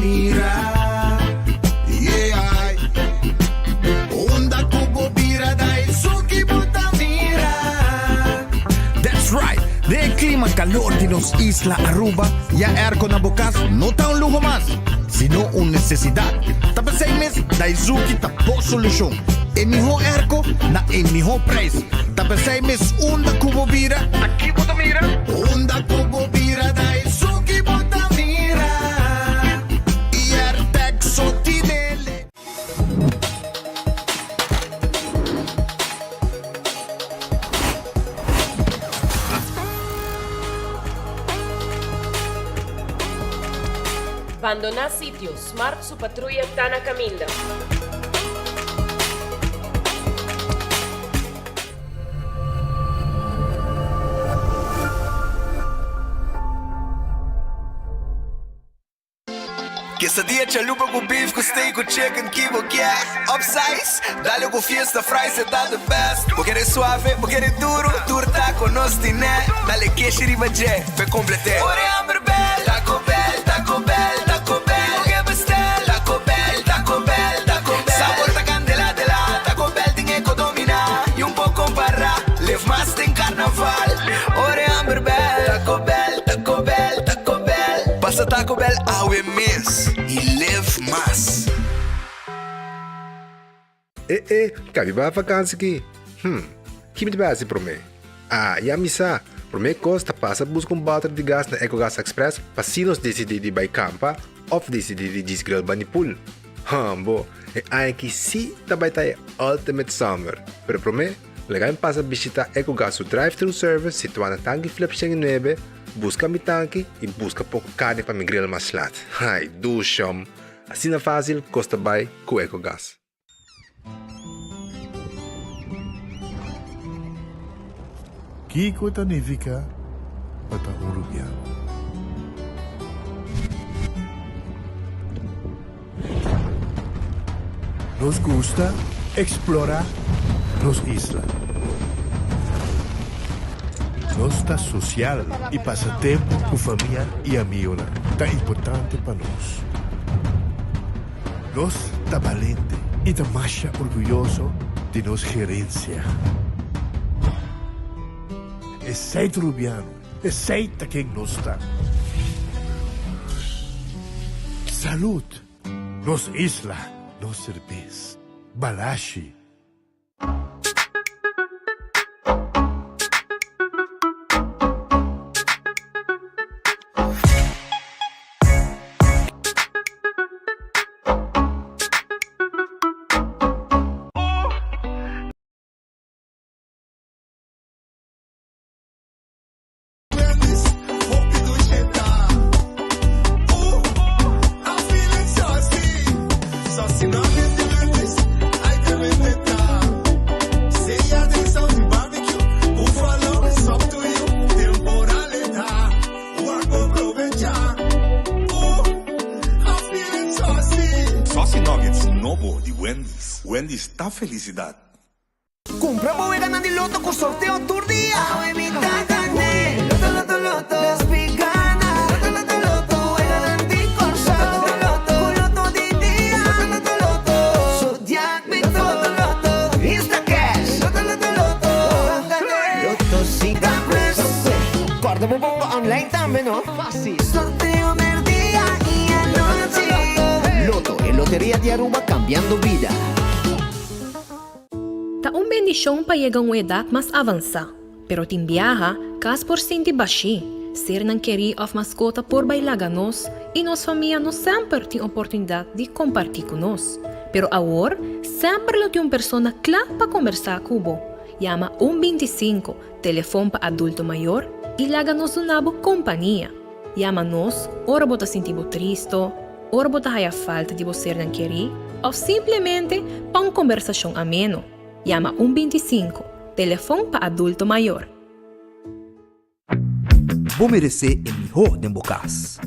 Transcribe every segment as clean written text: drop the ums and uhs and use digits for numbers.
mira. Yeah. Unda ku bo bira Daisuki bo ta mira. That's right! Den e clima calor di nos isla Aruba, ya airco na bo cas no ta un luho mas, sino un necesidad. Ta p'esey mes Daizuki ta bo solucion. E miho airco na e miho prijs. Ta p'esey mes unda cu bo bira, ta ki bo ta mira? Unda cu bo bira Daizuki bo ta mira. Y Airtec so tinele. Bandoná sitio, Smart su patruya ta na kaminda. Quesadilla chalupa cu beef cu steak cu chicken ki bo kier Upsize, dale cu fiesta fries e ta the best Bo kere suave, bo kere duro, tur taco nos tine Dale keshi riba dje, p'e complete Ora e hamber bel, Taco Bell, Taco Bell, Taco Bell Bo ke bestel, Taco Bell, Taco Bell, Taco Bell Sabor ta candela de la, Taco Bell tin e co domina Y un por compara, live mas den carnaval Ora e hamber bel, Taco Bell, Taco Bell, Taco Bell. Pasa Taco Bell awe mes y live mas. E e, kabi bai vakansi ki? Hm, ki mi ta bai hasi promé? Ah, ya mi sa! Promé kos ta pasa buska un bòter di gas na Ecogas Express pa si nos disidí di bai kampa òf disidí di djis grill bani pool. Hambo, e aña aki sí ta bai ta e ultimate summer! Pero promé, laga mi pasa bishitá Ecogas su drive-thru service situá na Tanki Flip 109, Buska mi tanki i buska poko karni pa mi grill mas lat. Ai, dushom! Asina fásil kos ta bai ku Ecogas. Kiko ta nifiká pa ta un rubiano? Nos gusta eksplorá nos isla. Nos ta sosial i pasa tempu ku famia i amigonan ta importante pa nos. Nos ta balente i ta masha orguyoso di nos gerensia. Esei ta Rubiano. Esey ta ken nos ta. Salud! Nos isla, nos serbes. Balashi. Saucy Nuggets nobo di Wendy's. Wendy's ta felicidad. Cumpra bo weganan di loto cu sorteo tur dia. Awe mi ta gané. Loto, loto, loto. Despi gana. Loto, loto, loto. Weganan di Corsou. Loto, loto, Cu loto di dia. Loto, loto, loto. Zodiac mi Loto, loto, loto. Instacash. Loto, loto, loto. Gané. Loto 5 plus. Corda bo bomba online tambe no. Facil. Sorteo merdia y anochi. Loto, e loteria di Aruba cambiando bida. Ta un bendishon pa yega un edat mas avansá, pero tin biaha kas por sinti bashí, sernan kerí òf maskota por bai laga nos i nos famia no semper tin oportunidat di kompartí ku nos. Pero awor semper lo tin un persona kla pa kombersá ku bo. Yama un 25, telefon pa adulto mayor, i laga nos duna bo kompania. Yama nos ora bo ta sinti bo tristo, ora bo ta haya falta di bo sernan kerí òf simplemente pa un kombersashon ameno. Yama un 25, telefon pa adulto mayor. Bo meresé e mihó den bo kas.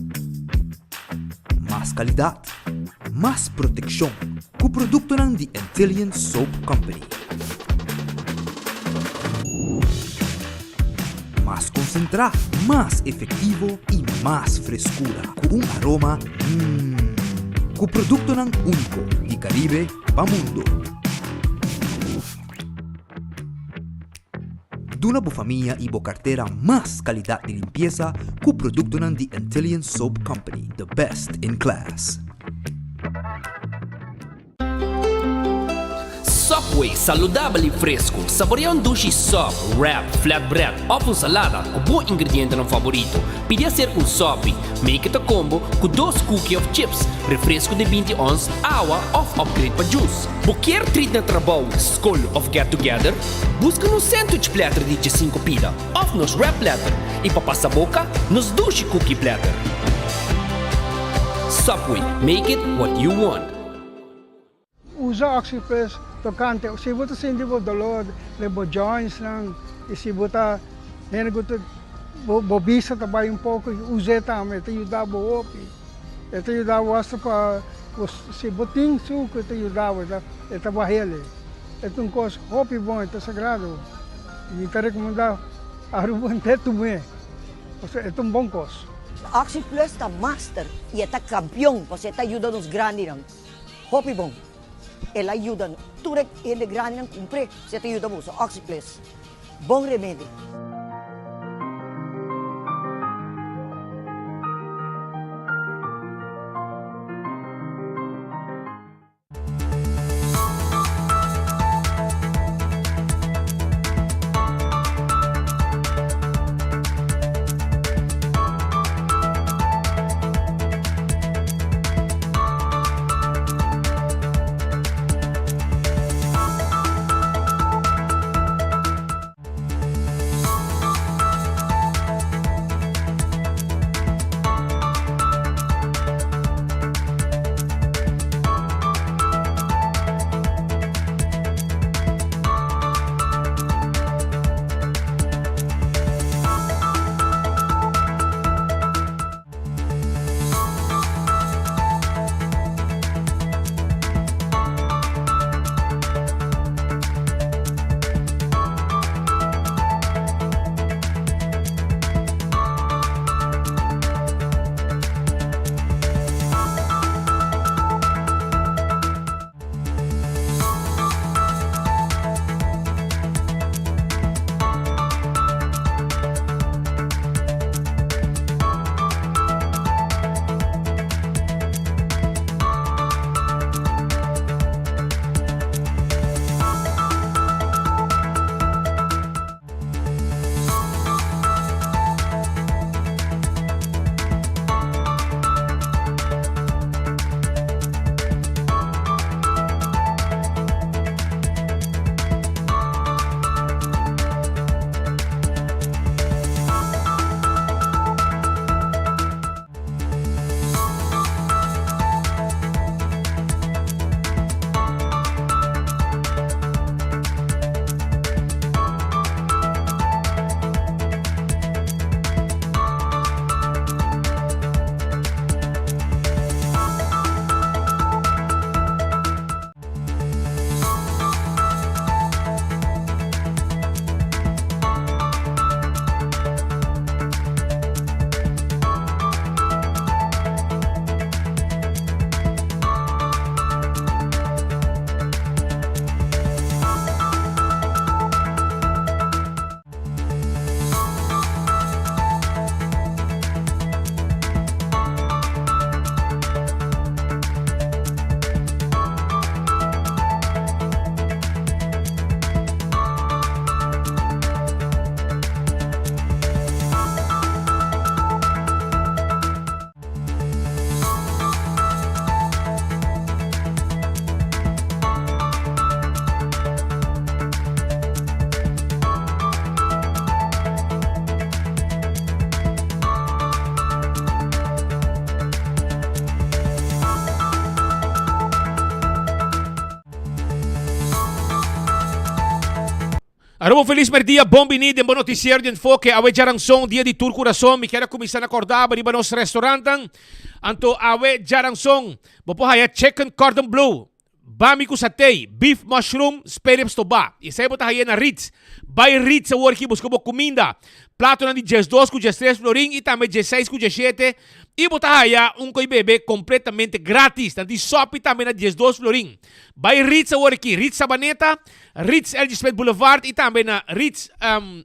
Mas kalidat, mas protekshon ku produktonan di Antillian Soap Company. Mas konsentrá, mas efektivo i mas freskura ku un aroma mmm. Ku produktonan úniko di Karibe pa mundu. Duna bo famia i bo kartera mas kalidat di limpiesa ku produktonan di Antillian Soap Company, the best in class. Subway, saludabel i fresku. Saborea un dushi sub, wrap, flatbread òf un salada ku bo ingredientenan favorito. Pidi haser un sopi. Make it a combo ku dos cookie òf chips, refresku di 20 ons, awa òf upgrade pa juice. Bo kier treat na trabou, skol òf get together? Buska nos sandwich platter di 15 pida òf nos wrap platter i pa pasa boka, nos dushi cookie platter. Subway, make it what you want. Usa Oxyplus tokante si bo ta sinti bo dolor den bo jointsnan i si bo ta hende ku ta bo bista ta bai un poko us'e tambe e ta yuda bo hopi. E ta yuda bo asta pa si bo tin suku e ta yuda bo e ta bah'el. E ta un kos hopi bon e ta sagrado mi ta rekomendá Aruba henter tum'e pasobra e ta un bon kos. Oxyplus ta master i e ta kampion pasobra e ta yuda nos grandinan. Hopi bon. El a yuda tur e hende grandinan kumpr'é. Si e ta yuda boso, Oxyplus. Bon remedi. Aruba un felis merdia, bon bini den bo noticiero di Enfoke. Awe djaranson, dia di tur curason, mi kier a cuminsa na corda riba nos restaurantan. Anto awe djaranson, bo por haya chicken cordon bleu, bami cu satay, beef mushroom, sperip stobá. Esey bo ta haya na Ritz. Bay Ritz awor ki busca bo cuminda. Platonan di 12 ku 13 florin i tambe 16 ku 17 i bo ta haya un koi bebe kompletamente gratis. Nan tin sopi tambe na 12 florin. Bai Ritz awor aki, Ritz Sabaneta, Ritz LG Smith Boulevard i tambe na Ritz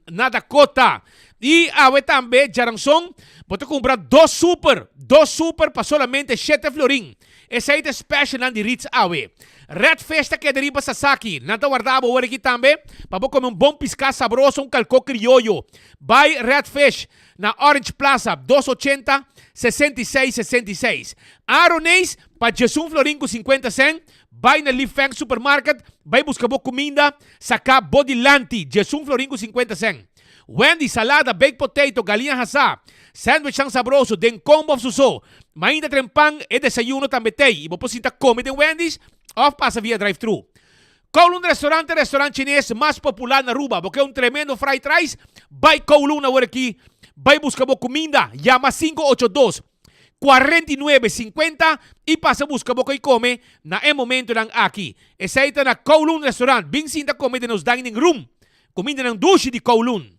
na Dakota. I awe tambe djaranson bo ta kumpra dos super, dos super pa solamente shete florin. Esei ta e specialnan di Ritz awe. Red Fish ta keda riba Sasaki. Nan ta warda bo awor aki tambe pa bo kome un bon piská sabroso, un kalkó krioyo. Bai Red Fish na Orange Plaza, 280, 66, 66. Aroneis pa djesun florin ku sinkuenta sèn. Bai na Li Feng Supermarket, bai buska bo kuminda, saká bo dilanti, djesun florin ku sinkuenta sèn. Wendy, salada, baked potato, galiña hasá, sandwichnan sabroso den combo of su so. Mainta tren pan, e desayuno tambe t'ei i bo por sinta come den Wendy's of pasa via drive-thru. Kowloon Restaurant e restaurant chines mas popular na Aruba. Bo ke un tremendo fried rice? Bai Kowloon awor aki, bai busca bo cuminda. Yama 582 49 50 i pasa busca bo koi come na e momentonan aki. Esei ta na Kowloon Restaurant. Bin sinta come den nos dining room. Kumindanan dushi di Kowloon.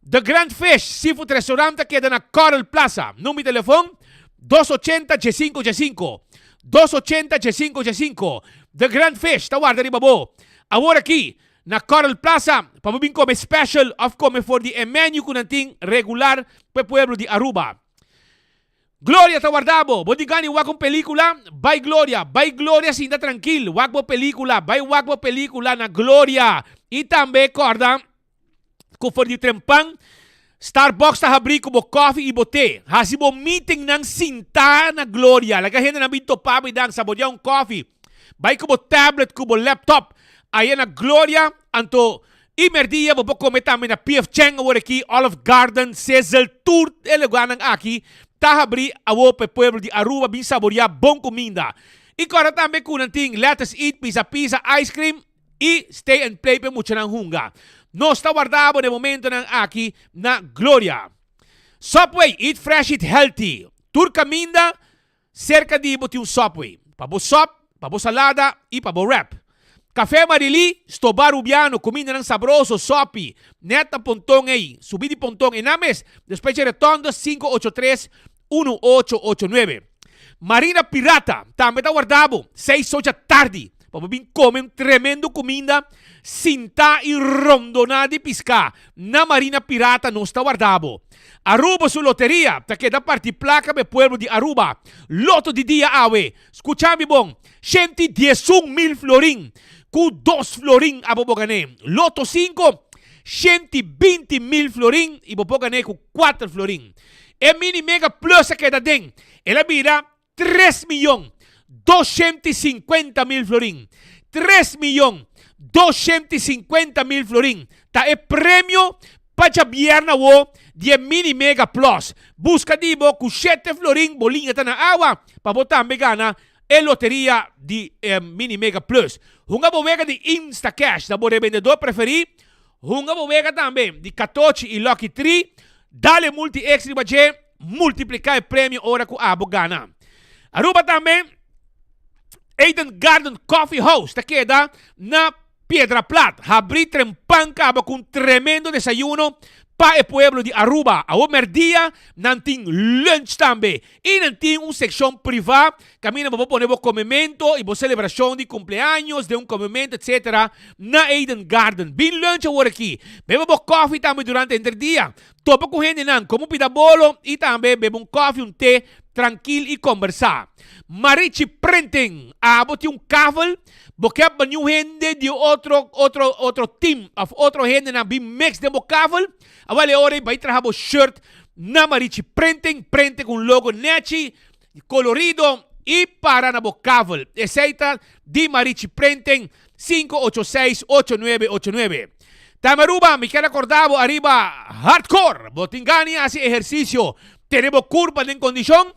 The Grand Fish Seafood Restaurant ta keda na Coral Plaza. Number di telefon, 280 15 15. 280 15 15. The Grand Fish ta warda riba bo. Awor aki na Coral Plaza pa bo bin kome special of kome for di e menu ku nan tin regular pa e pueblo di Aruba. Gloria ta warda bo. Bo di gana di wak un pelicula? Bai Gloria, bai Gloria sinta trankil, wak bo pelicula, bai wak bo pelicula na Gloria. I tambe corda cu for di trempan Starbucks ta habri cu bo koffie i bo te. Haci bo meetingnan sinta na Gloria. Laga hendenan bin topa bo i dan saborea un koffie. Bai ku bo tablet ku bo laptop aya na Gloria anto i merdia bo por kome tambe na PF Chang awor aki, Olive Garden, Sizzle, tur e lugarnan aki ta habri awor pa e pueblo di Aruba bin saboria bon kuminda. I kòrda tambe ku nan tin Let Us Eat, Pizza Pizza, Ice Cream i Stay and Play pa e muchanan hunga. Nos ta warda bo na e momentonan aki na Gloria. Subway, eat fresh, eat healthy. Tur kaminda Serka di bo tin un Subway, pa bo sòp, pa bo salada i pa bo wrap. Café Marilí, Stobá Rubiano, kumindanan sabroso, sòpi, nèt na ponton ei, subi di ponton einan mes, despues dje retondo 583 1889. Marina Pirata tambe ta warda bo, seis ocha tardi, pa bo bin kome un tremendo kuminda sintá i rondoná di piská. Na Marina Pirata nos ta warda bo. Aruba su loteria ta keda parti placa pa e pueblo di Aruba. Loto di dia awe, scucha mi bon, 111 mil florin cu dos florin abo bo gane. Loto 5, 120 mil florin y bo por gane cu 4 florin. E mini mega plus a keda den, el a bira 3 miyon 250 mil florin. 3 miyon 250 mil florin ta e premio pa djabierna awo di e Mini Mega Plus. Buska di bo ku shete florin bo liña ta na awa pa bo tambe gana e loteria di e Mini Mega Plus. Hunga bo wega di Instacash na bo rebendedor preferí. Hunga bo wega tambe di Katochi i Lucky Tree. Dale Multi X riba dje, multipliká e premio ora ku abo gana. Aruba tambe Eden Garden Coffee House ta keda na Piedra Plat. Habrí trempan kaba ku un tremendo desayuno pa e pueblo di Aruba. Awor merdia nan tin lunch tambe i nan tin un sekshon privá kaminda bo por pone bo komemento i bo selebrashon di kumpleaños, den un komemento etsetera na Eden Garden. Bin lunch awor aki. Bebe bo kòfi tambe durante henter dia. Topa ku hendenan, kome un pida bolo i tambe bebe un kòfi, un te trankil i kombersá. Marichi Printing, Abo tin un kavel? Bo ke pa niun hende di otro otro otro team of otro hendenan bin mix den bo kavel? Awel e ora ei bai traha bo shirt na Marichi Printing, printe ku un logo nechi, kolorido i para na bo kavel. Esei ta di Marichi Printing, 586 8989. Tambe Aruba, mi kier acorda bo ariba Hardcore. Bo tin gana di haci ehercicio, tene bo curpa den condicion?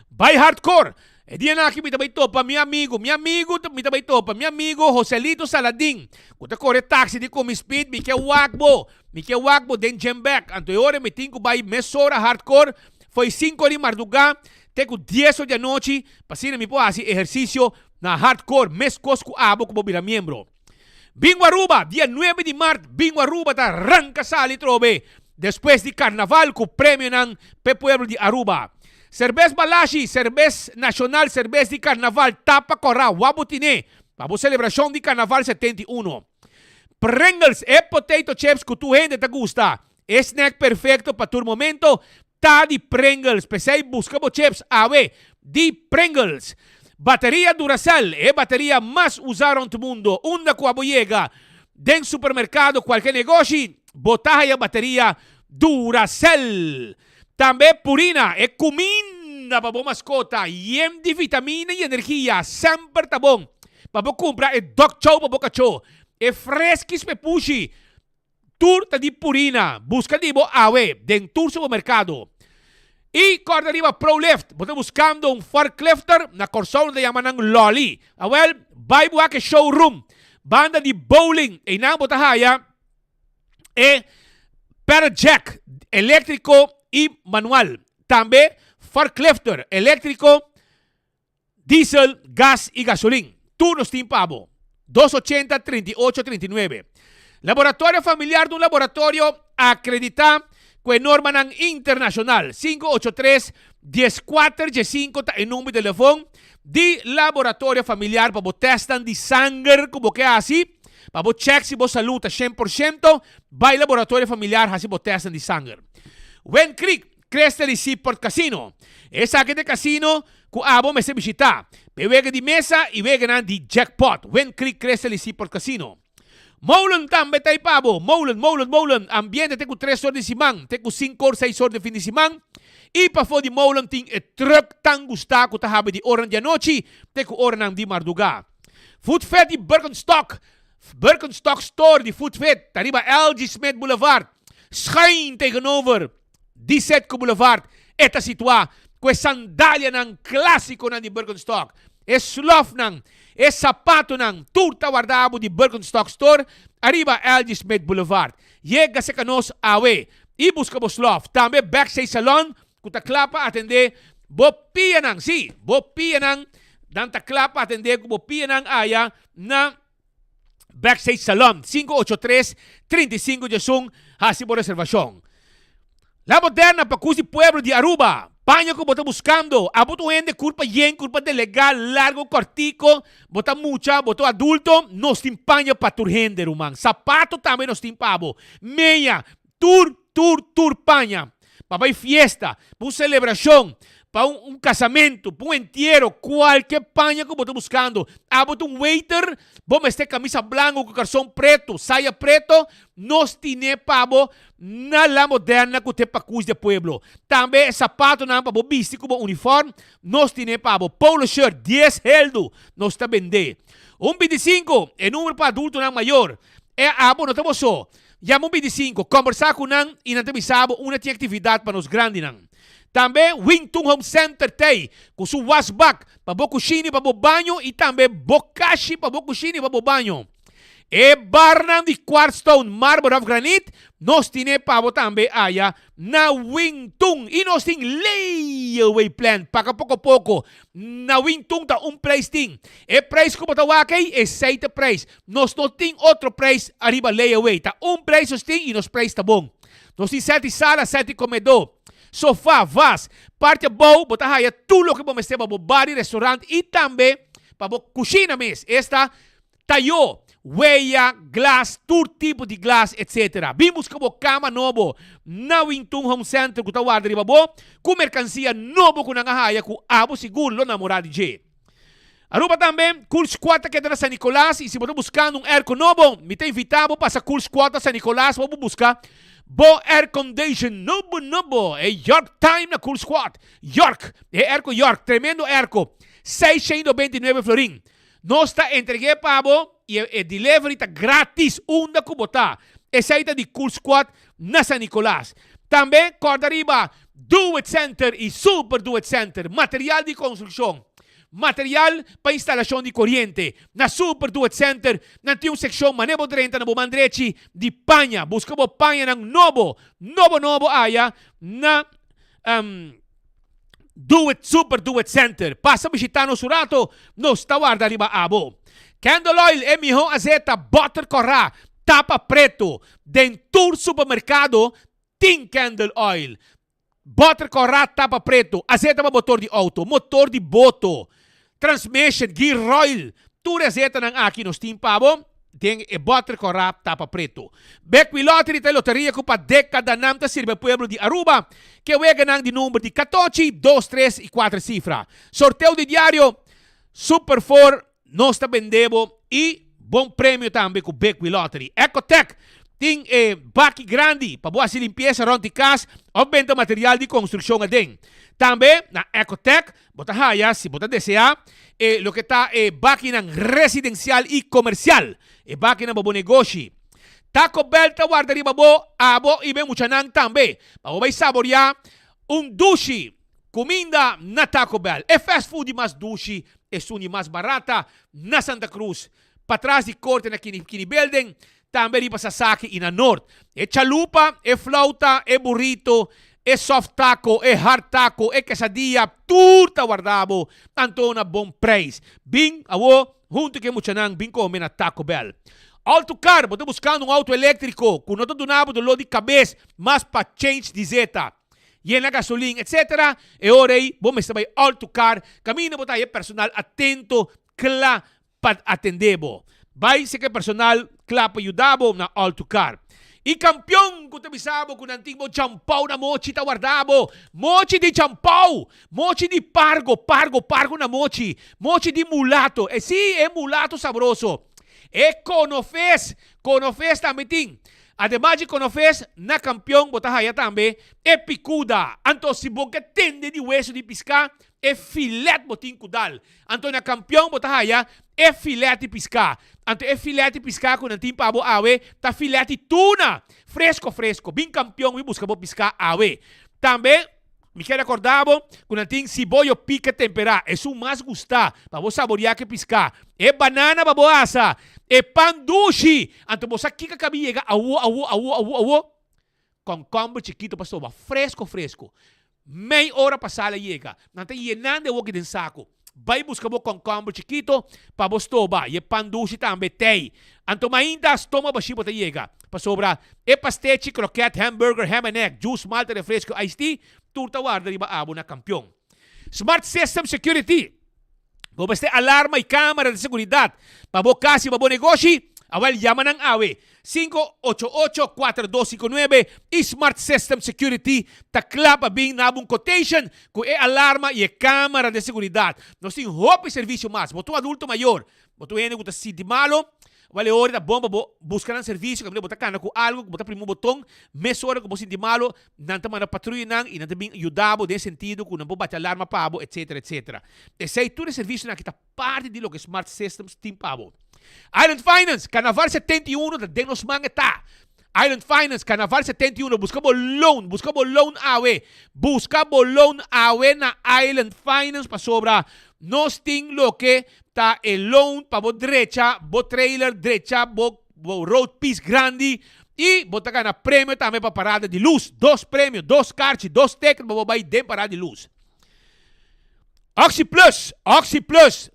Bai Hardcore. E dianan aki mi ta bai topa mi amigo, mi amigo, mi ta bai topa mi amigo Joselito Saladin, cu ta core taxi di Cumi Speed. Mi ke wak bo, mi ke wak bo den Jembek. Anto e ora mi tin cu bai mesora Hardcore, foi cinco di marduga te cu dies or di anochi, pa asina mi por haci ehercicio na Hardcore mescos cu abo cu bo bira miembro. Bingo Aruba, dia nuebe di mart, Bingo Aruba ta ranca sali trobe. Despues di Carnaval cu premionan p'e pueblo di Aruba. Cerbes Balashi, Cerbes Nacional, Cerbes di Carnaval, Tapa Cora, Wabo Tine, pa bo celebracion di Carnaval 71. Pringles, e potato chips cu tur hende ta gusta. E snack perfecto pa tur momento ta di Pringles. P'esey busca bo chips awe di Pringles. Bateria Duracell, e bateria mas usa rond mundo. Unda cu abo yega, den supermercado, cualke negoshi, bo ta haya bateria Duracell. Tambe Purina, e cuminda pa bo mascota, yen di vitamina y energia, semper ta bon pa bo cumpra e dog chow pa bo cacho, e freskis pa e pushi, tur ta di Purina. Busca di bo awe den tur supermercado. Y corda riba ProLift, bo ta buscando un forklifter, na Corsou nan ta yama nan lolly. Awel, bay bo wak e showroom, banda di bowling, eynan bo ta haya e pallet jack eléctrico y manual. Tambe forklifter eléctrico, diesel, gas y gasolin. Tur nos tin pa bo. Dos ochenta, 38, 39. Laboratorio Familiar ta un laboratorio acredita cu e normanan internacional. 583, 14, 15 ta e number di telefon di Laboratorio Familiar pa bo testnan di sanger cu bo ke haci. Pa bo check si bo salud ta shen por shento, bai Laboratorio Familiar haci bo testnan di sanger. Wind Creek, Crystal y Seaport Casino. Esaki ta e casino cu abo mester bishita. Pa e wega di mesa y weganan di jackpot. Wind Creek, Crystal y Seaport Casino. Molen tambe ta ei pa bo. Molen, Molen, Molen. Ambiente te cu tres or di siman, te cu cinco or, seis or di fin di siman. Y pafo di Molen tin e truck tan gusta cu ta habi di oranan di anochi te cu oranan di marduga. Foodfed di Birkenstock, Birkenstock Store di Foodfed ta riba LG Smith Boulevard, schuin tegenover di Setco Boulevard. E ta situá ku e sandalianan klásikonan di Birkenstock, e slòfnan, e sapatonan, tur ta warda abo di Birkenstock Store ariba LG Smith Boulevard. Yega serka nos awe i buska bo slòf. Tambe Backstage Salon Ku ta kla pa atendé bo pianan. Sí, bo pianan. Nan ta kla pa atendé ku bo pianan aya na Backstage Salon. 583 35 diesun hasi bo reservashon. La Moderna pa kus di pueblo di Aruba. Paña ku bo ta buskando. Abo ta un hende kurpa yen, kurpa delegá, largo, kòrtiko, bo ta mucha, bo ta un adulto, nos tin paña pa tur hende, ruman. Sapato tambe nos tin pa bo. Meña, Tur, tur, tur paña pa bai fiesta, pa un celebracion, pa un, un casamento, pa un entiero, cualke paña cu bo ta buscando. Abo ta un waiter, bo mester camisa blanco cu carson preto, saya preto, nos tine pa bo na La Moderna cu te Pacus de Pueblo. Tambe e zapatonan pa bo bisti cu bo uniform, nos tine pa bo. Polo shirt, dies heldu, nos ta bende. Un binticinco, e numero pa adultonan mayor. E abo no ta bo so. Yama un 25, kombersá ku nan i nan ta bisa bo unda tin aktividat pa nos grandinan. Tambe Wingtun Home Center t'ei ku su wasbak pa bo kushina i pa bo baño i tambe bo kashi pa bo kushina i pa bo baño. E barnan di quartzstone, marmer òf granit nos tine pa bo tambe aya na Wingtun. I nos tin layaway plan, paga poko poko. Na Wingtun ta un prijs tin. E prijs ku bo ta wak ei, esei ta prijs. Nos no tin otro prijs ariba layaway. Ta un prijs nos tin y nos prijs ta bon. Nos tin seti sala, seti comedor, sofa, vas. Parti abou bo ta haya tur loke bo mester pa bo bar y restaurant y tambe pa bo cushina mes. Esta tayo, weya, glas, tur tipo di glas etc. Bin busca bo cama nobo na Wintun Home Center cu ta warda riba bo cu mercancia nobo cu nan a haya cu abo sigur lo namora di dje. Aruba tambe, Cool Squad ta keda na San Nicolas y si bo ta buscando un airco nobo, mi ta invita bo pasa Cool Squad na San Nicolas pa bo busca bo aircondition nobo nobo. E York Time na Cool Squad. York, e airco York, tremendo airco, 699 florin. Nos ta entregue pa bo y e delivery ta gratis unda cu bo ta. Esey ta di Cool Squad na San Nicolas. Tambe corda riba Do It Center y Super Do It Center, material di construccion. Material pa instalashon di koriente. Na Super Do It Center nan tin un sekshon mane bo drenta na bo man drechi di paña. Buska bo pañanan nobo, nobo nobo aya na Do It Super Do It Center. Pasa bishita nos un rato, nos ta warda riba abo. Candle Oil e miho azeta, butter kòrá, tapa preto den tur supermerkado. Tin candle oil, Boter kòrá tapa pretu, azeta pa motor di outo, motor di boto, transmission, gear roil, tur e azetanan aki nos tin pa bo den e boter kòrá tapa pretu. Bekwin Lottery ta e loteria ku pa dekadanan ta sirbi e pueblo di Aruba ku e weganan di number di katochi, dos, tres i kuater sifra. Sorteo di diario Super Four Nos ta bende bo y bon premio tambe cu Big Wheel Lottery. Ecotec tin e baki grandi pa bo haci limpieza rond di cas of benta material di construccion aden. Tambe na Ecotec bo ta haya, si bo ta desea, e loke ta e bakinan residencial y comercial, e bakinan pa bo negoshi. Taco Bell ta warda riba bo, abo y bo e muchanan tambe, pa bo bay saborea un dushi Cuminda na Taco Bell, e fast food di mas dushi, esun di mas barata na Santa Cruz, patras di corte na Kini Kini Building, tambe riba Sasaki y na Noord. E chalupa, e flauta, e burrito, e soft taco, e hard taco, e quesadilla, tur ta warda bo, anto na bon prijs. Bin awo hunto cu e muchanan bin come na Taco Bell. Alto Car, bo ta buscando un auto electrico cu no ta duna bo dolor di cabes mas pa change di zeta. Yena gasolin etc. E ora ei bo mester bai alto kar kaminda bo ta haña personal atento kla pa atendé bo. Bai seka e personal kla pa yuda bo na alto kar. I kampion ku ta bisa bo ku nan tin bo champou na mochi ta warda bo. Mochi di champou! Mochi di pargo, pargo, pargo na mochi. Mochi di mulato. E si, e mulato sabroso. E konofes, konofes tambe tin. Ademas di konofes, na kampion bo ta haya tambe e pikuda. Anto si bo ke tende di wesu di piská, e filet bo tin ku dal. Anto na kampion bo ta haya e filet di piská. Anto e filet di piská ku nan tin pa bo awe ta filet di tuna, fresko fresko. Bin kampion bin buska bo piská awe. Tambe. Mi kier recorda bo cu nan tin siboyo pica tempera, esun mas gusta pa bo saboria ke pisca, e banana pa bo asa, e pan dushi, anto bo sa kico a cabi yega awo awo awo awo awo? Concomber chikito pa soba, fresco fresco. Mei ora pasa la yega, nan ta yenando e woki den saco. Bai buska bo kònkòmber chikito pa bo stoba i e pan dushi tambe tei. Anto mainta stoma bashí bo ta yega, pasobra e pastechi, krokèt, hamburger, ham and egg, juice, malta, refresco, iced tea, tur ta warda riba abo na Kampion. Smart System Security, Bo mester alarma i kamera di seguridat pa bo kas i pa bo negoshi? Awel yama nan awe 588-4259 i Smart System Security ta kla pa bin na bo un quotation ku e alarma i e kamera di seguridat. Nos tin hopi servisio mas. Bo ta un adulto mayor, bo ta un hende ku ta sinti malo, wèl e ora ta bon pa bo buska nan servisio kaminda bo ta kana ku algu ku bo ta primi un boton, mesora ku bo sinti malo nan ta manda patruyanan i nan ta bin yuda bo den sentido ku nan por bati alarma pa bo etsetera etsetera. Esei tur e servisionan aki ta parti di loke Smart Systems tin pa bo. Island Finance, Carnaval 71 ta den nos man e ta. Island Finance, Carnaval 71, buska bo loan, buska bo loan awe. Buska bo loan awe na Island Finance pasobra nos tin loke ta e loan pa bo drecha bo trailer, drecha bo bo road piece grandi y bo ta gana premio tambe pa parada di luz. Dos premio, dos karchi, dos ticket pa bo bay den parada di luz. Oxi Plus, Oxi Plus,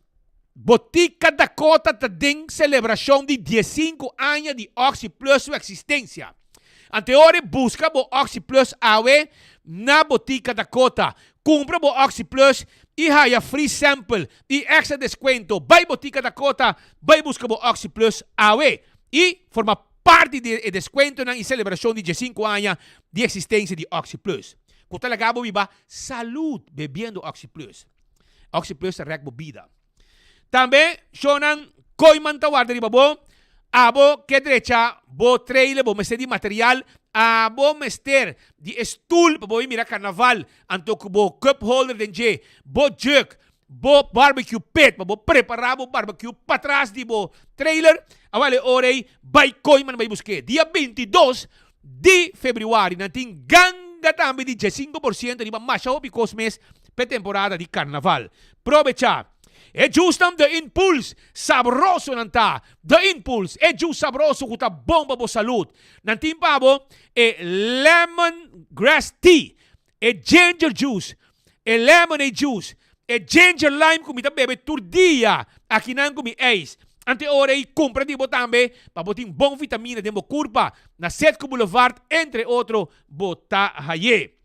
Botica Dakota ta den celebracion di diesinku aña di Oxi Plus su existencia. Anteori busca bo Oxi Plus awe na Botica Dakota. Cumpra bo Oxi Plus y haya free sample y extra descuento. Bay Botica Dakota, bay busca bo Oxi Plus awe y forma parti di e descuentonan y celebracion di diesinku aña di existencia di Oxi Plus. Cu ta laga bo biba Salud bebiendo Oxi Plus. Oxi Plus ta rek bo bida. Tambe shownan Kooiman ta warda riba bo. Abo ke drecha bo trailer, bo mester di material, abo mester di e stoel pa bo mira carnaval, anto ku bo cup holder den dje, bo jug, bo barbecue pit pa bo prepara bo barbecue patras di bo trailer. Awel e ora ei bai Kooiman bai busk'é. Dia 22 Di februari nan tin ganga tambe di 15% riba masha hopi kos mes p'e temporada di karnaval. Probecha! E jusnan The Impulse sabroso nan ta! The Impulse, e jus sabroso ku ta bon pa bo salud. Nan tin pa bo e Lemon Grass Tea, e Ginger Juice, e Lemonade Juice, e Ginger Lime ku mi ta bebe tur dia akinan ku mi ijs. Ante ora ei kumpra di bo tambe pa bo tin bon vitamina den bo kurpa. Na Setco Boulevard entre otro bo ta haye.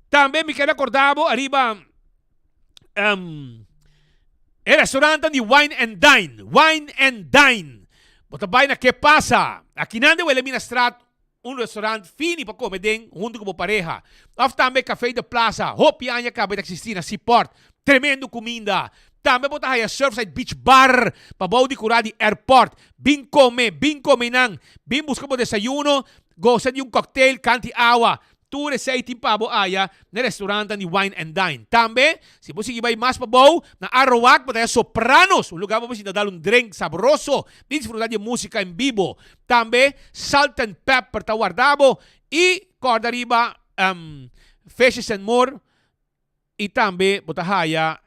Tambe mi keda korda bo ariba e restaurantan di Wine and Dine. Wine and Dine. Bo ta bai na Ke Pasa. Akinan den Wilhelminastraat Un restaurant fini pa come den hunto cu bo pareha. Of tambe Café de Plaza, hopi aña caba ta existi na Seaport. Tremendo cuminda. Tambe bo ta haya Surfside Beach Bar pabou di cura di airport. Bin come, bin come nan. Bin busca bo desayuno, gosa di un cocktail, canti awa. Tur esei tin pa bo aya na e restaurantnan di Wine and Dine. Tambe, si bo sigui bai mas pabou, na Aroak bo ta haya Sopranos, un lugar pa bo sinta dal un drink sabroso i disfruta di e musica en bibo. Tambe, Salt and Pepper ta warda bo i corda riba Fishes and More. I tambe bo ta haya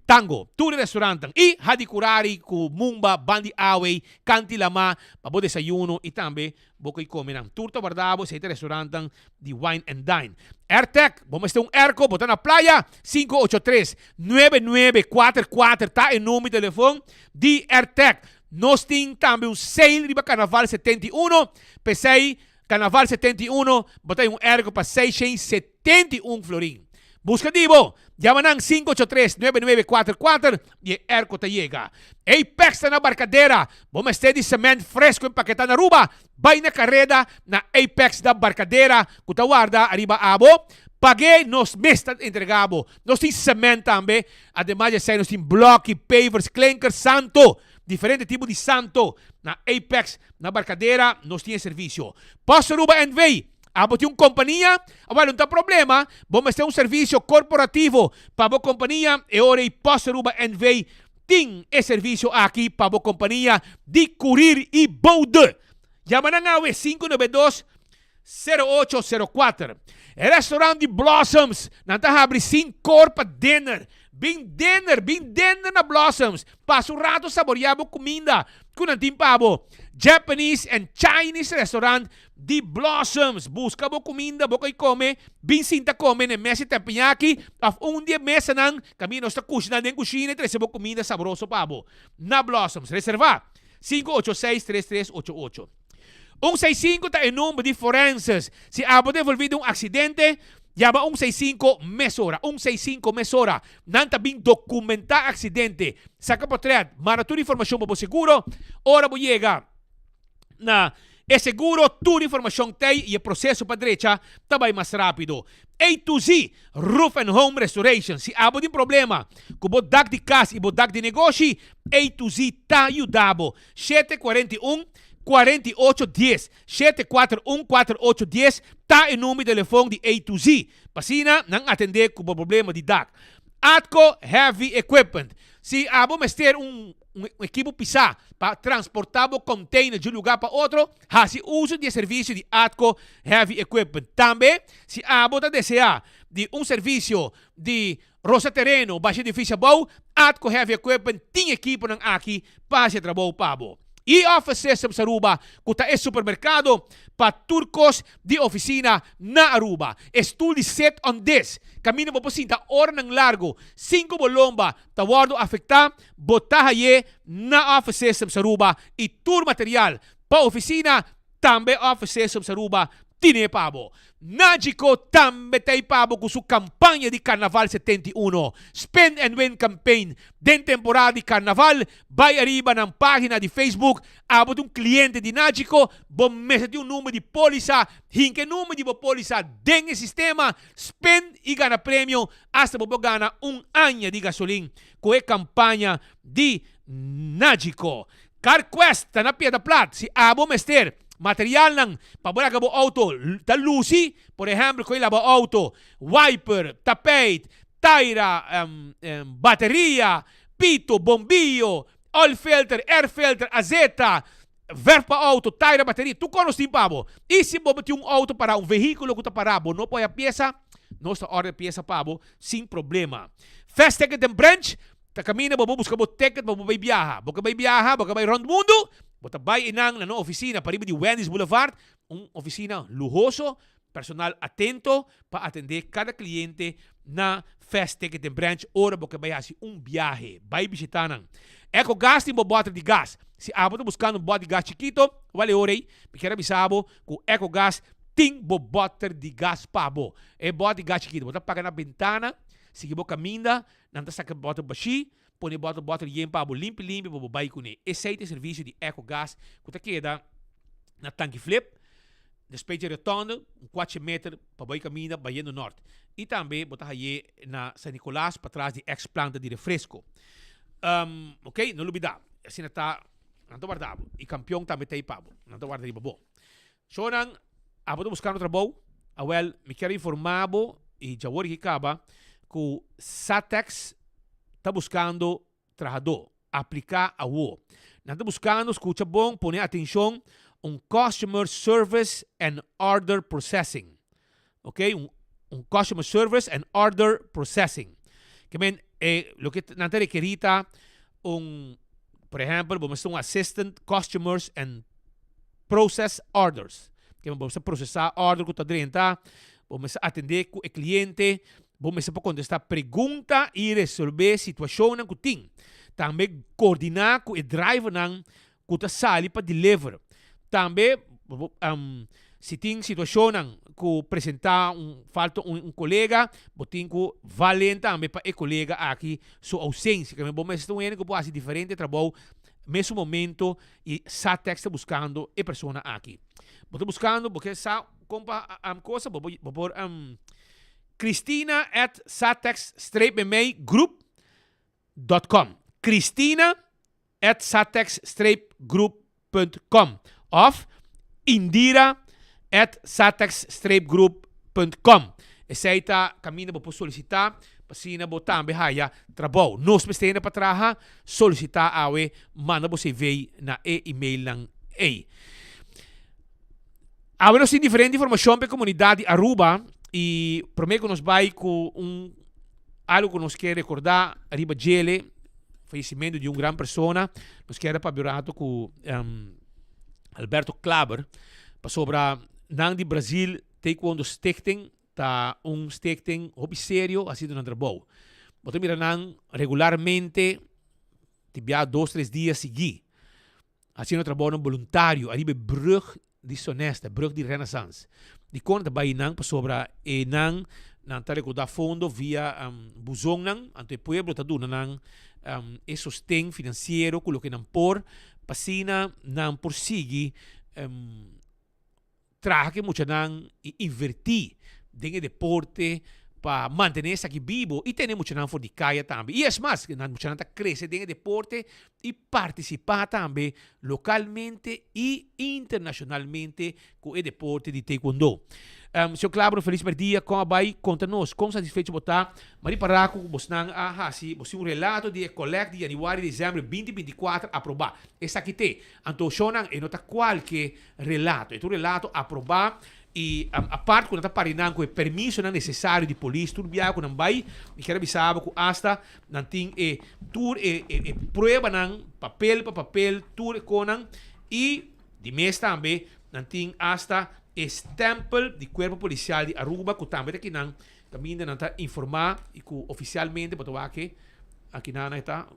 Tango, tur e restaurantnan i Hadicurari ku Mumba, Bandi Awey, Kanti Lama pa bo desayuno i tambe bo ku i kome nan. Tur ta warda bo esei ta restaurantnan di Wine and Dine. Airtec, bo mester un airco, bo ta na playa, 583 9944 ta e number di telefon di Airtec. Nos tin tambe un sale riba Carnaval 71, p'esei Carnaval 71 bo ta un airco pa 671 florin. Busca di bo! Yama nan 583 9944 y e airco ta yega. Apex ta na Barcadera. Bo mester di cement fresco empaketa na Aruba? Bay na careda na Apex da Barcadera cu ta warda ariba abo. Pag'e nos mes ta entrega bo. Nos tin cement tambe. Ademas di esey nos tin bloki, pavers, klinkers, santo. Diferente tipo di santo. Na Apex na Barcadera nos tin e servicio. Post Aruba NV. Abo tin un kompania? Awel, no ta problema, bo mester un servisio korporativo pa bo kompania, e ora ei Post Aruba NV tin e servisio aki pa bo kompania di kurir i boude. Yama nan awe 592 0804. E restaurant di Blossoms, nan ta habri sinkor pa dinner. Bin dinner, bin dinner na Blossoms. Pasa un rato saborea bo kuminda ku nan tin pa bo. Japanese and Chinese restaurant di Blossoms. Buska bo kuminda bo kai kome, bin sinta kome na e mesa di teppanyaki òf un di e mesanan kaminda nos ta kushina den kushina i trese bo kuminda sabroso pa bo na Blossoms. Reservá, 586 3388. Un 65 ta e number di forenses. Si abo ta envolví den un aksidente, yama un 65 mesora. Un 65 mesora. Nan ta bin dokumentá aksidente, saka potrèt, manda tur informashon pa bo seguro. Ora bo yega Na e seguro tur informacion t'ey y e proceso pa drecha ta bay mas rapido. A to Z Roof and Home Restoration Si abo tin problema cu bo dak di cas y bo dak di negoshi, A to Z ta yuda bo. 741 48 10 741 48 10 ta e number di telefon di A to Z pa asina nan atende cu bo problema di dak. Atco Heavy Equipment Si abo mester un un ekipo pisá pa transportá bo container di un lugá pa otro, hasi uso di e servisio di Atco Heavy Equipment. Tambe, si abo ta deseá di un servisio di rosa tereno basha edifisio abou, Atco Heavy Equipment tin ekiponan aki pa hasi e trabou pa bo. E-Office Systems Aruba, ku ta e supermerkado pa tur kos di ofisina na Aruba. E stul di sit on this, kaminda bo por sinta oranan largu sin ku bo lomba ta wòrdu afektá, bo ta hay'é na Office Systems Aruba i tur material pa ofisina tambe Office Systems Aruba tin'é pa bo. Nagico tambe ta ei pa bo ku su kampaña di Karnaval 71, Spin and Win Campaign den temporada di Karnaval. Bai ariba nan página di Facebook, abo ta un kliente di Nagico, bo mester tin un number di pólisa, hinka e number di bo pólisa den e sistema, spin i gana premio. Asta bo por gana un aña di gasolin ku e kampaña di Nagico. CarQuest ta na Piedra Plat. Si abo mester materialnan pa bo laga bo outo ta lusi, por ehèmpel ku e laba outo, wiper, tapijt, taira, bateria, pito, bombiyo, oil filter, air filter, azeta, Verf pa auto, taira, bateria, tur kos nos tin pa bo. I si bo tin un auto pará, un vehíkulo ku ta pará, bo no por haña piesa, nos ta order piesa pa bo sin problema. Fast Ticket den Branch ta kaminda bo por buska bo ticket pa bo bai biaha. Bo ke bai biaha, bo ke bai rònt mundu, bo ta bai einan na nos ofisina pariba di Wendy's Boulevard, un ofisina luhoso, personal atento pa atendé kada kliente na Fast Ticket den Branch ora bo ke bai hasi un biahe. Bai bishitá nan. Ecogas tin bo bòter di gas. Si abo ta buskando un bòter di gas chikito, wal e ora ei, mi kier a bisa bo ku Ecogas tin bo bòter di gas pa bo. E bòter di gas chikito, bo ta paga na bentana, sigui bo kaminda, nan ta saka e bòter bashí, pone e bòter bòter yen pa bo limpi limpi pa bo bai kuné. Esei ta e servisio di Ecogas ku ta keda na Tanki Flip, despues dje rotonde, un kuachi meter pa bai kaminda bayendo nort. I tambe bo ta haye na San Nicolas patras di ex planta di refresco. Um, ok, no lubida, asina ta, nan ta warda bo. I kampion tambe ta ei pa bo. Nan ta warda riba bo. Shownan, abo ta buskando trabou? Awel, mi kier informa bo i djawor ki kaba ku Satex ta buskando trahadó. Apliká awo. Nan ta buskando, skucha bon, pone atenshon, un Customer Service and Order Processing. Ok, un un Customer Service and Order Processing. Ke men, e loke nan ta rekerí ta un, por ehèmpel, bo mester un Assistant Customers and Process Orders. Ke men bo mester prosesá order ku ta drenta, bo mester atendé ku e kliente, Bo mester por kontestá pregunta i resolvé situashonnan ku tin. Tambe koordiná ku e drivernan ku ta sali pa deliver. Tambe si tin situashonnan ku presentá un falta un kolega, bo tin ku valen tambe pa e kolega aki su ousensia. Kende bo mester ta un hende ku por hasi diferente trabou mesun momento i sa tèks ta buskando e persona aki. Bo ta buskando, bo ke sa kon pa kosa, bo por Cristina at satex streep memei group dot com Cristina at satex streep group punt com of Indira at satex streep group punt com Esei ta kaminda bo por solisitá pa asina bo tambe haya trabou. Nos mester hende pa traha, solisitá awe, manda bo CV na e emailnan ei. Awe nos tin diferente informacion pa e comunidad di Aruba y prome cu nos bay cu un algo cu nos kier recorda riba djele, fallecimento di un gran persona, nos kier a papia un rato cu Alberto Klaber pasobra nan di Brazil Taekwondo Stichting ta un stichting hopi serio haciendo nan trabou. Bo ta mira nan regularmente ti bia dos tres dia sigui. Haciendo trabounan boluntario ariba e brug di Sonesta, brug di Renaissance. Dikon ta bai nan? Pasobra e nan nan ta rekoudá fondo via buzonnan, anto e pueblo ta duna nan e sosten finansiero ku loke nan por, pa asina nan por sigui Traha ku e muchanan i invertí den e deporte pa mantené esaki bibo i tene e muchanan for di kaya tambe. I es mas, nan muchanan ta krese den e deporte i partisipá tambe lokalmente i internashonalmente ku e deporte di Taekwondo. Señor Clabro, felis merdia. Kon a bai? Konta nos, kon satisfecho bo ta? Ma ripará ku bosnan a hasi bo sin un relato di e kolèkt di yanüari, desèmber binti 24 aprobá. Esaki te. Anto shownan e no ta kualke relato. E ta un relato aprobá i apart ku nan ta pari nan ku e permisonan nesesario di polis tur biaha ku nan bai, mi kier a bisa bo ku asta nan tin e tur e e pruebanan papel pa papel tur e konan i di mes tambe nan tin asta e stempel di Kuerpo Polisial di Aruba ku tambe ta kinan kaminda nan ta informá i ku ofisialmente bo ta wak akinan nan ta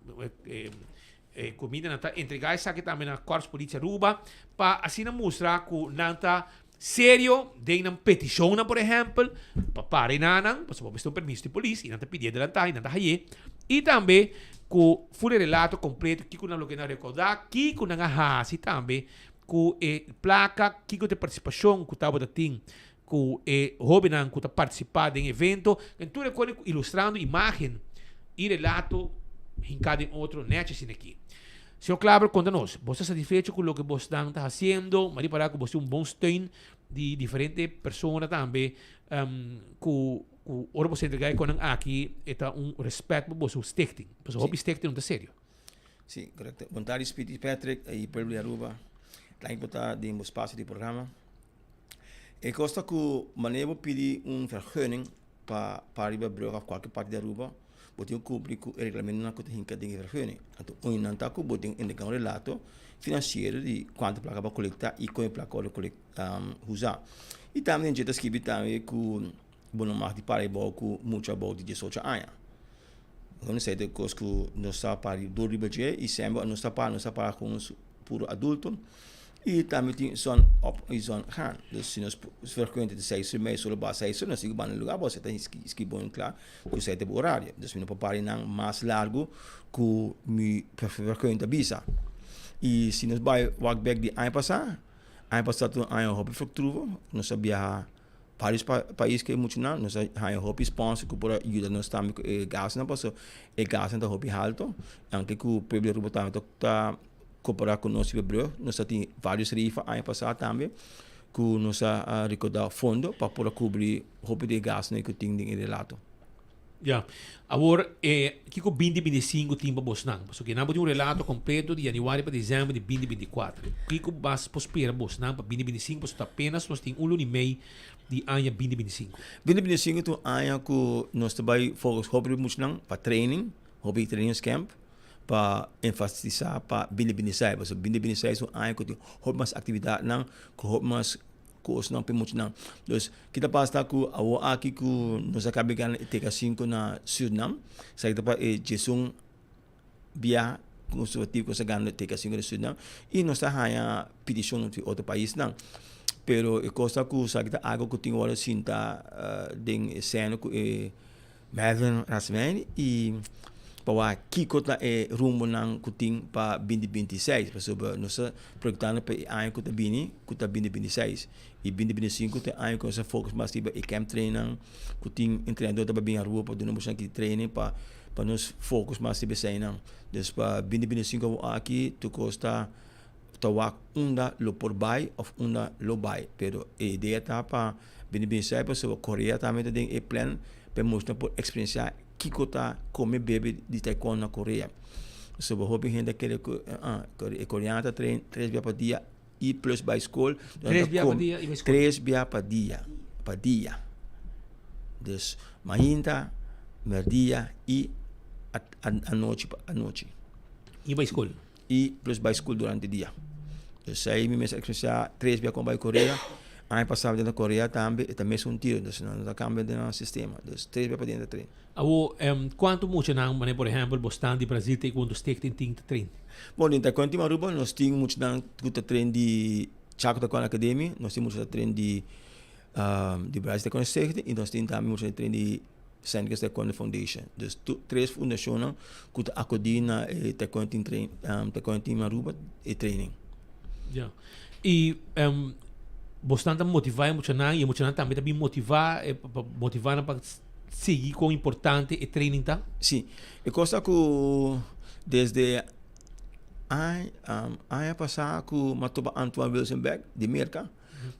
E kumindanan ta entregá esaki tambe na Korps Politie Aruba pa asina mustra ku nan ta serio den nan petishonnan, por ehèmpel, pa para e nannan, pasobra bo mester un permiso di polis i nan ta pidié adelantá i nan ta hay'é. I tambe ku full e relato kompleto kiko nan loke nan rekoudá, kiko nan a hasi tambe ku e plaka, kiko ta e partisipashon ku tabata tin ku e hóbennan ku ta partisipá den evento, den tur e kos ilustrando imágen i relato hinká den otro nèchi asina aki. Señor Klaber konta nos, bo ta satisfecho ku loke bosnan ta hasiendo? Mi a ripará ku bo tin un bon steun di diferente persona tambe ku ku ora bo entregá e kosnan aki e ta un rèspèt pa boso stichting, pasobra hopi stichting no ta serio. Sí, korekto. Bon tardi Speedy Patrick i pueblo di Aruba. Danki por ta den bo spasio di programa. E kos ta ku manera bo pidi un vergunning pa para riba brug òf kualke parti di Aruba, bo tin ku kumpli ku e reglamentonan ku ta hinka den e vergunning. Anto un di nan ta ku bo tin ku entrega un relato finansiero di kuantu plaka bo a kolekta i kon e plaka wòrdu usa. I tambe den dje ta skibi tambe ku bo no mag di para abou ku mucha abou di diesocho aña. Gewoon esei ta e kos ku nos ta para dor riba dje i semper nos ta para, nos ta para ku nos puro adulto i tambe tin zon op i zon gaan. Dus si nos frecuente ta seis ur mei solo ba seis ur nos tin ku banda luga pasobra ta skirbi bon kla ku esei ta bo orario. Dus mi no por para einan mas largu ku mi frecuente ta bisa. I si nos bai wak bek di aña pasa, aña pasa ta un aña hopi fructuoso, nos a biaha Varios pais ku e muchanan nos a haña hopi sponsor ku por a yuda nos tambe ku e gastunan pasobra e gastunan ta hopi haltu aunke ku pueblo di Aruba tambe ta koperá ku nos riba brug nos a tin varios rifa aña pasá tambe ku nos a rekoudá fondo pa por a kubri hopi di e gastunan ku tin den e relato. Ya. Awor, e kiko binti binti i sinku tin pa bosnan? Pasobra kinan bo tin un relato kompleto di yanüari pa desèmber di binti binti i kuater. Kiko bas por spera bosnan pa binti binti i sinku? Pasobra ta apenas nos tin un luna i mei di aña binti binti i sinku. Binti binti i sinku ta un aña ku nos ta bai focus hopi riba muchanan pa training, hopi trainingscamp pa enfatisá pa binti binti i seis. Pasobra binti binti i seis ta un aña ku tin hopi mas aktividatnan, ku hopi mas kosnan pa e muchanan. Dus, ki ta pasa ta ku awor aki ku nos a kaba gana e teka sinku na Surinam, esaki ta pa e djesun bia konservativo ku nos a gana e teka sinku na Surinam i nos ta haña petishon di otro paisnan. Pero e kos ta ku esaki ta algu ku tin ora sinta den e seno ku e Mervin Rasmijn i pa wak kiko ta e rumbonan ku tin pa binti binti i seis pasobra nos ta proyektando pa e aña ku ta bini ku ta binti binti i seis i binti binti i sinku ta e aña ku nos ta focus mas riba e camp trainnan ku tin entrenador ta bai bin Aruba pa duna boso aki training pa pa nos focus mas riba eseinan dus pa binti binti i sinku awor aki tur kos ta ta wak unda lo por bai of unda lo bai pero e idea ta pa Bini bin sai pasobra Korea tambe ta den e plan pa e muchanan por eksperensiá kiko ta kome bebe di taekwondo na Korea. Pasobra hopi hende a kere ku e koreano ta train tres bia pa dia i plus bai skol. Tres bia pa dia i bai skol? Tres bia pa dia, pa dia. Dus mainta, merdia i anochi anochi. I bai skol? I plus bai skol durante dia. Dus ei mi mes a eksperensiá tres bia kon bai Korea. Aña pasá mi ta na Korea tambe, e ta mesun tiro, dus nan no ta kambia den nan sistema. Dus tres bia pa dia nan ta train. Awor, kuantu muchanan, manera por ehèmpel bo stan di Brazil Taekwondo Stichting tin ta train? Bon, den Taekwondo Team Aruba nos tin muchanan ku ta train di Chaco Taekwondo Academy, nos tin mucha ta train di di Brazil Taekwondo Stichting i nos tin tambe mucha ta train di San Nicolas Taekwondo Foundation. Dus tu tres fundacionnan ku ta akudí na e Taekwondo Team train, Taekwondo Team Aruba e training. Ja. I um, bosnan ta motivá e muchanan i e muchanan tambe ta bin motivá e pa motivá nan pa sigui kon importante e training ta? Sí. E kos ta ku desde aña, aña pasá ku mi a topa Antoine Wilson bek di Merka.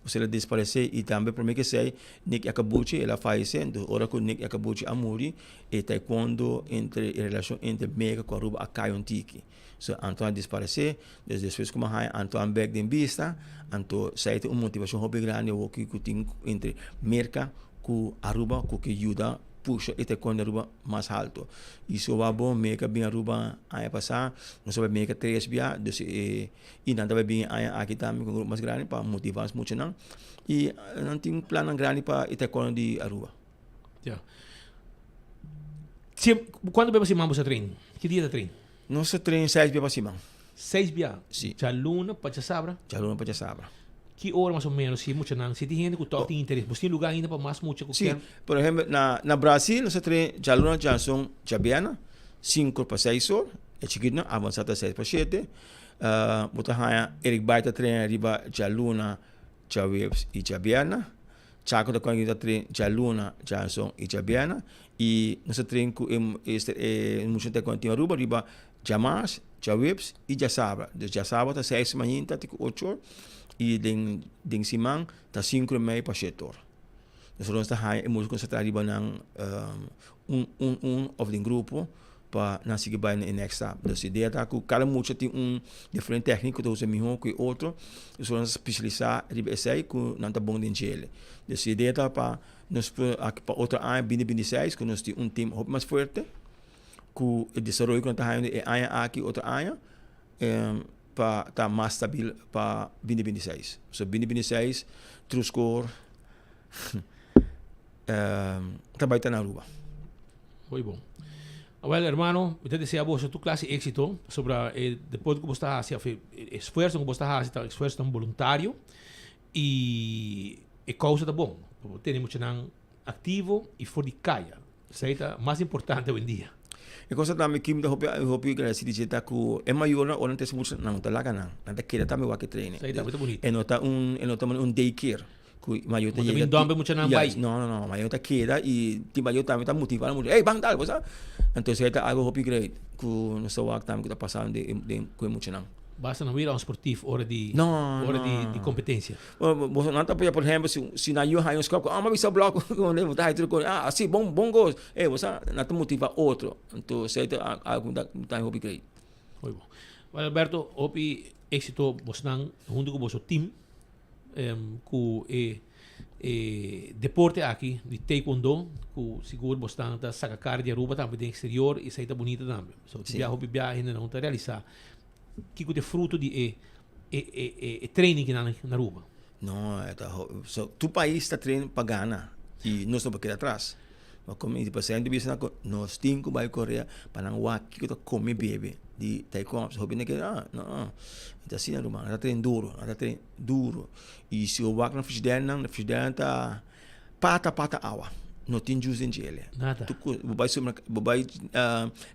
Pues el a disparesé i tambe promé ke esei Nick Iacobucci el a fayesé. Entonces ora ku Nick Iacobucci a muri e taekwondo entre e relashon entre Merka ku Aruba a kai un tiki. So Antoine a disparesé, dus despues ku mi a haña Antoine bèk den bista, anto esei ta un motivashon hopi grandi awor ku tin entre Merka ku Aruba ku ke yuda pusha e taekwondo Aruba mas halto. I so wak bo Merka bin Aruba aña pasá, nos a bai Merka tres bia, dus e I nan ta bai bin e aña aki tambe ku un grupo mas grandi pa motivá es muchanan. I nan tin plannan grandi pa e taekwondo di Aruba. Ya. Siem, kuantu bia pa siman bo sa train? Ki dia ta train? Nos ta train seis bia pa siman. Seis bia? Si. Djaluna pa djasabra? Djaluna pa djasabra. Ki ora mas o menos si e muchanan, si tin hende ku tòg tin interes, bo tin lugá ainda pa mas mucha ku Si. kier? Por ehempel, na na Brasil nos ta train djaluna, djason, djabièrnè, sinku pa seis or. E chikitonan avansá ta seis pa shete. Bo ta haña Eric Bai ta traina riba djaluna, djaweps i djabièrnè. Chaco ta konekta ta train djaluna, djason i djabièrnè. I nos ta train ku e e muchanan ta konekta Aruba riba djamars, djaweps i djasabra. Dus djasabra ta seis mainta te ku ocho or i den den siman ta sinku i mei pa shete or. Nosotros ta haña e mucha ku nos ta traha riba nan un un un òf den grupo. pa nan sigui bai na e next stap. Dus idea ta ku kada mucha tin un diferente teknik ku ta usa mihó ku e otro, dus ora nan spesialisá riba esei ku nan ta bon den djele. Dus idea ta pa nos por aki pa otro aña binti binti i seis ku nos tin un team hopi mas fuerte ku e desaroyo ku nan ta haña e aña aki otro aña pa ta mas stabil pa binti binti i seis. So binti binti i seis True Score ta bai ta na Aruba. Muy bon. Awel hermano, mi ta desea boso tur clase exito pasobra e deporte cu bo ta haci of e esfuerzo cu bo ta haci ta esfuerzonan boluntario y e causa ta bon. Bo tene muchanan activo y for di caya. Esey ta mas importante awendia. E cosa tambe ki mi ta hopi hopi agradeci di dje ta cu e mayornan ora nan ta hasi mucha nan no ta laga nan, nan ta keda tambe wak e training. Esey tambe ta bunito. E no ta un e no ta un day care cu mayor ta Bo ta yega bin dombe muchanan Juist, bay. no no no mayor ta keda y tin mayor tambe ta motiva nan mucha ey ban dal bo sa. Entonces esey ta algo hopi great cu nos ta wak tambe cu ta pasando den cu e muchanan. Basta nan bira un sportief ora di No, ora di no. di competencia. Bo bo nan ta apoya por ehempel si si nan yu haña un skòp ah mi a bisa blòk bo ta haña tur kos ah si bon bon kos ey bo sa nan ta motiva otro anto esei ta algu ku mi ta hopi grei. Hopi bon. Bueno Alberto hopi exito bosnan hunto ku boso team ku e e deporte aki di taekwondo ku sigur bosnan ta saka kara di Aruba tambe den exterior y esei ta bunita tambe. So tin bia hopi bia hende nan ta realisa kiko ta e fruto di e e e e e training ki nan na Aruba. No, e ta ho, so tur pais ta train pa gana y nos no por keda atras. Ma como mi presidente bisa nan cu nos tin cu bay Korea pa nan wak kico ta come bebe di taekwondo. Hopi hende keda, ah, no, e ta asina ruman, nan ta train duro, nan ta train duro. Y si bo wak nan frigidaire nan, frigidaire ta Pata pata awa. No tin juice den djele. Nada. Tu ku bo bai supermerka bo bai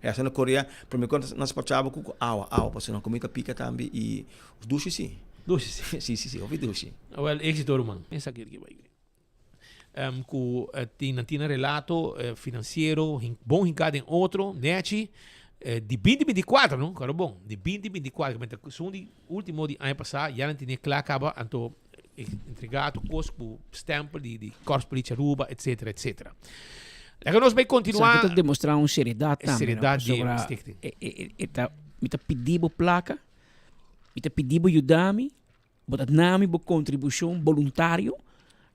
restaurant na Korea prome ku nan spachá bo ku ku awa awa pasobra nan comida ta pika tambe i dushi si. Dushi si. Si si si hopi dushi. Awel exito ruman. Esaki ki bai ku tin nan tin nan relato finansiero bon hinká den otro nechi di binti binti kuater no kòrda bon di binti binti kuater esun di ultimo di aña pasá ya nan tene kla kaba anto Entrega tur kos ku stempel di di Korps Politie Aruba etcetera etcetera. Laga nos bai kontinuá. Esaki ta demostrá un seriedat tambe, no? Seriedat di Pasobra stichting. e e e ta mi ta pidi bo plaka, mi ta pidi bo yuda mi, bo ta duna mi bo kontribushon boluntario,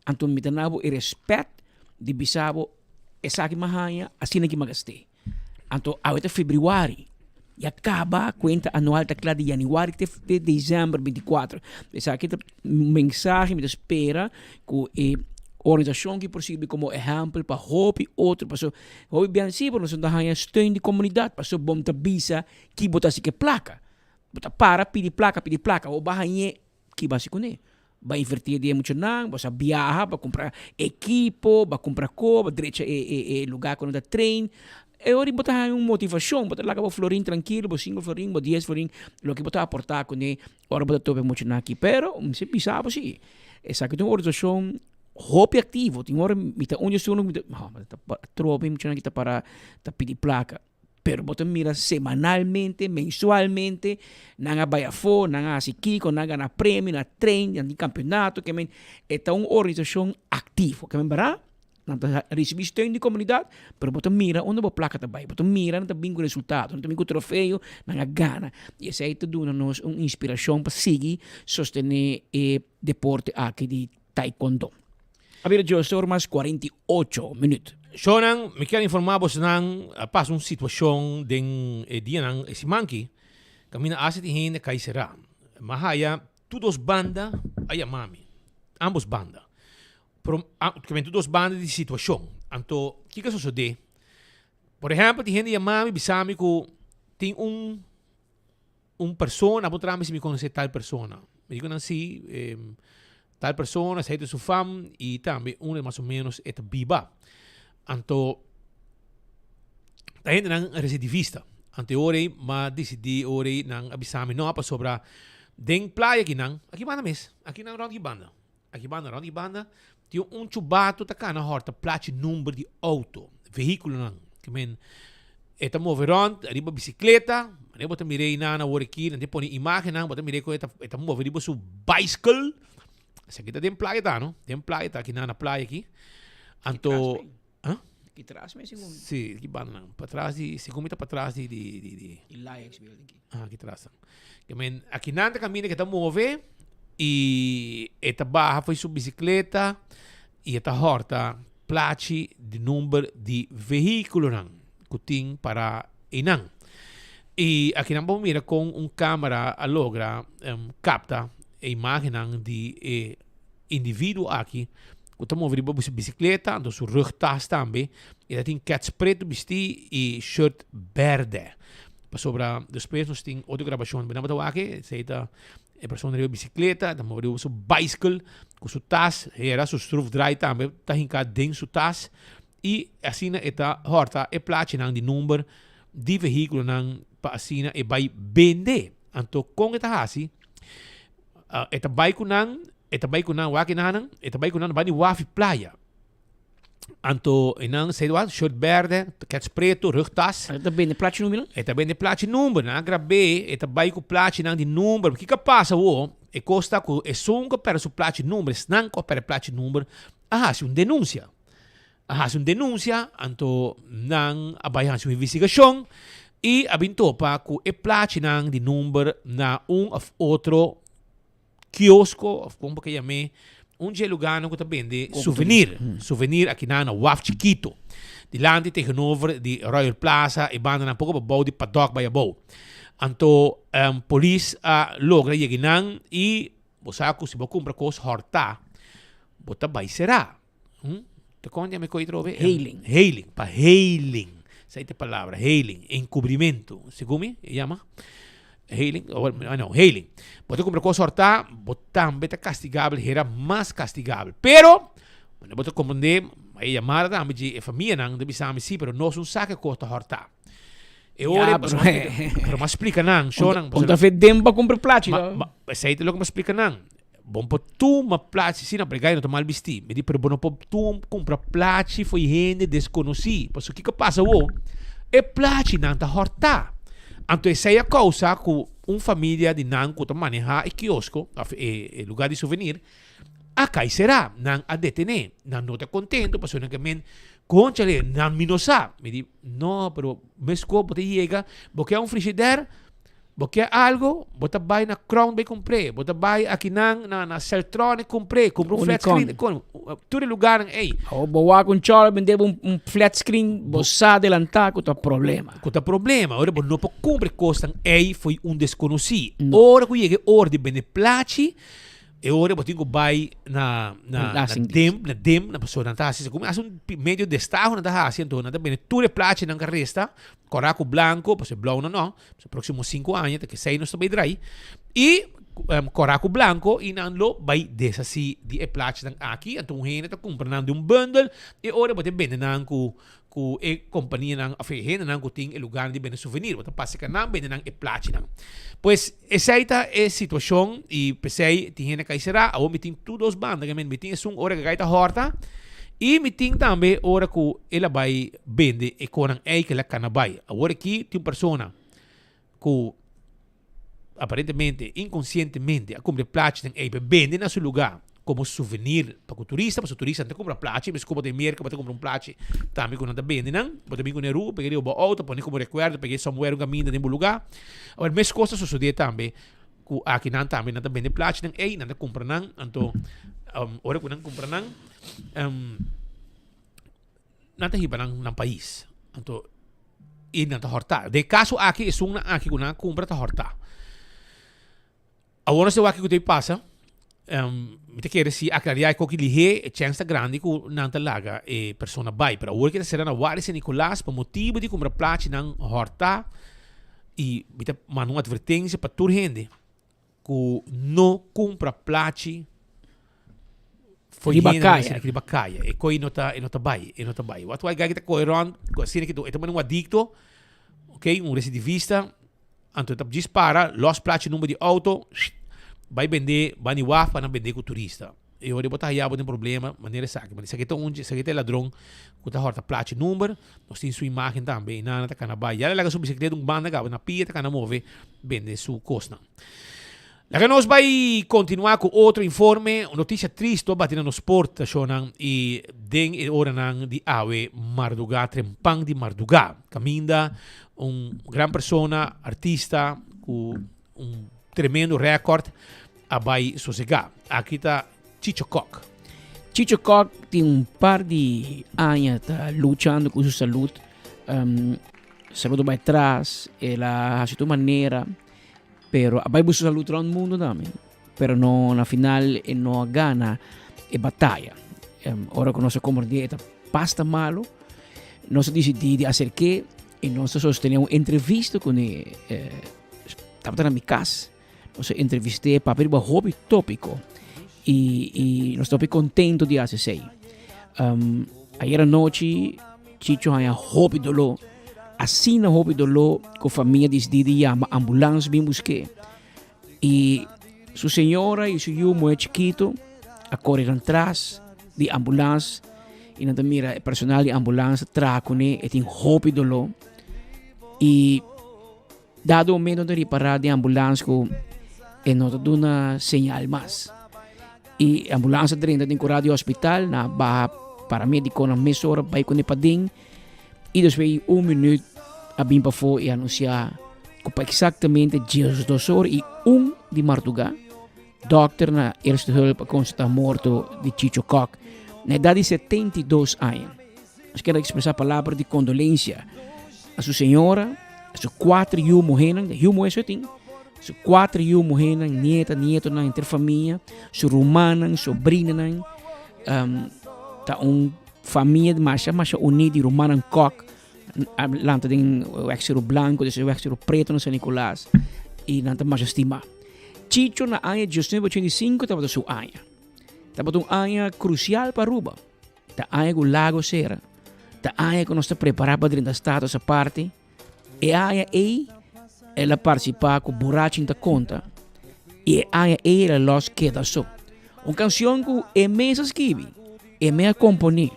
anto mi ta duna bo e rèspèt di bisa bo esaki mi a haña, asina ki mi a gast'é. Anto awe ta febrüari, ya kaba kuenta anual ta kla di yanüari te te desèmber bintikuater. Esaki ta un mensahe mi ta spera ku e organisashon aki por sirbi komo ehèmpel pa hopi otro pasobra hopi biaha si bo nos no ta haña steun di komunidat pasobra bo no ta bisa ki bo ta hasi ku e plaka. Bo ta para pidi plaka pidi plaka bo baha hañ'é Ki bo hasi kuné? Bo a invertí den e muchanan, bo sa biaha, bo a kumpra ekipo, bo a kumpra ko, bo a drecha e e e lugá ku nan ta train. E ora bo ta haña un motivashon, bo ta laga bo florin trankilo, bo sinku florin, bo dies florin, loke bo ta aportá kuné ora bo ta topa e muchanan aki. Pero mi mester bisa bo si, esaki ta un organisashon hopi aktivo. Tin ora mi ta un di esun ku mi ta, atrobe e muchanan aki ta para ta pidi plaka. Pero bo ta mira semanalmente, mensualmente, nan a bai afó, nan a hasi kiko, nan a gana premio, nan a train, nan tin kampeonato, ke men e ta un organisashon aktivo. Ke men bará, nan ta risibí steun di komunidat, pero bo ta mira unda bo plaka ta bai, bo ta mira nan ta bin ku resultado, nan ta bin ku trofeo, nan a gana. I esei ta duna nos un inspirashon pa sigui sostené e deporte aki di taekwondo. A bira djoso ora mas 48 minuut. Shownan, mi kier informa bosonan a pasa un situacion den e dianan e siman aki, caminda haci tin hende cay cera. Mi a haya tur dos banda a yama mi, ambos banda. Pero tur dos banda di situacion. Anto kico a sosode? Por ehempel tin hende yama mi bisa mi cu tin un un persona, bo traha mi si mi conoce tal persona. Mi dico nan si, tal persona, esey ta su fam y tambe unda mas o menos e ta biba. Anto, ta hendenan recidivista. Anto e ora ey m'a dicidi ora ey nan a bisa mi no pasobra den playa akinan, aki banda mes, akinan rond ki banda, aki banda rond ki banda, tin un chubato ta cana horta plachi number di auto, vehiculonan. Ke men e ta move rond riba bicicleta, manera bo ta mira einan awor aki, nan ta pone imagennan, bo ta mira con e ta e ta move riba su bicycle. Esaki ta den playa ta no, den playa ta akinan na playa aki. Anto, huh? Ki tras mes segun. Si, ki banda nan. Patras di, segun mi ta patras di di di di. Di Lions building ki. Ah, ki tras nan. Ke men akinan ta kaminda ke ta move i e ta baha for su bisikleta i e ta hòrta plachi di number di vehíkulonan ku tin para einan. I akinan bo mira kon un kamera a logra kapta e imágennan di e individuo aki. ku ta move riba su bisikleta, anto su rugtas tambe, e ta tin kets pretu bistí i shirt bèrdè. Pasobra despues nos tin otro grabashon, bo ta wak esei ta e persona riba bisikleta, ta move riba su baiskel ku su tas, hera su schroefdraai tambe ta hinká den su tas i asina e ta hòrta e plachinan di number di vehíkulonan pa asina e bai bende. Anto kon e ta hasi? E ta bai ku nan, e ta bai ku nan, wak e nan, e ta bai ku nan bai di waf i playa. Anto e nan sei wat, shirt berde, kets preto, rugtas. E ta bende plachi number nan? E ta bende plachi number, nan a grab'é, e ta bai ku plachinan di number. Kiko a pasa awo? E kos ta ku esun ku a pèrdè su plachi number, esnan ku a pèrdè plachi number a hasi un denunsia. A hasi un denunsia, anto nan a bai hasi un investigashon i a bin topa ku e plachinan di number na un òf otro kiosko òf kon bo ke yam'é, un dje lugánan ku ta bende souvenir, souvenir akinan na Waf Chikito, dilanti tegenover di Royal Plaza e bandanan poko pabou di Paddock bai abou. Anto polis a logra yega einan i bo sa ku si bo kumpra kos hòrtá bo ta bai será. Te kon yama e koi atrobe? Heiling. Heiling, pa heiling. Esei ta e palabra, heiling, enkubrimentu. Segun mi e yama heiling, no, heiling. Bo ta kumpra kos hòrtá, bo tambe ta kastigabel, hera mas kastigabel. Pero, bo ta komprendé, e yamada tambe dje e famianan ta bisa mi, si, pero nos no sa ke kos ta hòrtá. E ora, Ya, pero, pero m'a splika nan, shownan. Un ta fe den pa kumpra plachi. Ma, esei ta loke m'a splika nan. Bo por tuma plachi, si na pregai no ta mal bisti. Mi di, pero bo no por tum kumpra plachi fo'i hende deskonosí. Pasobra kiko a pasa awor? E plachinan ta hòrtá. Anto esei a kousa ku un familia di nan ku ta manehá e kiosko òf e e lugá di suvenir a kai será. Nan a detené. Nan no ta kontentu pasobra nan ke men, Kónchale, nan mi no sa. Mi di, no, pero meskos bo ta yega, bo ke un frishider? Bo kier algo, bo ta bai na Crown bai compr'é, bo ta bai akinan na na Celtronic compr'é, compra un flat screen, Unicon. con, tur e lugarnan ei. Awor bo wak un chòrò bende bo un un flat screen, bo sa adelantá ku ta problema. Ku ta problema. Ora bo no por cumpra e kosnan ei fo'i un deskonosí. Ora ku yega e ora di bende plachi, E ora bo tin ku bai na na na dem na dem na pasobra nan ta hasi segun mi hasi un medio destaho nan ta hasi anto nan ta bini tur e plachinan ku a resta kòrá ku blanko pasobra e blou nan no pasobra próksimo sinku aña ta kesei nos ta bai drai i kòrá ku blanko i nan lo bai deshasí di e plachinan aki anto un hende ta kumpra nan di un bundel e ora bo ta bende nan ku ku e kompanianan òf e hendenan ku tin e lugarnan di bende suvenir. Bo ta pasa ka nan bende nan e plachinan. Pues esei ta e situashon i p'esei tin hende kai será. Awor mi tin tur dos banda ke mi tin esun ora ku e kai ta hòrta i mi tin tambe ora ku el a bai bende e konan ei ku el a kana bai. Awor aki tin un persona ku aparentemente inkonsientemente a kumpra e plachinan ei pa e bende na su lugá komo suvenir pa ku turista, pasobra turista no ta kumpra plachi, meskos bo ta den Merka bo ta kumpra un plachi tambe ku nan ta bende nan, bo ta bin ku Neru, pega riba bo outo, pone komo rekuerdo, pega e somewhere un kaminda den bo lugá. Awor meskos ta sosodé tambe ku aki nan tambe nan ta bende plachinan ei, nan ta kumpra nan, anto ora ku nan kumpra nan nan ta hiba nan nan pais. Anto i nan ta hòrtá. Den e kaso aki esunnan aki ku nan a kumpra ta hòrtá. Awor nos ta wak kiko ta pasa. Mi ta kere si aklariá e koki lihé e chèns ta grandi ku nan ta laga e persona bai. Pero awor ke ta sera na Wari San Nicolas pa motibu di kumpra plachinan hòrtá i mi ta manda un atvertensia pa tur hende. Ku no kumpra plachi for Riba hende nan kaya. asina riba kaya. E koi no ta e no ta bai, e no ta bai. Wat wai gai ta kohe rond ku asina ki e ta manda un adikto, ok, un residivista, anto e ta djis para, los plachi number di auto, bai bende, bai ni waf pa nan bende ku turista. E ora bo ta haya bo den problema manera esaki. Ma esaki ta un, esaki ta e ladron ku ta hòrta plachi number. Nos tin su imagen tambe. I nan ta kana bai. Ya el a laga su bisikleta un banda kaba na pia ta kana move bende su kosnan. Laga nos bai kontinuá ku otro informe. Un notisia tristu a bati na nos porta, shownan, i den e oranan di awe mardugá, trempan di mardugá. Kaminda un gran persona, artista ku un tremendo rèkòrt a bai sosegá. Aki ta Chicho Kok. Chicho Kok tin un par di aña ta luchando ku su salud. Um, salud a bai tras, el a hasi tur manera, pero a bai busca salud rond mundo tambe. Pero no, na final e no a gana e bataya. Ora ku nos a komprendé e ta basta malu, nos a disidí di aserk'é i nos a sostené un entrevista kuné. Tabata na mi kas. Nos a entrevist'é papia riba hopi tópiko i i nos ta hopi kontentu di hasi esei. Ayer anochi Chicho haña hopi doló, asina hopi doló ku famia disidí di yama ambulans bin busk'é. I su señora i su yu muhé chikitu a kore nan tras di ambulans i nan ta mira e personal di ambulans traha kuné, e tin hopi doló. I dado momento nan ta ripará den ambulans ku e no ta duna señal mas. I ambulans a drenta den kura di hospital, nan a baha paramedikonan mesora bai kuné paden. I despues di un minuut a bin pafó i anunsiá ku pa eksaktamente diesdos or i un di mardugá, dòkter na Eerste Hulp a konstatá morto di Chicho Kok na edat di 72 aña. Nos kier a ekspresá palabra di kondolensia a su señora, a su kuater yu muhénan, yu muhé so e tin, su kuater yu muhénan, nieta, nietonan, henter famia, su rumannan, sobrinanan, ta un Famia masha masha uní di rumannan Kok a lanta den wèk Seru Blanku, despues wèk Seru Pretu na San Nicolas i nan ta masha stimá. Chicho na aña 1985 tabata su aña. Tabata un aña krusial pa Aruba. Ta aña ku Lago sera, ta aña ku nos ta prepará pa drenta Status Aparte. E aña ei el a partisipá ku Borachin ta konta i e aña ei el a lòs Keda So. Un kanshon ku e mes a skibi, e mes a komponé.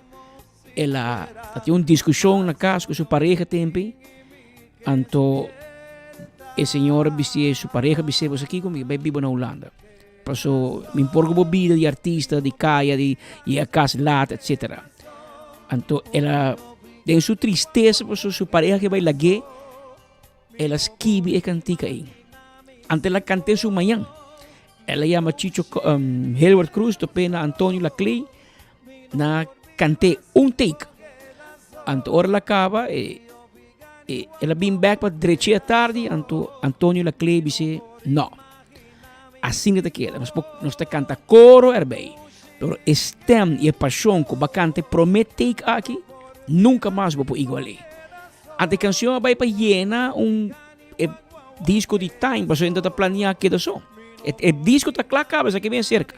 El a tin un diskushon na kas ku su pareha tempi, anto e señor a bis'é, su pareha a bis'é, Bo sa kiko? Mi bai biba na Hulanda. Paso mi por ku bo bida di artista, di kaya, di yega kas lat, etcetera. Anto el a, den su tristesa paso su pareha ke bai lag'é, el a skibi e kantika ei. Anto el a kant'é su mañan. El a yama Chicho Hilbert Cruz, top'é na Antonio Laclay, na kant'é un take. Anto ora el a kaba, e, e, el a bin bèk pa drech'é atardi, anto Antonio Laclay bis'é, No. Asina ta keda. Nos por, nos ta kanta koro erbij, pero e stem i e pashon ku bo a kanta e promé take aki, nunka mas bo por igual'é. Anto e kanshon a bai pa yena un e disko di Time, pasobra nan ta planeá keda so. E, e disko ta kla kaba, esaki bien serka.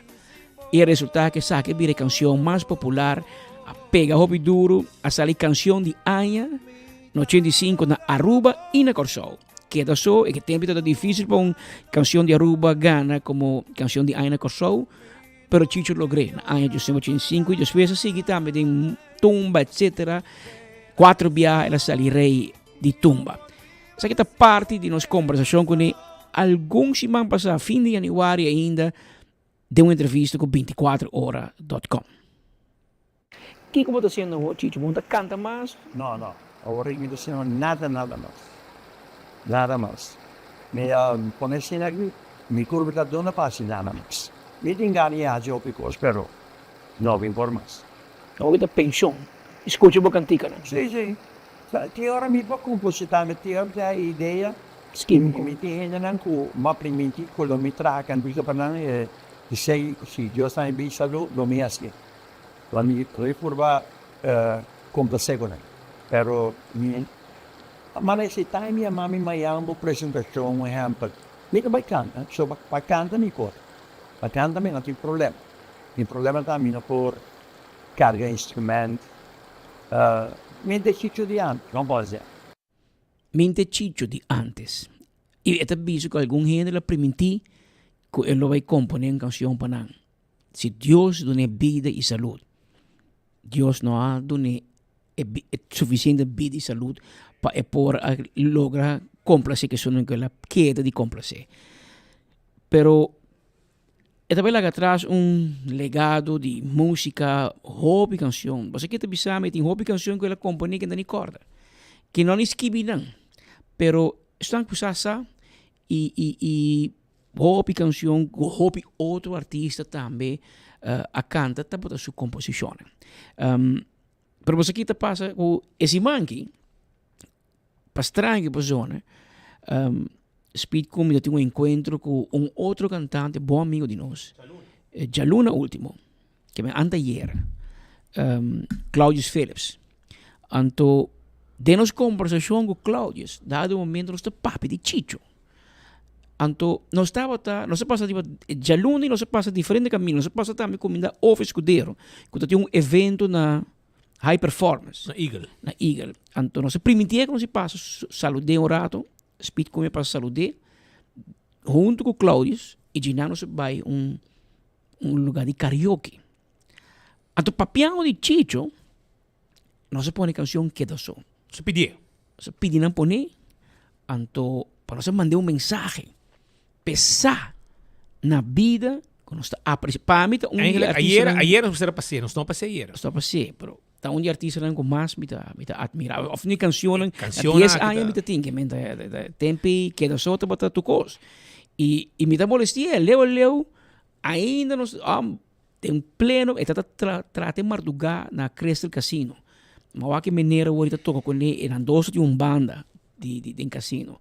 I e resultá ku esaki a bira e kanshon mas popular, a pega hopi duru, a sali kanshon di aña na 85 na Aruba i na Kòrsou. Keda so, e ke tempo tabata difícil pa un canción di Aruba gana como canción di aña na Kòrsou, pero Chicho logr'é na aña 1985 y despues a sigui tambe den tumba etcétera. Cuatro biaha el a sali rey di tumba. Esaki ta parti di nos conversacion kuné algun siman pasá, fin di januari ainda, den un entrevista ku 24ora.com. Kiko bo ta haciendo awor, Chicho? Bo no ta canta mas? No, no. Awor mi no ta haciendo nada, nada mas. Nada mas. Mi a pone asina aki, mi curpa ta duna pa haci nada mas. Mi tin gana di haci hopi cos, pero no bin por mas. Awor ta pension i scucha bo canticanan. Si, si. Tin ora mi por composita, mi tin ora mi tin idea, mi tin hendenan cu mi a priminti cu lo mi traha cantica pa nan, e esey si Dios ta mi bin salud lo mi haci. Lo mi purba complace cu nan, pero mi manda si time mi a mami mañan bo presentacion un ehempel, mi ta bay canta, so pa canta mi por, pa canta mi no tin problema, mi problema ta mi no por carga instrument, mi ta chicho di antes, no por haci. Mi ta chicho di antes. Y e ta bisa cu algun hende lo priminti cu e lo bay compone un cancion pa nan. Si Dios dun'é bida i salud, Dios no a dun'é e sufisiente bida i salud pa e por a logra komplasé kesun ku el a keda di komplasé. Pero e ta bai laga atras un legado di músika, hopi kanshon. Bo sa ke ta bisa mi tin hopi kanshon ku el a komponé ku e ta ni kòrda, ke no a ni skibi nan. Pero esnan ku sa sa i i i Hopi cancion cu hopi otro artista tambe a canta tabata su composicionnan. Pero bo sa ki ta pasa cu e siman aki, pa straño cu por zona, Speed cu mi ta tin un encuentro cu un otro cantante bon amigo di nos, djaluna ultimo, ke men anteayer. um, Claudius Philips. Anto den nos kombersashon ku Claudius, dado momento nos ta papia di Chicho. Anto nos tabata, nos a pasa riba djaluna i nos a pasa diferente kaminda. Nos a pasa tambe kuminda Ofi Escudero, ku ta tin un evento na High Performance. Na Eagle. Na Eagle. Anto nos a primintié ku nos a pasa salud'é un rato, Speed ku mi a pasa salud'é huntu ku Claudius i djinan nos a bai un un lugar di karaoke. Anto papiando di Chicho, nos a pone canción Keda So. Nos a pidié. Nos a pidi nan pone, anto pa nos a mand'é un mensahe p'e sa na bida ku nos ta aprecia. Pa mi ta un di e Eigenlijk ayer, artistanan. ayer nos mester a pas'é, nos no a pas'é ayer. Nos no a pas'é, pero ta un di e artistanan ku mas mi ta mi ta admira. Of ni cancionnan, na Cancionnan dies aki aña ta. mi ta tin ke men ta tempi Keda So tabata tur kos. I i mi ta molesti'é leu a leu ainda nos Den pleno e ta ta trata e mardugá na Crystal Casino. Ma wak e meneer awor ta toka kuné e nan dos tin un banda di di den casino.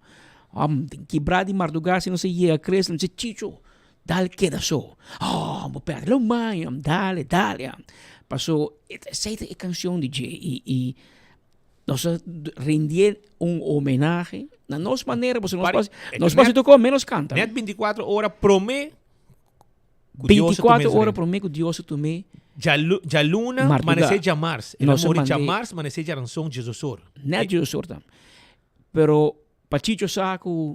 Hòm den kibrá di mardugá si nos a yega Crystal nos di Chicho dal keda so. Hòm bo pèrdè lo maña dale dale. Paso esei ta e kanshon di dje i i nos a rindié un homenahe na nos manera pasobra nos nos pas tokó menos kanta. Nèt bintikuatro ora promé Ku Dios a tum'é 24 ora promé ku Dios a tum'é. Djaluna manesé djamars. El a muri djamars manesé djaranson djesosor. Nèt djesosor ta. Pero pa Chicho sa ku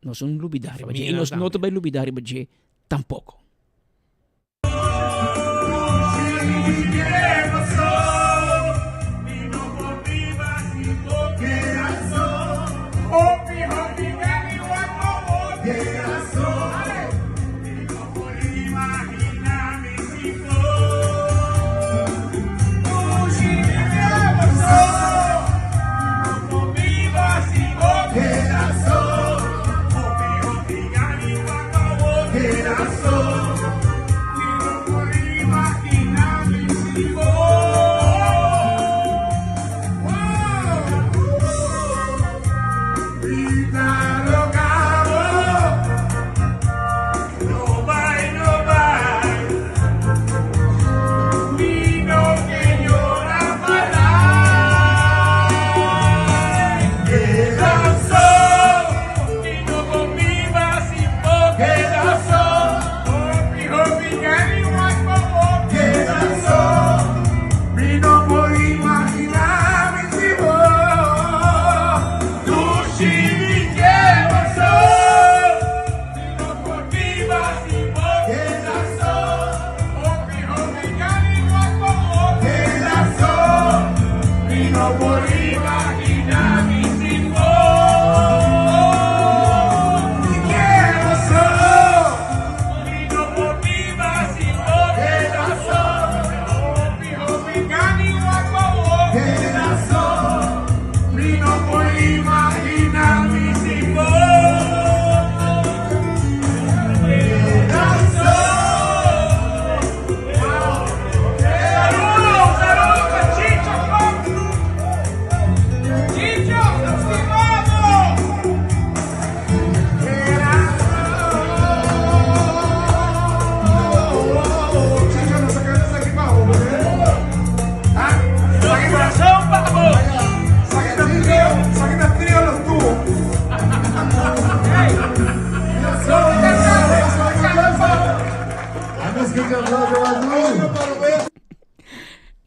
nos no lubidá riba dje i nos no ta bai lubidá riba dje tampoko.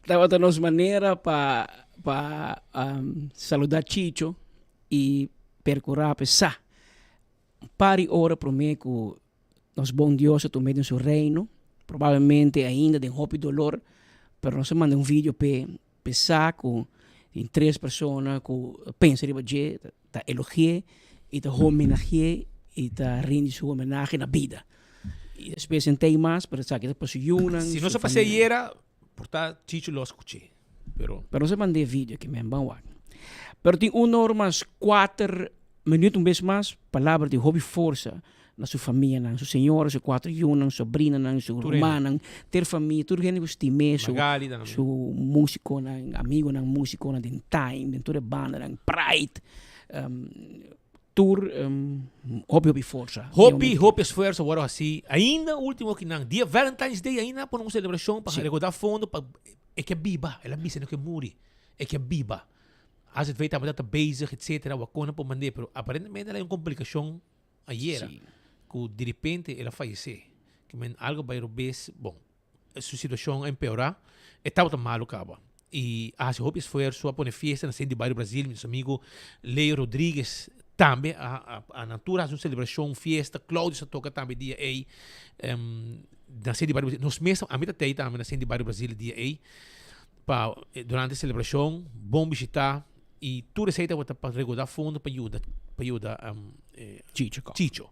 Tabata nos manera pa pa saluda Chicho y percura pa e sa un par di ora prome cu nos bon Dios a tum'é den su reino, probablemente ainda den hopi dolor, pero nos a manda un video p'e p'e sa cu tin tres persona cu a pensa riba dje, ta elogi'é y ta homenagi'é y ta rindi su homenahe na bida. Y despues hentey mas, pero esaki ta pa su yunan, Si nos su a pas'é famia. ayera, por ta Chicho lo a scuch'é, pero. Pero nos a mand'é video aki men, ban wak. Pero tin un or mas kuater minuut un bes mas, palabra di hopi forsa na su famianan, su señora, su kuater yunan, sobrinanan, su Tur hende. rumannan, ter famia, tur hende ku stim'é, su Magali tambe. su musikonan, amigonan musikonan den Time, den tur e bandanan, Pride. Tur hopi hopi forsa. Hopi hopi esfuerso wòrdu hasi ainda ultimo kinan dia Valentine's Day ainda pone un selebrashon pa rekoudá fondo pa e ke biba el a bisa no ke muri e ke biba AZV tabata ta bezig etcetera wakona por mand'é pero aparentemente el a hay un komplikashon ayera ku diripente el a fayesé ke men algo bai robes bon su situacion a empeora, e tabata malo caba. Y a haci hopi esfuerzo, a pone fiesta na Centro di Bario Brasil, mi nos amigo Leo Rodriguez tambe a, a, a nan tur a haci un celebracion, fiesta, Claudio sa toca tambe dia ey, um, na Centro di Bario Brasil. Nos mes, ami ta tey tambe na Centro di Bario Brasil dia ey, pa durante e celebracion, bon bishita, y tur esey tabata pa regoda fondo pa yuda, pa yuda um, eh, Chicho. Chicho.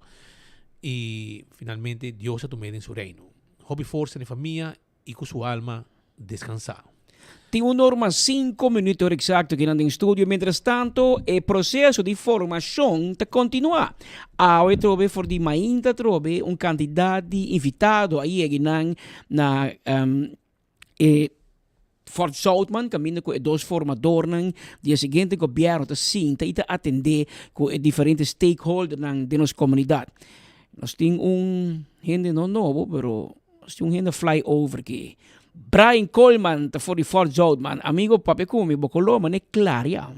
Y finalmente Dios a tum'é den su reino. Hopi forsa den famia y cu su alma descansa. Tin un or mas cinco minuut ora exacto kinan den studio. Mientras tanto e proceso di formacion ta continua. Awe trobe for di mainta trobe un cantidad di invitado a yega nan na e Fort Zoutman caminda cu e dos formadornan di e siguiente gobierno ta sinta y ta atende cu e diferente stakeholdernan den nos comunidad. Nos tin un hende no nobo pero nos tin un hende fly over aki. Brian Koolman ta for di Fort Zoutman. Amigo papia cu mi bo color mane claria.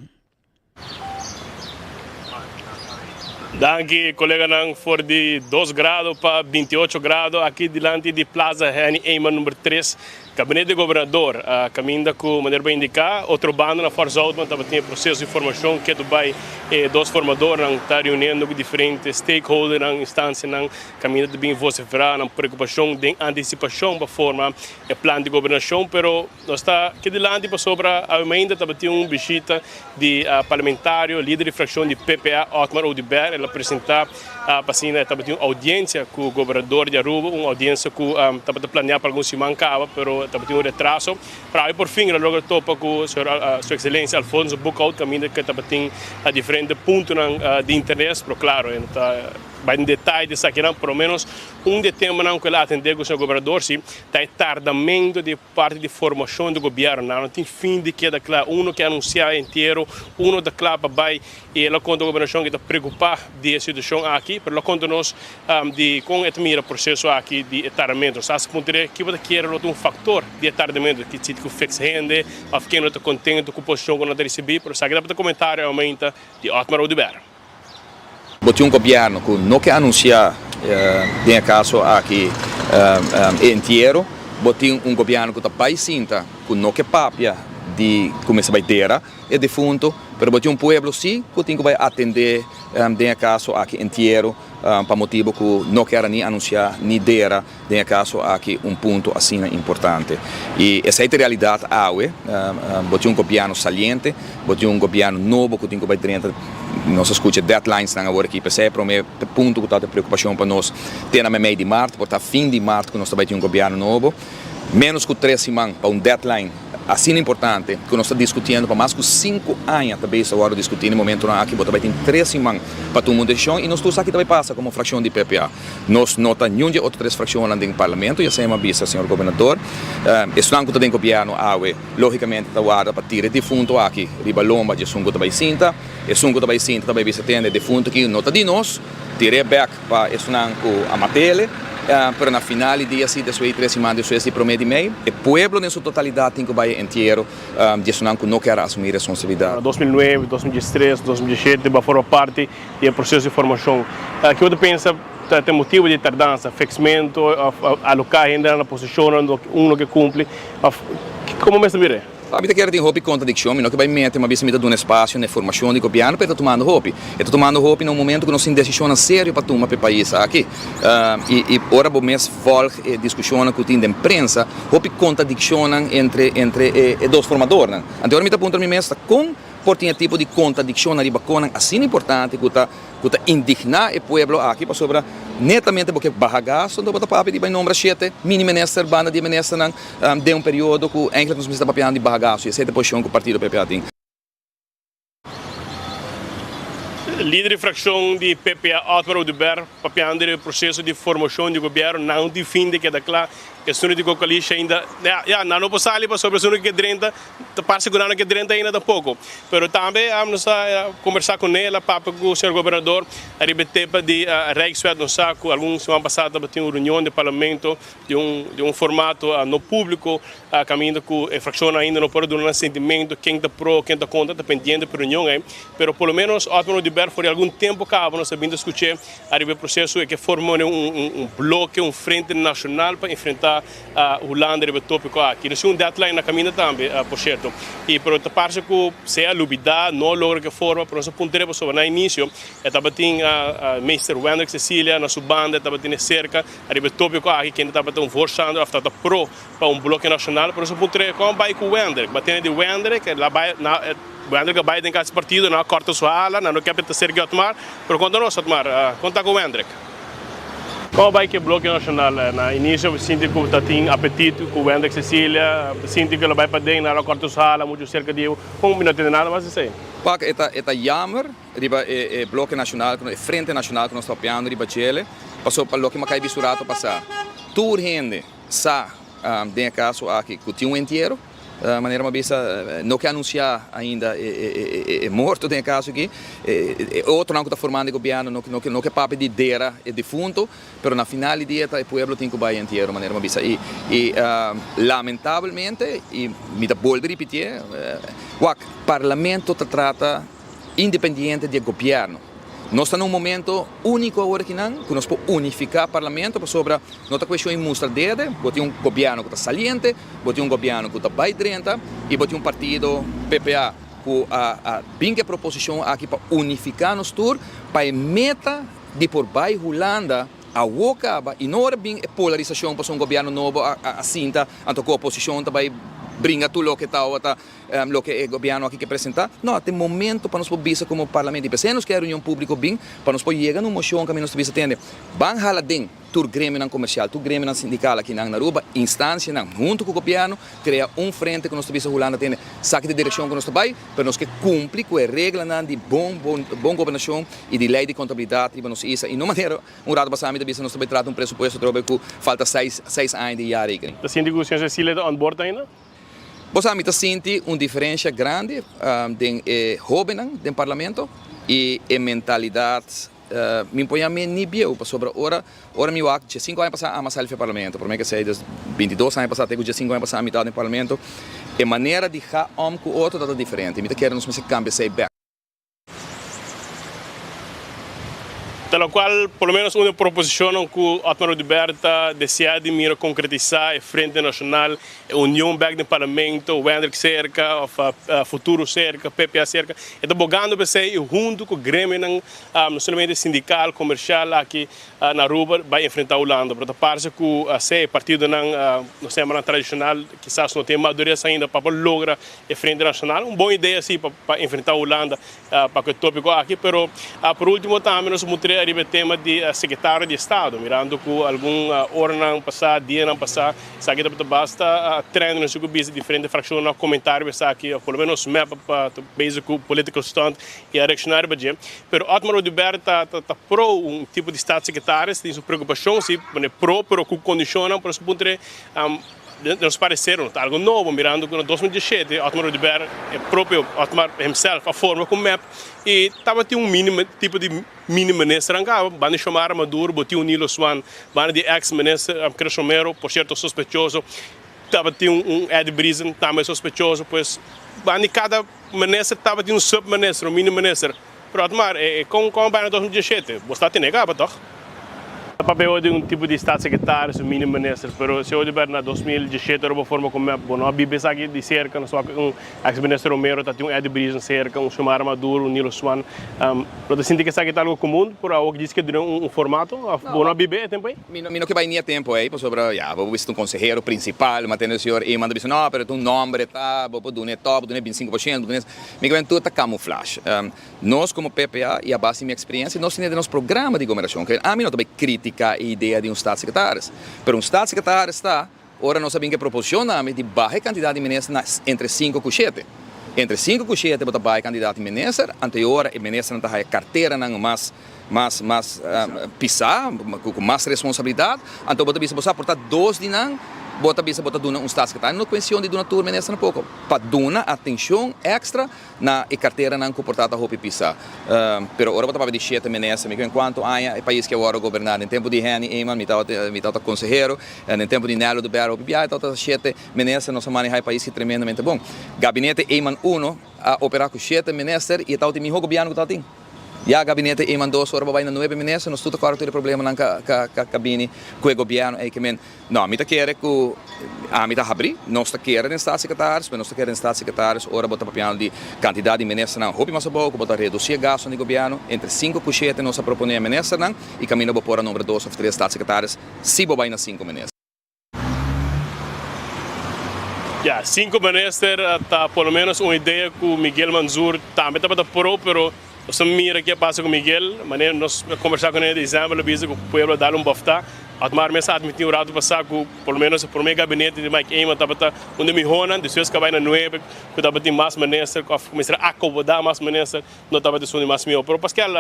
Danki koleganan for di dos grado pa 28 grado aki dilanti di Plaza Henny Eman number 3, Gabinete di Gobernador. Kaminda ku manera bo a indiká otro banda na Fort Zoutman tabatin e proseso di formashon ketu bai e dos formadornan ta reuniendo ku diferente stakeholdernan, instansianan kaminda ta bin vosifera nan preokupashon den antisipashon pa forma e plan di gobernashon pero Nos ta ke dilanti pasobra awe mainta tabatin un bishita di parlamentario, lider di frakshon di PPA, Otmar Oduber. El a presenta pa asina e tabatin un audiencia ku gobernador di Aruba, un audiencia ku tabata planea pa algun siman kaba, pero tabatin un retraso. Pero awe por fin el a logra topa ku su excelencia Alfonso Boekhoudt kaminda ku tabatin diferente puntonan di interes, pero klaro e no ta bai den detaye di esakinan, por lo menos un di e temanan ku el a atende ku señor gobernador si ta e tardamento di Parti di formacion di gobierno nan no tin fin di keda cla. Uno ke anuncia e entiero, uno ta cla pa bay y el a conta gobernacion ke ta preocupa di e situacion aki, pero el a conta nos di con e ta mira proceso aki di e tardamento. Sa si puntra kiba ta kere lo ta un factor di e tardamento, ki chit cu fix hende of ken lo ta contento cu posicion cu nan ta ricibi, pero esaki tabata comentario aumenta di Otmar Oduber. Bo tin un gobièrnu ku no ke anunsiá den e kaso aki e entiero. Bo tin un gobièrnu ku ta bai sinta ku no ke papia di ku mester bai dera e defuntu. Pero bo tin un pueblo si ku tin ku bai atendé den e kaso aki entiero pa motibu ku no kier a ni anunsiá ni dera den e kaso aki un punto asina importante. I esei ta e realidat awe. Bo tin un gobièrnu saliente, bo tin un gobièrnu nobo ku tin ku bai drenta. Nos a skucha deadlinesnan awor aki, p'esei e promé punto ku ta di preokupashon pa nos te na meimei di mart, por ta fin di mart ku nos ta bai tin un gobièrnu nobo. Ménos ku tres siman pa un deadline asina importante ku nos ta diskutiendo pa mas ku sinku aña ta bezig ta wòrdu diskutí. Na e momentunan aki bo ta bai tin tres siman pa tuma un desishon i nos tur sa ki ta bai pasa komo frakshon di PPA. Nos no ta niun di e otro tres frakshonnan den parlamento, ya sema bisa señor gobernador. Esnan ku ta den gobièrnu awe lógikamente ta warda pa tira e difunto aki riba lomba di esun ku ta bai sinta. Esun ku ta bai sinta ta bai bisa tende e difunto aki no ta di nos, tir'é bèk pa esunnan ku a mat'ele. Pero na final di dia si despues di tres siman despues di promé di mei, e pueblo den su totalidat tin ku bai e entiero di esunnan ku no kier a asumí responsabilidat. Na 2009, 2013, 2017 bo a forma parti di e proseso di formashon. Ke bo ta pensa ta e motibu di e tardansa? Fixmento òf aloká hendenan na posishonnan un lo ke kumpli òf komo mester mir'é? Mi ta kere tin hopi kontradikshon, mi no ke bai mete, ma bisa mi ta duna espasio na e formashon di gobièrnu, pero e ta tumando hopi. E ta tumando hopi na un momento ku nos tin desishonnan serio pa tuma pa e pais aki. I i ora bo mes vòlg e diskushonnan ku tin den prensa, hopi kontradikshonnan entre entre e dos formadornan. Anto ora mi ta puntra mi mes ta kon por tin e tipo di kontradikshonnan riba konan asina importante ku ta ku ta indigná e pueblo aki pasobra netamente bo ke baha gasto anto bo ta papia di bai nombra shete mini minister banda di e ministernan den un periodo ku eindelijk nos mester ta papiando di baha gasto i esei ta e posishon ku partido PPA tin. Lider di frakshon di PPA Otmar Oduber papiando riba e proseso di formashon di gobièrnu nan tin fin di keda kla. Esun di Cocolishi ainda, ya, ya, nan no por sali pasobra esun ke drenta, ta parse ku nan no ke drenta ainda tampoko. Pero tambe nos a kombersá kuné, el a papia ku señor gobernador ariba e tepa di Rijkswet. Nos sa ku algun siman pasá tabatin un reunion di parlamento di un di un formato no públiko kaminda ku e frakshonnan ainda no por a duna nan sentimentu ken ta pro, ken ta kontra, ta pendiente pa e reunion ei. Pero por lo menos Otmar Oduber for di algun tempu kaba nos a bin ta skuch'é ariba e proseso e ke forma un un bloke, un frente nashonal pa enfrentá Hulanda riba e tópiko aki. Nos tin un deadline na kaminda tambe, por sierto. I pero ta parse ku sea lubidá, no logra ke forma, pero nos a puntra pasobra na inisio e tabatin Meester Wendrick Cecilia na su banda, e tabatin e serka ariba e tópiko aki, kende tabata un voorstander òf tabata pro pa un bloke nashonal. Pero nos a puntra kon bai ku Wendrick? Bo a tende di Wendrick? El a bai na Wendrick a bai den kas di partido, nan a kòrta su hala, nan no ke ta serka Otmar. Pero konta nos, Otmar, kon ta ku Wendrick? Kon bai ku e bloke nashonal? Na inisio bo sinti ku ta tin apetit ku Wendrick Cecilia, bo ta sinti ku el a bai paden, nan a kòrta su hala muchu serka di Kon mi no tende nada mas di esei. Pak, e ta e ta yamer riba e e bloke nashonal ku e frente nashonal ku nos ta papiando riba djele, pasobra pa loke mi a kai bisto rato pasá tur hende sa den e kaso aki ku tin un entiero, manera mi a bisa no ke anunsiá ainda e morto den e kaso aki, e otronan ku ta formando e gobièrnu no ke papia di dera e difunto, pero na final di dia ta e pueblo tin ku bai entiero manera mi a bisa i lamentabelmente i mi ta bolbe ripitié wak parlamento ta trata independiente di e gobièrnu. Nos ta na un momento úniko awor akinan ku nos por unifiká parlamento pasobra no ta kueshon di mustra dede, bo tin un gobièrnu ku ta saliente, bo tin un gobièrnu ku ta bai drenta i bo tin un partido, PPA, ku a a bin ku e proposishon aki pa unifiká nos tur pa e meta di por bai Hulanda awor kaba i no ora bin e polarisashon pasobra un gobièrnu nobo a a sinta anto ku oposishon ta bai bringa tur loke tabata Loke e gobièrnu aki ke presentá? No, ta e momento pa nos por bisa komo parlamento i p'esei nos ke e reunion públiko bin pa nos por yega na un moshon kaminda nos ta bisa tende, ban hala den tur gremionan komersial, tur gremionan sindikal akinan na Aruba, instansianan huntu ku gobièrnu, krea un frente ku nos ta bisa Hulanda tende, sa ki ta e direkshon ku nos ta bai, pero nos ke kumpli ku e reglanan di bon bon gobernashon i di lei di kontabilidat riba nos isla i no manera un rato pasá mi ta bisa nos ta bai trata un presupuesto atrobe ku falta seis seis aña di jaarrekening. Ta sinti ku señor Cecilia ta on board ainda? Bo sa, mi ta sinti un diferencia grandi den e hobennan den Parlamento y e mentalidad, mi por yam'e ni bieu, pasobra ora ora mi wak diesinco aña pasa ama sali for Parlamento, prome ke esey des bintidos aña pasa te cu diesinco aña pasa mi ta den Parlamento, e manera di ga om cu otro ta ta diferente, mi ta kere nos mester cambia esey bek. Ta locual por lo menos un di e proposicionnan cu Otmar Oduber ta desea di mira concretisa, e Frente Nacional, e union bek den Parlamento, Wendrick cerca of Futuro cerca, PPA cerca, e ta bogando pa esey y hunto cu gremionan no solamente sindical, comercial aki na Aruba bay enfrenta Hulanda. Pero ta parce cu asey e partidonan nos ta yama nan tradicional kisas no tin e madurez ainda pa por logra E Frente Nacional, un bon idea si pa enfrenta Hulanda pa cu e topico aki, pero por ultimo tambe nos mutre ariba e tema di Secretario di Estado, mirando cu algun oranan pasa, dianan pasa, esaki tabata basta trend nos cu bisa diferente fraccionnan a comenta ariba esaki, of por lo menos mep pa ta bezig cu political stunt y a reacciona ariba dje. Pero Otmar Oduber ta ta pro un tipo di Staatssecretaris, tin su preocupacion si, pro pero cu condicionnan, por eso puntre. Nos parecer no ta algo nobo mirando cu na 2017 Otmar Oduber, e propio Otmar himself a forma cu mep y tabatin un mini tipo di mini minister ancaba, banda di Xiomara Maduro bo tin un Nilo Swan, banda di ex minister Chris Romero, por cierto sospechoso, tabatin un Eddie Briesen tambe sospechoso, pues banda di cada minister tabatin un sub minister, un mini minister. Pero Otmar, e con con a bai na 2017? Bo sta tene caba toch? Ta papia di un tipo di staatssecretaris, un mini minister, pero si odi ber na 2017 ora bo forma cu mep, bo no a biba esaki di cerca, nos wak un ex minister Romero ta tin un Eddie Briesen cerca, un Xiomara Maduro, un Nilo Swan, bo ta sinti cu esaki ta algo comun por awor djis ke duna un formato of bo no a biba e tempo ey? Mi no ke bai ni e tempo ey pasobra ya bo bisa ta un consehero principal, ma tende señor Eman ta bisa no pero ta un nomber e ta, bo por duna e top, bo duna e 25%, bo duna e. Mi juventud ta camuflage. Nos como PPA y a base di mi experiencia nos tene den nos programa di gobernacion ke ami no ta bay critica e idea di un staatssecretaris pero un staatssecretaris ta ora nos a bin ke proposicion na ami di baha e cantidad di minister na entre cinco cu shete. Entre cinco cu shete bo ta baha e cantidad di minister anto e ora e ministernan ta haya carteranan mas mas mas pisa cu mas responsabilidad anto bo ta bisa bo sa por ta dos di nan. Bo ta bisa bo ta duna un staatssecretario, no cuestion di duna tur ministernan poco, pa duna atencion extra na e carteranan cu por ta ta hopi pisa. Pero ora bo ta papia di shete minister, mi cu en cuanto aña e pais ke a wordo goberna, den tempo di Henny Eman mi tabata mi tabata consehero, den tempo di Nel Oduber hopi biaha tabata shete minister, nos a maneha e pais ki tremendamente bon. Gabinete Eman uno a opera cu shete minister y e tabata e miho gobierno cu tabatin. Ya gabinete Eman dos ora bo bai na nuebe minister, nos tur ta corda tur e problemanan ca ca ca bini cu e gobierno ey ke men. No, mi ta kere ku ami ta habrí. Nos ta kere den Staatssecretaris, pero nos ta kere den Staatssecretaris ora bo ta papiando di kantidat di ministernan hopi mas abou ku bo ta redusí e gastunan di gobièrnu. Entre sinku ku shete nos a proponé e ministernan i kaminda bo por a nombra dos òf tres Staatssecretaris si bo bai na sinku minister. Ya, sinku minister ta por lo menos un idea ku Miguel Mansur tambe tabata pro, pero nos ta mira ke a pasa ku Miguel. Manera nos a kombersá kuné den desèmber, el a bisa ku pueblo a dal un bòftá. Otmar mes a admití un ratu pasá ku por lo menos e promé gabinete di Mike Eman tabata un di mihónan, despues ku a bai na nuebe ku tabatin mas minister òf ku mester a akomodá mas minister no tabata esun di mas mihó. Pero Paskel,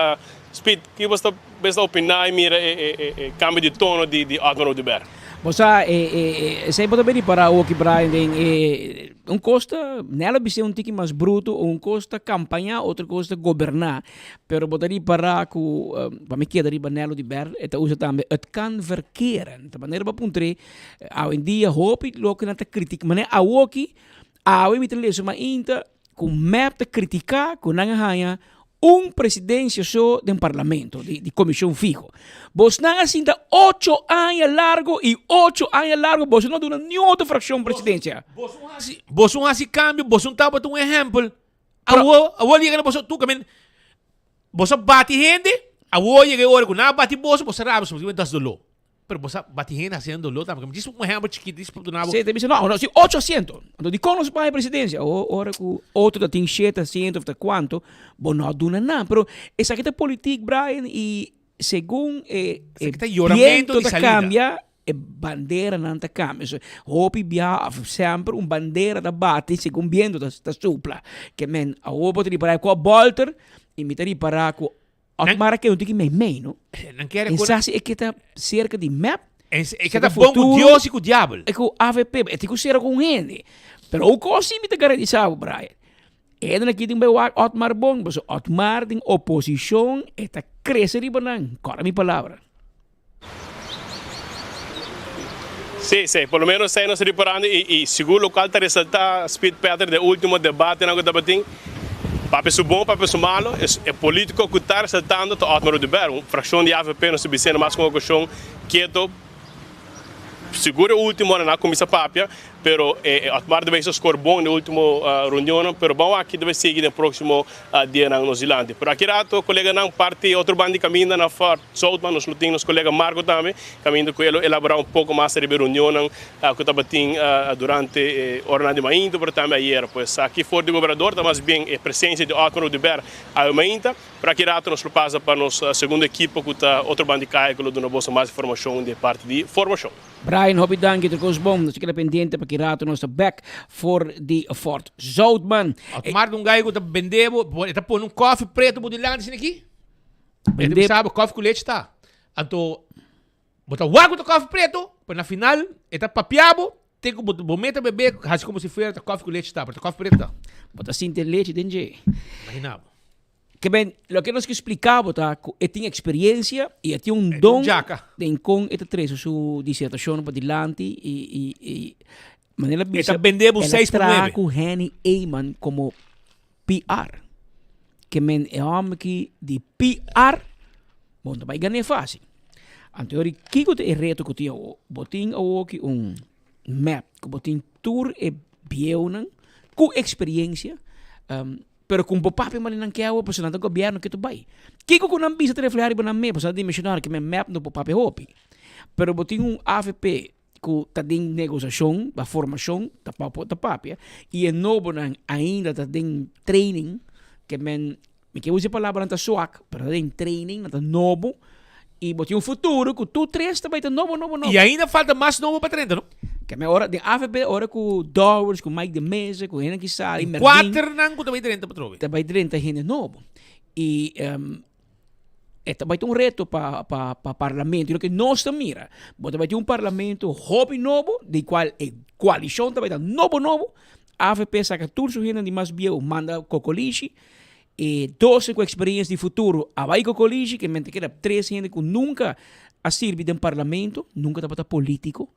Speed, ki bo ta bes ta opiná i mira e kambio di tono di Otmar Oduber? Bo sa, esei bo ta bini para awoki Brian den e un kos ta Nel a bis'é un tiki mas bruto, un kos ta kampañá, otro kos ta goberná. Pero bo ta ripará ku, pa mi keda riba Nelo di Ber, e ta usa tambe het kan verkeren. Ta manera bo a puntr'é, awendia hopi loke nan ta kritika, manera awoki, awe mi ta lesa mainta ku mep ta kritiká ku nan a haña un presidensia so den parlamento di di komishon fiho. Bosnan a sinta ocho aña largo i ocho aña largo boso no a duna niun otro frakshon presidensia. Boso un hasi kambio, boso un tabata un ehèmpel. Awo, awo a yega na boso tu kamin, boso a bati hende, awo a yega e ora ku nan a bati boso, boso a rabia, boso a das doló. Pero boso a bati hende hasiendo doló tambe. Djis un ehèmpel chikito, djis pa duna bo. Sí, ta bisa, no, no, si ocho asiento. Anto dikon nos paña presidensia? O ora ku otro ta tin shete asiento of ta kuantu, bo no a duna nan. Pero esaki ta politik, Brian, i segun e Esaki ta yoramento biento di ta salida. kambia, E banderanan ta cambia. So, hopi bia of semper un bandera ta bati segun biento ta, ta supla. Ke men awor bo ta ripara cu a bolter y mi ta ripara cu Otmar a keda un tiki mei mei, no? Nan kere En cu sa si e keda cerca di mep. En e keda bon cu Dios y cu diabel. E cu avp, e tin cu cera cu un hende. Pero un cos si mi ta garantisa bo, Brian. E hendenan aki tin bai wak Otmar bon, pasobra Otmar den oposicion e ta crece riba nan. Corda mi palabra. Sí, sí, por lo menos esei nos riparando y, y sigur locual ta resalta Speed Patrick den ultimo debatenan cu tabatin, papia su bon, papia su malo, es e politico cu ta resaltando ta Otmar Oduber, un fraccion di avp nos ta bisendo mas cu un ocasion keto, sigur e ultimo nan a cuminsa papia, pero e Otmar debe hizo score bon den ultimo reunionnan, pero ban wak ki debe sigui den proximo dianan nos dilanti. Pero aki rato coleganan parti otro banda di caminda na Fort Zoutman, nos lo tin nos colega Marco tambe, caminda cu e lo elabora un poco mas riba e reunionnan cu tabatin durante e oranan di mainta, pero tambe ayera. Pues aki for di Gobernador ta mas bien e presencia di Otmar Oduber awe mainta, pero aki rato nos lo pasa pa nos segundo ekipo cu ta otro banda di caya cu lo duna boso mas informacion di e parti di formacion. Brian, hopi danki, tur kos bon. Nos ta keda pendiente pa ki rato nos ta bek for di Fort Zoutman. Otmar ta un gai ku ta bende bo, e ta pone un kofi preto bo dilanti asina aki. E ta Bende. bisa bo kofi ku lechi ta. Anto bo ta wak ku ta kofi preto, pero na final e ta papia bo te ku bo bo meta bebe hasi komo si fuera ta kofi ku lechi ta, pero ta kofi preto ta. Bo ta sinti e lechi den dje. Imagina bo. Ke ben, loke nos ke splika bo ta ku e tin eksperiencia i e tin un don den kon e ta trese su disertashon padilanti i i i manera E bisa ta bende bo el a seis por traha nuebe. ku Henny Eman komo PR. Ke men e hòmber ki di PR bo no ta bai gan'é fásil. Anto yori kiko ta e reto ku tin awo? Bo tin awoki un map ku bo tin tur e bieunan ku eksperiencia. Pero con bo papia mane nan ke awo pasobra nan ta gobierno ke ta bay. Kiko ku nan bisa ta refleha riba nan mes pasobra nan ta dimensionar ke men mep no por papia hopi. Pero bo tin un avp ku ta den negosiashon pa formashon ta ta papia i e nobonan ainda ta den training ke men mi ke usa e palabra nan ta swak pero ta den training nan ta nobo I bo tin un futuro ku tur tres ta bai ta nobo, nobo, nobo. I ainda falta mas nobo pa drenta, no? Ke me ora, den AVB, ora ku Dowers, ku Mike de Meza, ku hende ki sali, Tin Merdin. kuater nan ku ta bai drenta patrobe. Ta bai drenta hende nobo. I um, E ta bai ta un reto pa pa pa parlamento. Y loke nos ta mira, bo ta bai tin un parlamento hopi nobo, di cual e coalicion ta bai ta nobo nobo. Avp saca tur su hendenan di mas bieu manda cocolishi. E doce cu experiencia di futuro a bai cocolishi, ke men ta keda tres hende cu nunca a sirbi den parlamento, nunca tabata politico.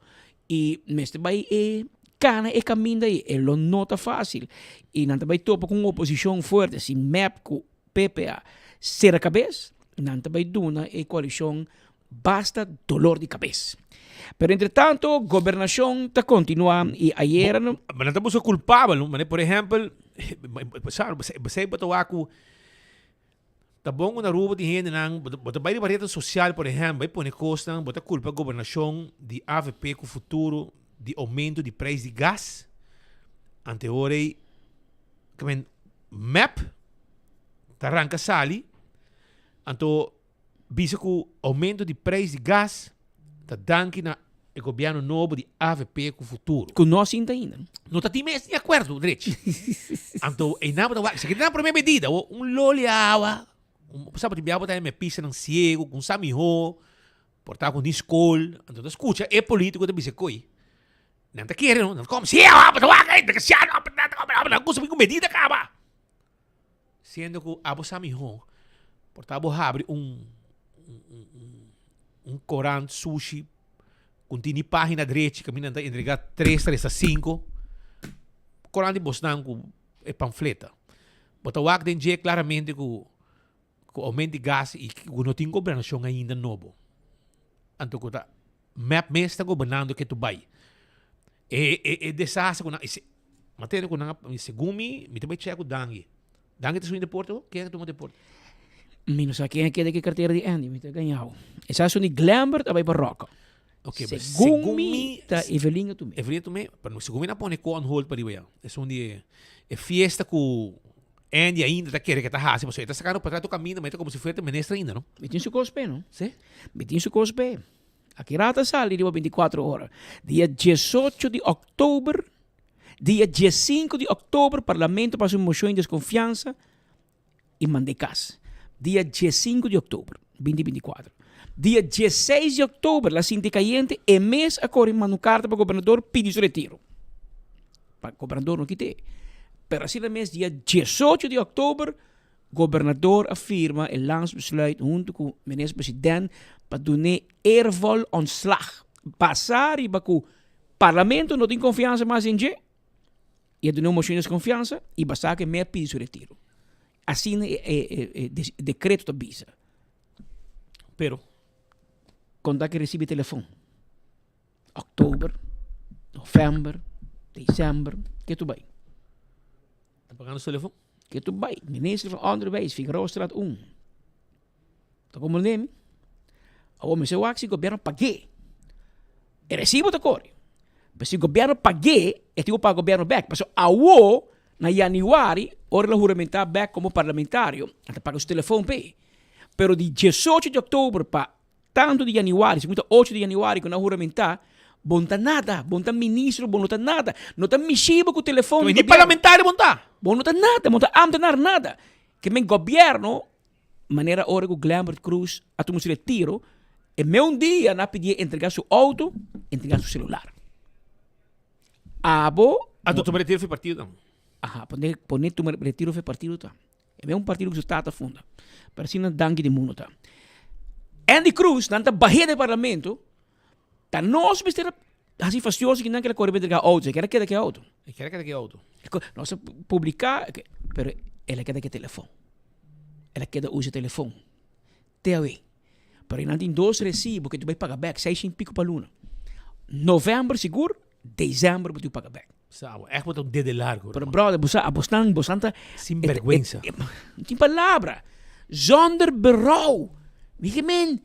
Y mester bai e cana e caminda ey, e lo no ta facil. Y nan ta bai topa cu un oposicion fuerte, si mep cu PPA cera cabes, nan ta bai duna e coalicion basta dolor di cabes. Pero entre tanto, gobernacion ta continua y ayera no. Bo nan ta busca culpabel, no? Mane por ehempel, sa, besei bo ta wak cu ta bon cu na Aruba tin hendenan, bo ta bai riba red social por ehempel, bai pone cosnan, bo ta culpa gobernacion di avp cu futuro di aumento di prijs di gas, ante ora ey, mep ta ranka sali, anto bisa ku oumento di preis di gas ta danki na e gobièrnu nobo di avp ku futuro. Ku no a sinta ainda. No ta tin mes ni akuerdo drechi. Anto einan bo ta wak, esaki ta nan promé medida ho, un loli awa, un sa bo tin bia bo ta heme pisanan siego, ku un sa mihó, por ta ku ni skol, anto ta skucha e politiko ta bisa koi. Nan ta kere no, nan ta kom, si abo ta wak ei, desgraciado, nan kusa bin ku medida kaba. Siendo ku abo sa mihó, por ta bo habri un un korant sushi ku tini página drechi kaminda nan ta entregá tres tres ta sinku, korant di bosnan ku e pamfleta. Bo ta wak den dje klaramente ku ku oumento di gas i ku no tin gobernashon ainda nobo. Anto ku ta Mep mes ta gobernando ke tu bai. E e e desastre ku nan e ma tende ku nan a segun mi mi ta bai chek ku Dangui. Dangui ta subi deporte ho? Ken a tuma deporte? Mi no sa ken a keda ku e kartera di Andy, mi ta gañao. E sa esun di Glembert a bai pa Rocca. Ok, pero Segun segun mi mi ta Evelyn a tum'é. Evelyn a tum'é, pero segun mi nan a pone ko on hold pa riba ya. Esun di e e fiesta ku Andy ainda ta kere ke ta hasi pasobra e ta sakando pa tras tur kaminda ma e ta komo si fuera ta minister ainda no. Mi tin su kos p'e no. Si. Mi tin su kos p'e. Aki rato a sali riba binticuatro ora. Dia diesocho di october, dia diescinco di october parlamento pasa un mocion di desconfiansa y mand'e cas. Dia diescinco di october, binti binticuatro. Dia diesseis di october la sinti cayente e mes a core manda un carta pa gobernador pidi su retiro. Pa gobernador no kit'e. Pero asina mes dia diesocho di october Gobernador a firma e landsbesluit huntu ku Minister President pa dun'é eervol ontslag. Basá riba ku Parlamento no tin konfiansa mas den dje i a dun'é un moshon di deskonfiansa i basá ku e mei a pidi su retiro. Asina e dekreto ta bisa. Pero. Konta ku e risibi telefon. Oktober, novèmber, desèmber, ke tu bai? Ta pagando su telefon? Ke tu bai? Minister van Onderwijs, Figarostraat 1. Ta comprende mi? Awor mester wak si gobierno pag'é. E recibo ta kore. Pero si gobierno pag'é, e tin ku paga gobierno bek. Pasobra awor, na januari, ora el a huramentá bek komo parlamentario, el ta paga su telefon p'e. Pero di diesocho di oktober pa Tantu di januari, segun ta ocho di januari ku nan huramentá, bo no ta nada, bo no ta ministro, bo no ta nada. No ta mishi bo ku telefon di Ni gobièrnu. parlamentario bo no ta. Bo no ta nada, bo no ta ámtenar nada. Ke men gobièrnu, manera ora ku Glenbert Croes a tuma su retiro, e meun dia nan a pidié entregá su outo, entregá su selular. Abo. Anto tuma retiro for e partido dan. Aha, pone pone tuma retiro for e partido ta. E mes un partido ku su tata funda. Pero asina danki di mundo ta. Andy Cruz, nan ta bah'é den parlamento, ta nos mester a hasi fastioso ki nan kere kore pa entrega auto, e kere keda ku e auto. E kere keda ku e auto. Nos a publiká, pero el a keda ku e telefon. El a keda usa e telefon te awe. Pero nan tin dos resibo ku tu bai paga bèk, seis shen piko pa luna. Novèmber sigur, desèmber bo tin ku paga bèk. Sa bo echt bo ta un dede largo. Pero brother, bo sa, abosnan, bosan ta. Sin bergüenza. No tin palabra. Zonder berouw. Mi ke men,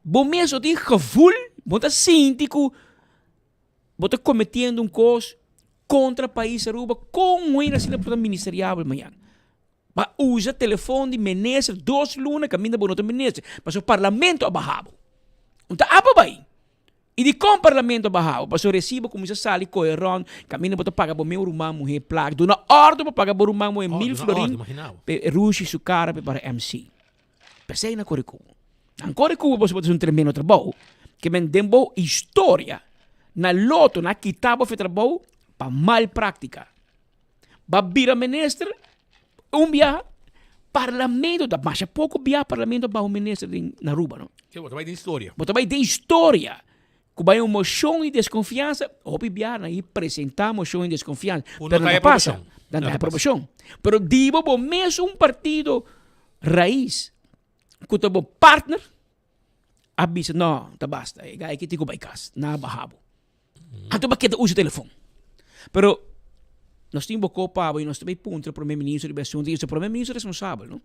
bo mes no tin gevoel, bo ta sinti ku bo ta kometiendo un kos kontra pais Aruba, kon un hende asina por ta ministeriabel mañana? Ba usa telefon di minister dos luna kaminda bo no ta minister, pasobra parlamento a baha bo. Un ta apa bai. I dikon parlamento a baha bo? Pasobra resibo kuminsá sali kohe rònt kaminda bo ta paga bo meu ruman muhé plak. Duna òrdu pa paga bo ruman muhé mil florin pa e rushi su kara pa e para MC. P'esei nan kore ku bo. Nan kore ku bo pasobra bo ta hasi un tremendo trabou, ke men den bo historia na loto nan a kita bo for e trabou pa mal práktika. Bo a bira minister un biaha, parlamento ta masha poko biaha parlamento a baha un minister den na Aruba no. Sí, bo ta bai den historia. Bo ta bai den historia ku bai un moshon di deskonfiansa, hopi biaha nan i presentá moshon di deskonfiansa, Ku no pero ta no e pasa, aprobashon. nan No ta ta e aprobashon. Pero di bo bo mes un partido rais ku ta bo partner a bisa no ta basta e guy aki tin ku bai kas nan a baha bo anto bo a keda usa telefon pero nos tin bo kopa bo i nos ta bai puntra prome minister riba e asunto i prome minister responsabel no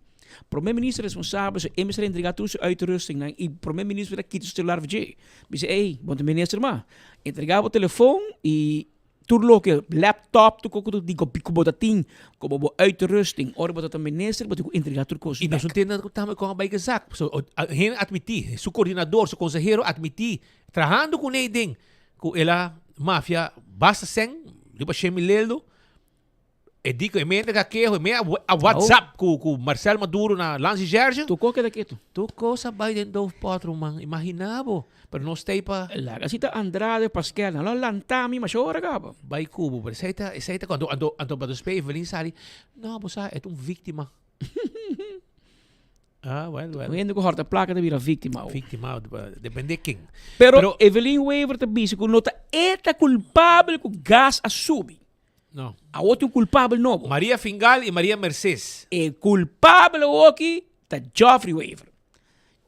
prome minister responsabel so e mester entrega tur su uitrusting nan i prome minister ta kita su celular for dje bisa ey bo ta minister ma entrega bo telefon i Tur loke, laptop, tur kos ku ku bo ta tin komo bo uitrusting ora bo ta ta minister bo tin ku entrega tur kos I nos bek. no tin nan tambe kon a bai gezak. So hende atmití, su koordinador, su konsehero atmití, trahando kuné den ku el a mafia basta sèn, riba shen mil leldo, E di ku e mente ka keho, e me a WhatsApp ku ku Marcel Maduro na Lansi Jerge. Tur kos keda ketu. Tur kos a bai den doofpot ruman, imagina bo. Pero nos ta ei pa. Laga si ta Andrade Pasquel, nan lo lanta mi masha ora kaba. Bai ku bo, pero esei ta, esei ta anto anto anto pa despues Evelyn sali, no bo sa e ta un víktima. Ah, well, well. Un hende ku hòrta plaka ta bira víktima awo. Víktima, depende ken. Pero, Pero Evelyn Wever ta bisa ku no ta e ta kulpabel ku gas a subi. No. Awo tin un kulpabel nobo. Maria Fingal i Maria Merces. E kulpabel awoki ta Geoffrey Wever.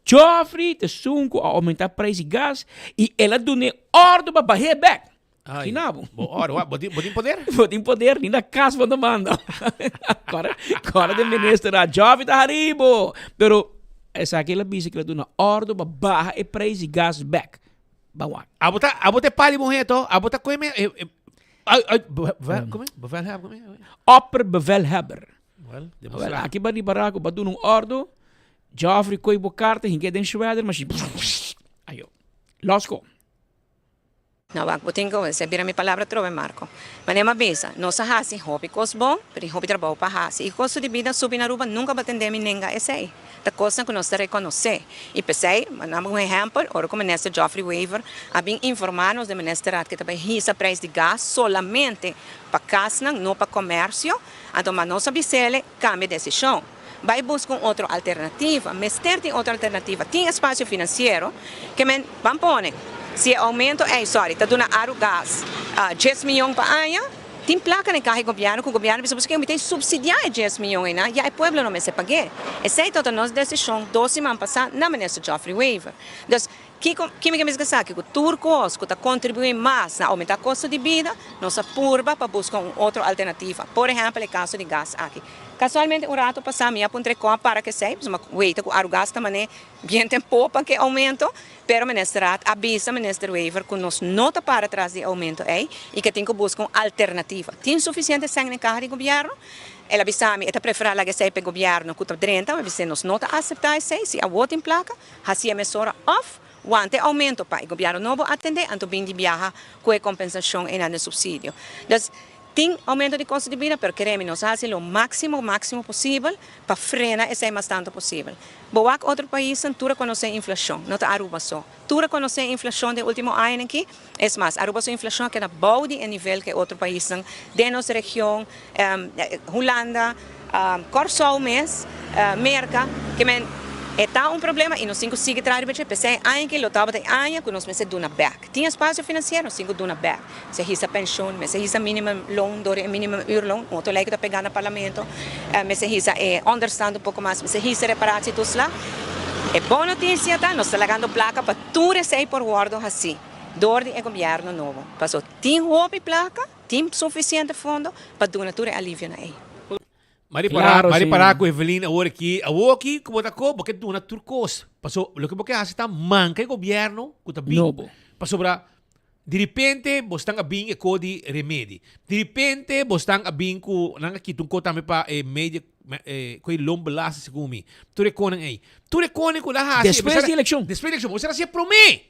Geoffrey ta esun ku a oumentá prijs di gas i el a duna e òrdu pa bah'é bèk. Ai, Gina bo. bo òrdu, wa, bo tin, bo tin poder? Bo tin poder, ni na kas bo ta manda. Kòrda, kòrda den minister a Geoffrey ta haribo. Pero esaki el a bisa ku el a duna òrdu pa baha e prijs di gas bèk. Ban wak. Abo ta, abo ta e pali muhé to, abo ta koe me, e, e, ai, ai, bevel, kome? Bevelhebber, kome? Opperbevelhebber. Wel, Wel, demostra. aki ba ripará ku ba duna un òrdu, Geoffrey koe bo karta hink'é den shredder, mashi, ayo. Los ko. No wak bo tin ku esei bira mi palabra atrobe Marco. Manera mi a bisa, nos a hasi hopi kos bon, pero tin hopi trabou pa hasi. I kosto di bida subi na Aruba nunka bo a tende mi nenga esei. Ta kosnan ku nos ta rekonosé. I p'esei, mi a duna un ehèmpel, ora ku Minister Geoffrey Wever a bin informá nos den Ministerraad ku e ta bai hisa prijs di gas solamente pa kasnan, no pa komersio, anto ma nos a bis'el kambia desishon. Bai buska un otro alternativa. Mester tin otro alternativa. Tin espacio financiero ke men ban pone. Si e aumento ey, sorry, ta duna Arugas dies miyon pa aña, tin placa den caha e gobierno cu gobierno bisa busca mi ta subsidia e dies miyon eynan, ya e pueblo no mester pagu'e. Esey tabata nos decision dos siman pasa na Minister Geoffrey Wever. Dus, Kiko ki mi ke bisa esaki? Ku tur kos ku ta kontribuí mas na oumentá kosto di bida, nos a purba pa buska un otro alternativa. Por ehèmpel e kaso di gas aki. Kasualmente un ratu pasá mi a puntra e kon a para ku esei, pasobra mi a weita ku Arugas ta man'é bien ten popa ku e oumento, pero Minister Raad a bisa Minister Wever ku nos no ta para tras di e oumento ei i ke tin ku buska un alternativa. Tin sufisiente sèn den kaha di gobièrnu? El a bisa mi e ta preferá laga esei pa e gobièrnu ku ta drenta, mi a bis'é nos no ta aseptá esei, si awor tin plaka, Hasi e mesora òf wanta e oumento pa e gobièrnu nobo atendé anto bin di biaha ku e kompensashon einan den supsidio. Dus, tin oumento di kosto di bida pero kere mi nos a hasi lo máksimo máksimo posibel pa frena esei mas tantu posibel. Bo wak otro paisnan tur a konosé inflashon, no ta Aruba so. Tur a konosé inflashon den último añanan aki. Es mas, Aruba su inflashon a keda bou di e nivel ku e otro paisnan den nos region, Hulanda, Kòrsou mes, Merka, ke men e ta un problema i nos tin ku sigui traha riba dje. P'esei e aña aki lo tabata e aña ku nos mester duna bèk. Tin espasio finansiero, nos tin ku duna bèk. Mester hisa penshun, mester hisa minimum loon dor e minimum uurloon, un otro lei ku ta pegá na parlamento, mester hisa e onderstand un poko mas, mester hisa reparatietoeslag. E bon notisia ta nos ta lagando plaka pa tur esei por wòrdu hasí dor di e gobièrnu nobo. Paso tin hopi plaka. Tin sufisiente fondo pa duna tur e alivionan ei. Mari para, mari para ku Evelyn awor aki. Awor aki ku bo ta ko, bo ke duna tur kos. Paso loke bo ke hasi ta manka e gobierno ku ta bin. Nobo. Pasobra diripente bo stan a bin e ko di remedi. Diripente bo stan a bin ku nan a kita un ko tambe pa e media e ku e loonbelasting segun mi. Tur e konan ei. Tur e konan ku nan a hasi. Despues di elekshon. Despues di elekshon. Bo mester hasi e promé.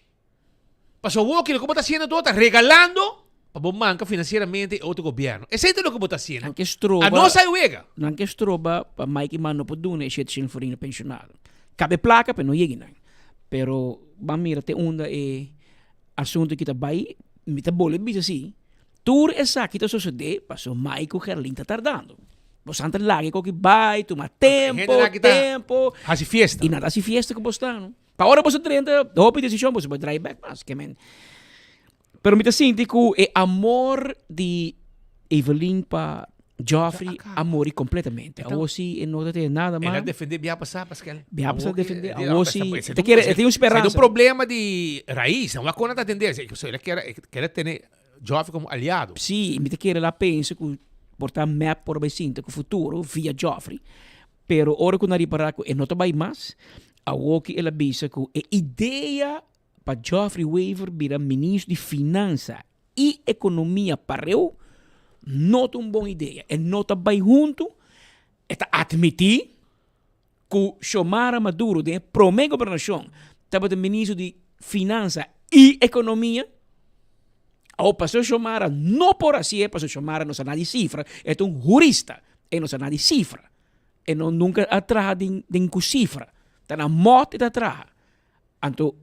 Pasobra awor loke bo ta haciendo todo ta regalando pa bo manca financieramente e otro gobierno. Esey ta loke bo ta haciendo. Nan ke stroba. A nos a wega. Nan ke stroba pa Mike y Man no por duna e shete shen florin na pensionado. Cabe placa pero no yega nan. Pero ban mira te unda e asunto aki ta bai, mi ta bolbe bisa si, tur esaki ta sosode paso Mike ku Gerlin ta tardando. Bosan ta laga e koki bai, tuma tempo, tempo. Hasi fiesta. I nan ta hasi fiesta ku bos ta, no? Pa ora boso drenta hopi desishon boso por draai bek mas, ke men. Pero mi ta sinti ku e amor di Evelyn pa Geoffrey a muri completamente. Awor si e no ta tene nada mas. El a defende bia pasá, Pascal. Bia pasá defende. Awor si ta kere, e tin un speransa. Un problema di rais. Nan wak kon nan ta atende. El a kere, el a tene Geoffrey como aliado. Si, mi ta kere el a pensa ku por ta mep por bai sinta ku futuro via Geoffrey. Pero ora ku nan ripara ku e no ta bai mas, awor ki el a bisa ku e idea pa Geoffrey Wever bira ministro di Finansa i Ekonomia pareu no ta un bon idea. E no ta bai huntu. E ta atmití ku Xiomara Maduro den e promé gobernashon tabata ministro di Finansa i Ekonomia. Awor pasobra Xiomara no por hasié, pasobra Xiomara no sa nada di sifra, e ta un hurista, e no sa nada di sifra. E no nunka a traha den ku sifra. Ta na mòt e ta traha. Anto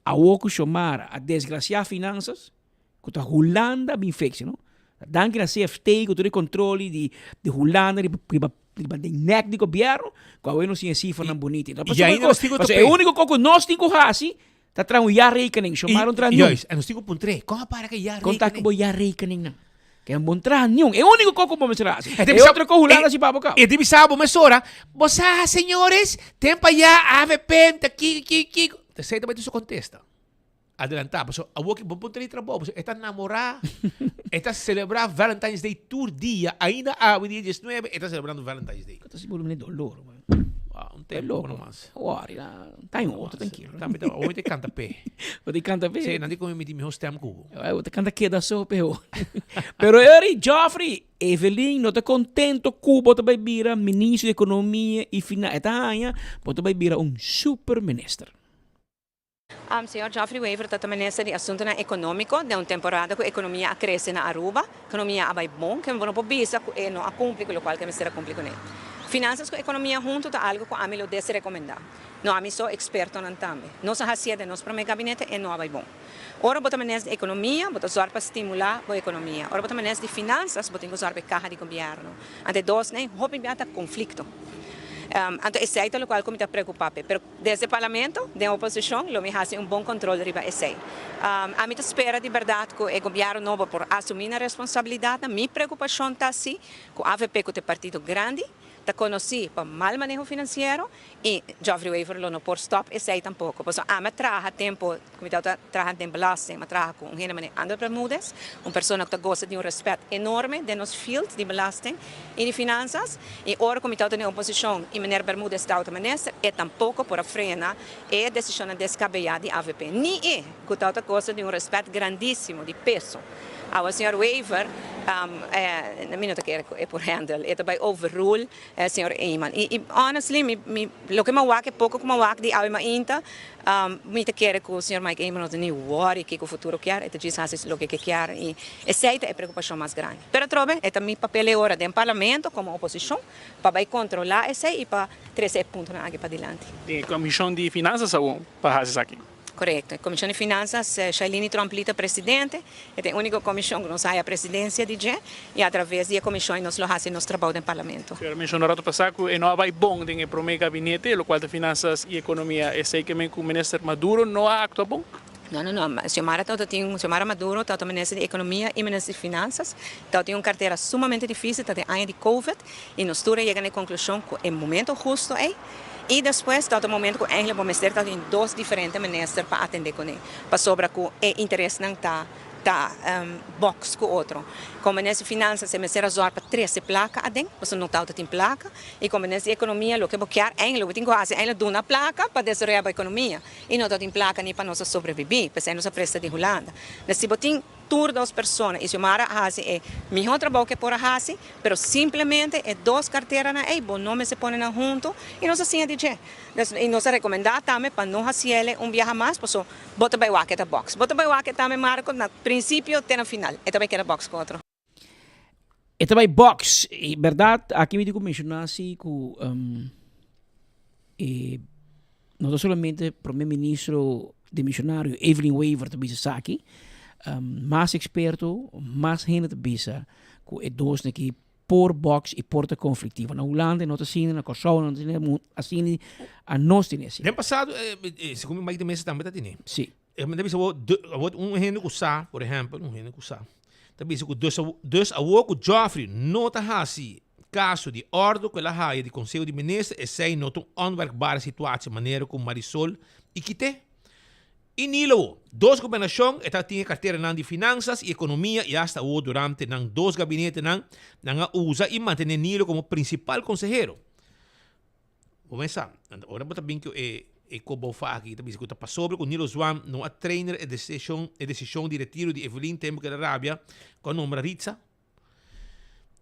awor ku Xiomara a desgraciá finansas, ku ta Hulanda a bin fix'e no. Danki na CFT ku tur e kontroli di di Hulanda riba riba riba den nek di gobièrnu ku awe nos tin e sifranan bunita. I ainda nos tin ku Pasobra e úniko kos ku nos tin ku hasi ta traha un jaarrekening. Xiomara un traha niun. Juist, en nos tin ku puntr'é, kon a para ku e jaarrekening? Kon ta ku bo jaarrekening nan? Ke un bon traha niun. E úniko kos ku bo mester hasi. E otro kos Hulanda hasi pa bo kaba. E di bisa bo mesora, bo sa señores, ten pa ya avp ta kiko kiko kiko. Esei ta bai su kontesta. Adelantá, pasobra awor ki bo por traha trabou, pasobra e ta namorá, e ta selebrá Valentine's Day tur dia, ainda awe dia diesnuebe e ta selebrando Valentine's Day. Ta sigur mene dolor, man. Ah, un tempo loco. nomás. Worry, na, ta en otro, tranquilo. Tambe ta, hoy te canta pe. Bo te canta pe. Sí, nan di come mi di mihor stem ku bo. Ay, bo te canta keda so pe ho. Pero Eri, Geoffrey, Evelyn no ta contento ku bo ta bai bira ministro di economia y finan. E ta haña, bo ta bai bira un super minister. Señor Geoffrey Wever ta ta minister di Asuntonan Economico den un temporada cu economia a crece na Aruba. Economia a bay bon, ke bo no por bisa cu e no a cumpli cu locual cu e mester a cumpli cune. Finanzas cu economia hunto ta algo cu ami lo desrecomenda. No ami so, expertonan tambe. Nos a hacié den nos prome gabinete, e no a bay bon. Ora bo ta minister di economia, bo ta zorg pa stimula bo economia. Ora bo ta minister di finanzas, bo tin cu zorg pa e caha di gobierno. Ante dos nan hopi bia ta conflicto. Anto esey ta locual cu mi ta preocupa p'e. Pero. Desde Parlamento, den oposicion, lo mi haci un bon control riba esey. Ami ta spera di berdad cu e gobierno nobo por asumi nan responsabilidadnan. Mi preocupacion ta si cu avp cu ta e partido grandi, ta conoci pa mal maneho financiero y Geoffrey Wever lo no por stop esey tampoco. Pasobra ami a traha tempo cu mi tabata traha den belasting, mi a traha cu un hende manera Ander Bermudez, un persona cu ta goza di un respet enorme den nos field di belasting y di finanzas. Y ora cu mi tabata den oposicion y meneer Bermudez tabata minister, e tampoco por a frena e decisionnan descabeya di avp. Ni e, cu tabata goza di un respet grandisimo, di peso. Awa señor Wever, mi no ta kere cu e por handle, e ta bay overrule señor Eman. Y honestly, mi, mi, loke mi a wak, e poco cu mi a wak di awe mainta, Mi ta kere ku señor Mike Eman no ta ni wòri kiko futuro kier, e ta djis hasi loke ke kier i esei ta e preokupashon mas grandi. Pero atrobe e ta mi papel e ora den parlamento komo oposishon pa bai kontrolá esei i pa trese e puntonan aki padilanti. Den e komishon di finansas awor pa hasi esaki? Korekto. E komishon di finansas, Shailini Tromp Lee ta presidente. E ta e úniko komishon ku nos haya presidensia di dje i atraves di e komishon ei nos lo hasi nos trabou den parlamento. Señora menshoná rato pasá ku e no a bai bon den e promé gabinete, lokual ta finansas i ekonomia. Esei ke men ku minister Maduro no a aktua bon? No, no, no. Xiomara tabata tin, Xiomara Maduro tabata minister di ekonomia i minister di finansas. Tabata tin un kartera sumamente difísil, tabata e aña di covid i nos tur a yega na e konklushon ku e momento husto ei i despues tabata un momento ku eigenlijk bo mester tabatin dos diferente minister pa atendé kuné. Pasobra ku e interesnan ta ta box ku otro. Komo minister di finanzas e mester a zòrg pa trese plaka aden, pasobra no tabata tin plaka. I komo minister di ekonomia loke bo kier eigenlijk bo tin ku hasi eigenlijk duna plaka pa desaroyá bo ekonomia. I no tabatin plaka ni pa nos a sobrebibí, p'esei nos a presta di Hulanda. Entonces si bo tin tur dos persona y Xiomara a haci e miho trabou ke por a haci, pero simplemente e dos carteranan ey bo no mester pone nan hunto y nos a siña di dje. Dus y nos a recomenda tambe pa no haciele un biaha mas paso bo ta bay wak e ta box. Bo ta bay wak e tambe Marco na principio te na final e ta bay keda box cu otro. E ta bay box y berdad aki mi tin cu menciona si cu e. No ta solamente Prome Ministro demisionario Evelyn Wever ta bisa esaki, mas experto, mas hende ta bisa cu e dosnan aki por box y por ta conflictivo. Na Hulanda no ta asina, na Kòrsou no ta asina, asina anos tene asina. Den pasado, segun mi Mike de Meza tambe ta tene. Si. E ta bisa bo, un hende cu sa, por ehempel, un hende cu sa, ta bisa cu dus dus awor cu Geoffrey no ta haci caso di ordo cu el a haya di Conseho di Minister, esey no ta un onwerkbare situatie manera cu Marisol y kite. Y Nilo, dos gobernacion e ta tin e carteranan di Finanzas y Economia y hasta awor durante nan dos gabinetenan nan a usa y mantene Nilo como principal consehero. Bo mesa, ora bo ta bin ku e e kobofa aki ta bisa ku ta pasobra ku Nilo Zwaan no a trainer e desishon e desishon di retiro di Evelyn tempu ku el a rabia ku a nombra Ritsa.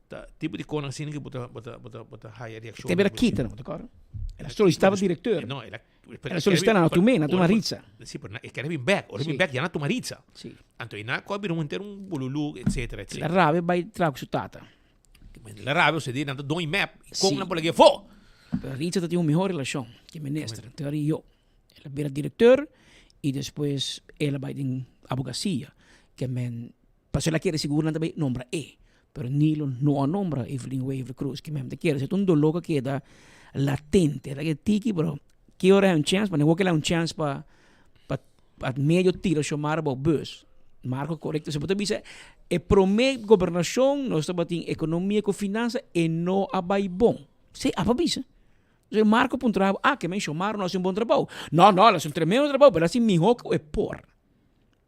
Ta tipo di konan asina ku bo ta bo ta bo ta bo ta haya reakshon. Te bira kita no, ta kòrda? El a solisitaba direkteur. No, el a El a solisitá nan a tum'é, nan a tuma Ritsa. Si, pero e kere bin bèk. Ora e bin bèk ya nan a tuma Ritsa. Si. Anto e nan a kòrda bira un henter un bululu etsetera etsetera. El a rabia bai traha ku su tata. La rabia o sedi nan ta doño mep y con nan por lag'e afo. Pero Ritsa ta tin un mihor relacion cu e minister, anto y yo. El a bira directeur y despues el a bay den abogacia ke men pasobra el a kere sigur nan ta bay nombra e, pero Nilo no a nombra Evelyn Wever Croes ke men ta kere esei ta un dolor ku a keda latente, el a keda tiki pero ki ora hay un chance pa nan wou ke el hay un chance pa pa medio tira Xiomara bou bus. Marco corecto. Se bo ta bisa e prome gobernacion nos tabatin economia cu finansa e no a bay bon. Si a pa bisa. Entonces Marco puntra bo, ah ke men Xiomara no haci un bon trabou. No, no, el haci un tremendo trabou, pero el haci miho cu e por.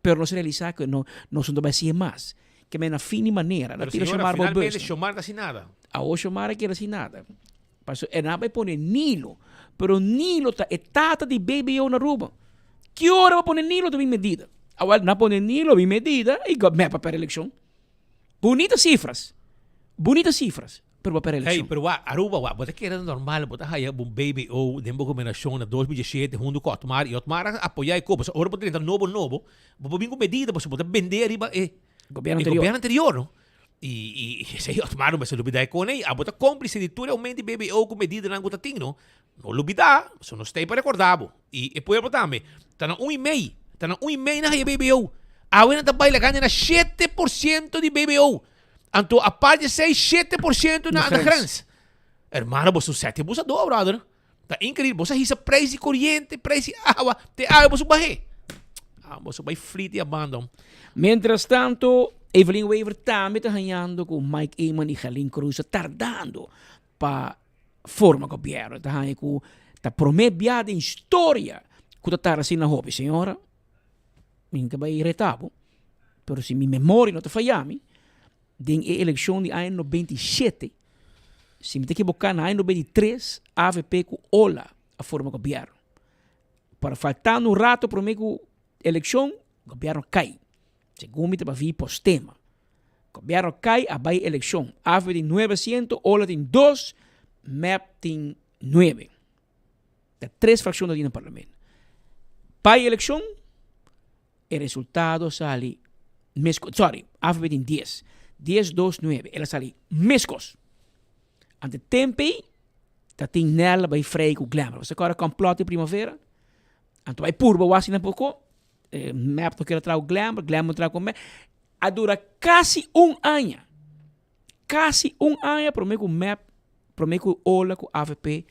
Pero nos realisa cu no, nos no ta bay haci e mas. Ke men na fin di manera, el a tira Xiomara bou bus. Pero señora, finalmente Xiomara ta haci nada. Awor Xiomara kier haci nada. Paso e nan bai pone Nilo, pero Nilo ta e tata di BBO na Aruba. Ki ora bo pone Nilo ta bin medida? Awel nan pone Nilo bin medida y mep a perde eleccion. Bunita cifras, bunita cifras, pero bo a perde eleccion. Hey, pero wak, Aruba wak, bo ta kere normal bo ta haya bo BBO den bo gobernacion na 2017 hunto cu Otmar y Otmar a apoya e co, pasobra ora bo drenta nobo nobo, bo por bin cu medida pasobra bo ta bende ariba e Gobierno anterior. E gobierno anterior, no? Y, y esei Otmar no mester lubida e con ei. Abo ta cómplice di tur e aumento di BBO cu medidanan cu ta tin, no? No lubida, so nos ta ei pa recorda bo. Y e pueblo tambe. Ta na un y mei, ta na un y mei nan haya BBO. Awe nan ta bai lagando na 7% di BBO. Anto apart di esei, 7% na na grens. Hermano, boso sete abusador, brother. Ta increíble. Boso a hisa prijs di coriente, prijs di awa. Te awa boso bahe. Ah, boso bai flit y abandon. Mientras tanto, Evelyn Wever tambe ta hañando cu Mike Eman y Gerlin Croes ta tardando pa forma gobierno. Ta haña cu ta prome bia den historia cu ta tarda asina hopi. Señora, mi no ta bai reta bo, pero si mi memoria no ta faya mi, den e eleccion di aña 97, Si mi ta ekiboká na aña 93 avp ku ola a forma gobièrnu. Pero faltando un rato promé ku elekshon gobièrnu kai. Segun mi tabata vi postema. Gobièrnu kai a bai elekshon. Avp tin nuebe asiento, ola tin dos, mep tin nuebe. Ta tres frakshon ta tin na parlamento. Bai elekshon E resultado a sali mescos, sorry, avp tin dies, dies, dos, nuebe, el a sali mescos. Ante tempo ei ta tin Nel a bai frei cu Glamour. Bo sa cora complot di primavera? Anto bai purba wak asina poco, mep no kier a traha cu Glamour, Glamour no traha cu mep. A dura casi un aña, casi un aña prome cu mep, prome cu Ola cu avp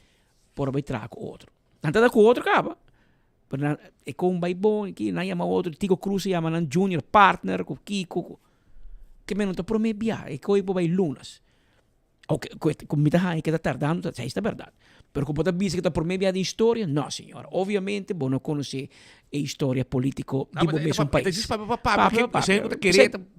por a bai traha cu otro. Nan ta cu otro caba. Pero nan e kon bai bon aki, nan yama otro, Tico Cruz a yama nan junior partner ku kiko ku ke men no ta prome bia, e koe por bai lunas. Oke, ku ku mi ta haña ke ta tardando, ta esei ta bèrdat. Pero ku bo ta bisa ke ta prome bia den historia, no señor. Obviamente bo no konosé e historia politiko di bo mesun pais. Papia pa papia.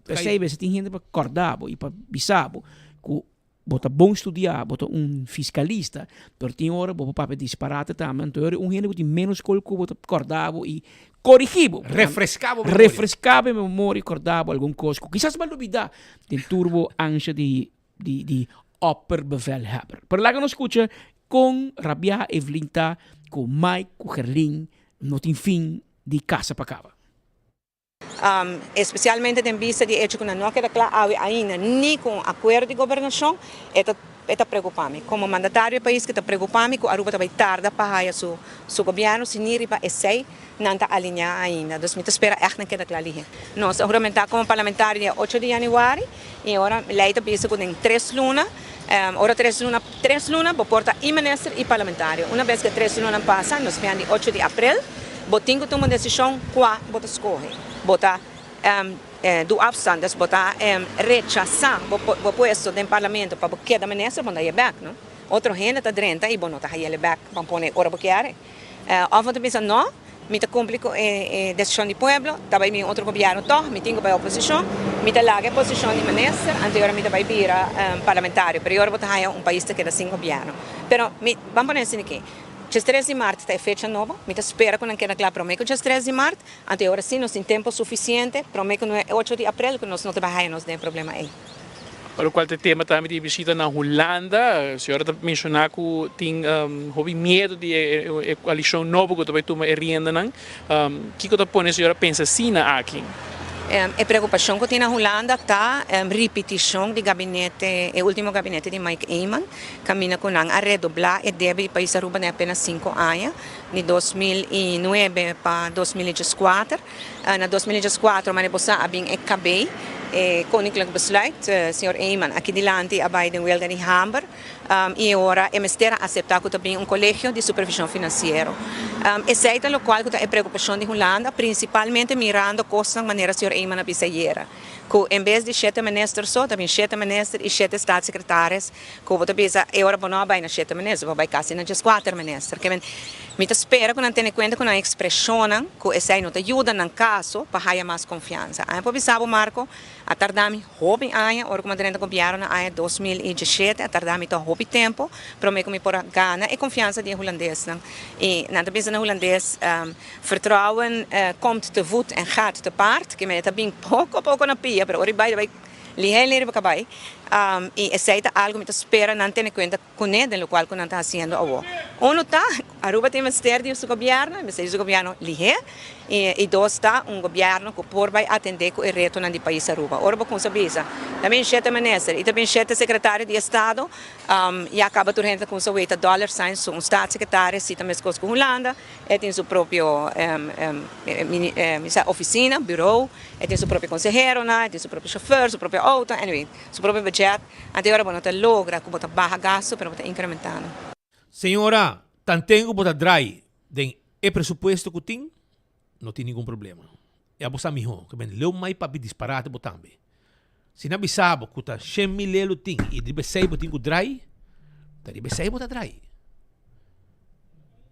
P'esei mester tin hende pa kòrda bo i pa bisa bo ku Bo ta bon studiá, bo ta un fiskalista, pero tin ora bo por papia disparate tambe, anto ora un hende ku tin ménos skol ku bo ta kòrda bo i korigí bo. Refreská bo memoria. Refreská bo memoria i kòrda bo algun kos ku kisas bo a lubidá den tur bo ansha di di di opperbevelhebber. Pero laga nos skucha kon rabiá Evelyn ta ku Mike ku Gerlin no tin fin di kasa pa kaba. Especialmente den bista di hecho cu nan no a keda cla awe ainda ni cu un acuerdo di gobernacion, e ta E ta preocupa mi. Como mandatario e pais ke ta preocupa mi cu Aruba ta bay tarda pa haya su su gobierno si ni riba esey nan ta alinea ainda. Dus mi ta spera echt nan keda cla lihe. Nos a huramenta como parlamentario dia ocho di januari y ora ley ta bisa cu den tres luna, ora tres luna tres luna bo por ta y minister y parlamentario. Una bes cu e tres lunanan pasa nos bian di ocho di april bo tin cu tuma un decision cua bo ta scoge. Bo ta Do afstand, dus bo ta rechasá bo puesto den parlamento pa bo keda minister, bo no ta haye bek, no. Otro hende ta drenta i bo no ta hayele bek pa pone ora bo kier. Of bo ta bisa no, mi ta kumpli ku e desishon di pueblo, ta bai bin otro gobièrnu tòg, mi tin ku bai oposishon, mi ta laga e posishon di minister, anto e ora mi ta bai bira parlamentario, pero e ora bo ta haya un pais ta keda sin gobièrnu. Pero mi, ban pone asina aki, diestres di mart ta e fecha nobo, mi ta spera ku nan keda kla promé ku diestres di mart, Anto e ora sí nos tin tempo suficiente prome cu no e ocho di april cu nos no ta bay haya nos den e problema ey. Pa locual ta e tema tambe di e bishita na Hulanda, señora ta menciona cu tin hopi miedo di e coalicion nobo cu ta bay tuma e riendanan. Kico ta pone señora pensa asina aki? E preocupacion cu tin na Hulanda ta ripiticion di gabinete, e ultimo gabinete di Mike Eman, caminda cu nan a redobla e debe di pais Aruba den apenas cinco aña. Di 2009 pa 2014. Na 2014 mane bo sa a bin e KB, e Koninklijk Besluit, señor Eman aki dilanti a bai den welga di hamber y e ora e mester a acepta cu ta bin un Colegio di Supervision Financiero. Esey ta locual cu ta e preocupacion di Hulanda, principalmente mirando cosnan manera señor Eman a bisa ayera, cu en bes di shete minister so ta bin shete minister y shete staatssecretaris. Ku bo ta bisa e ora bo no a bai na shete minister, bo a bai kasi na dieskuater minister. Ke men, mi ta spera ku nan tene kuenta ku nan ekspreshonnan, ku esei no ta yuda nan kaso pa haya mas konfiansa. Aña por bisa bo, Marco, a tarda mi hopi aña, ora ku mi a drenta gobièrnu na aña 2017, a tarda mi tòg hopi tempu promé ku mi por a gana e konfiansa di e hulandesnan. I nan ta bisa na hulandes, Vertrouwen komt te voet en gaat te paard. Ke men, e ta bin poko poko na pia, pero ora e bai, ta bai. Lihé lihé riba kabai, i esei ta algu mi ta spera nan tene kuenta kuné den lokual ku nan ta hasiendo awor. Unu ta, Aruba tin mester di su gobièrnu, e mester di su gobièrnu lihé, i dos ta un gobièrnu ku por bai atendé ku e retonan di pais Aruba. Ora bo kumsa bisa, ta bin shete minister i ta bin shete sekretario di estado, ya kaba tur hende ta kumsa weta dollar signs, su un staatssecretaris si ta meskos ku Hulanda, E tin su propio oficina, bureau, e tin su propio conseheronan, e tin su propio chauffeur, su propio auto, anyway, su propio budget. Anto e ora bo no ta logra cu bo ta baha gasto, pero bo ta incrementando. Señora, tanten cu bo ta draai den e presupuesto cu tin, no tin ningun problema. E abo sa miho, cu ben leu mai papia disparate bo tambe. Si nan bisa bo cu ta shen mil lelu tin y riba esey bo tin cu draai, ta riba esey bo ta draai.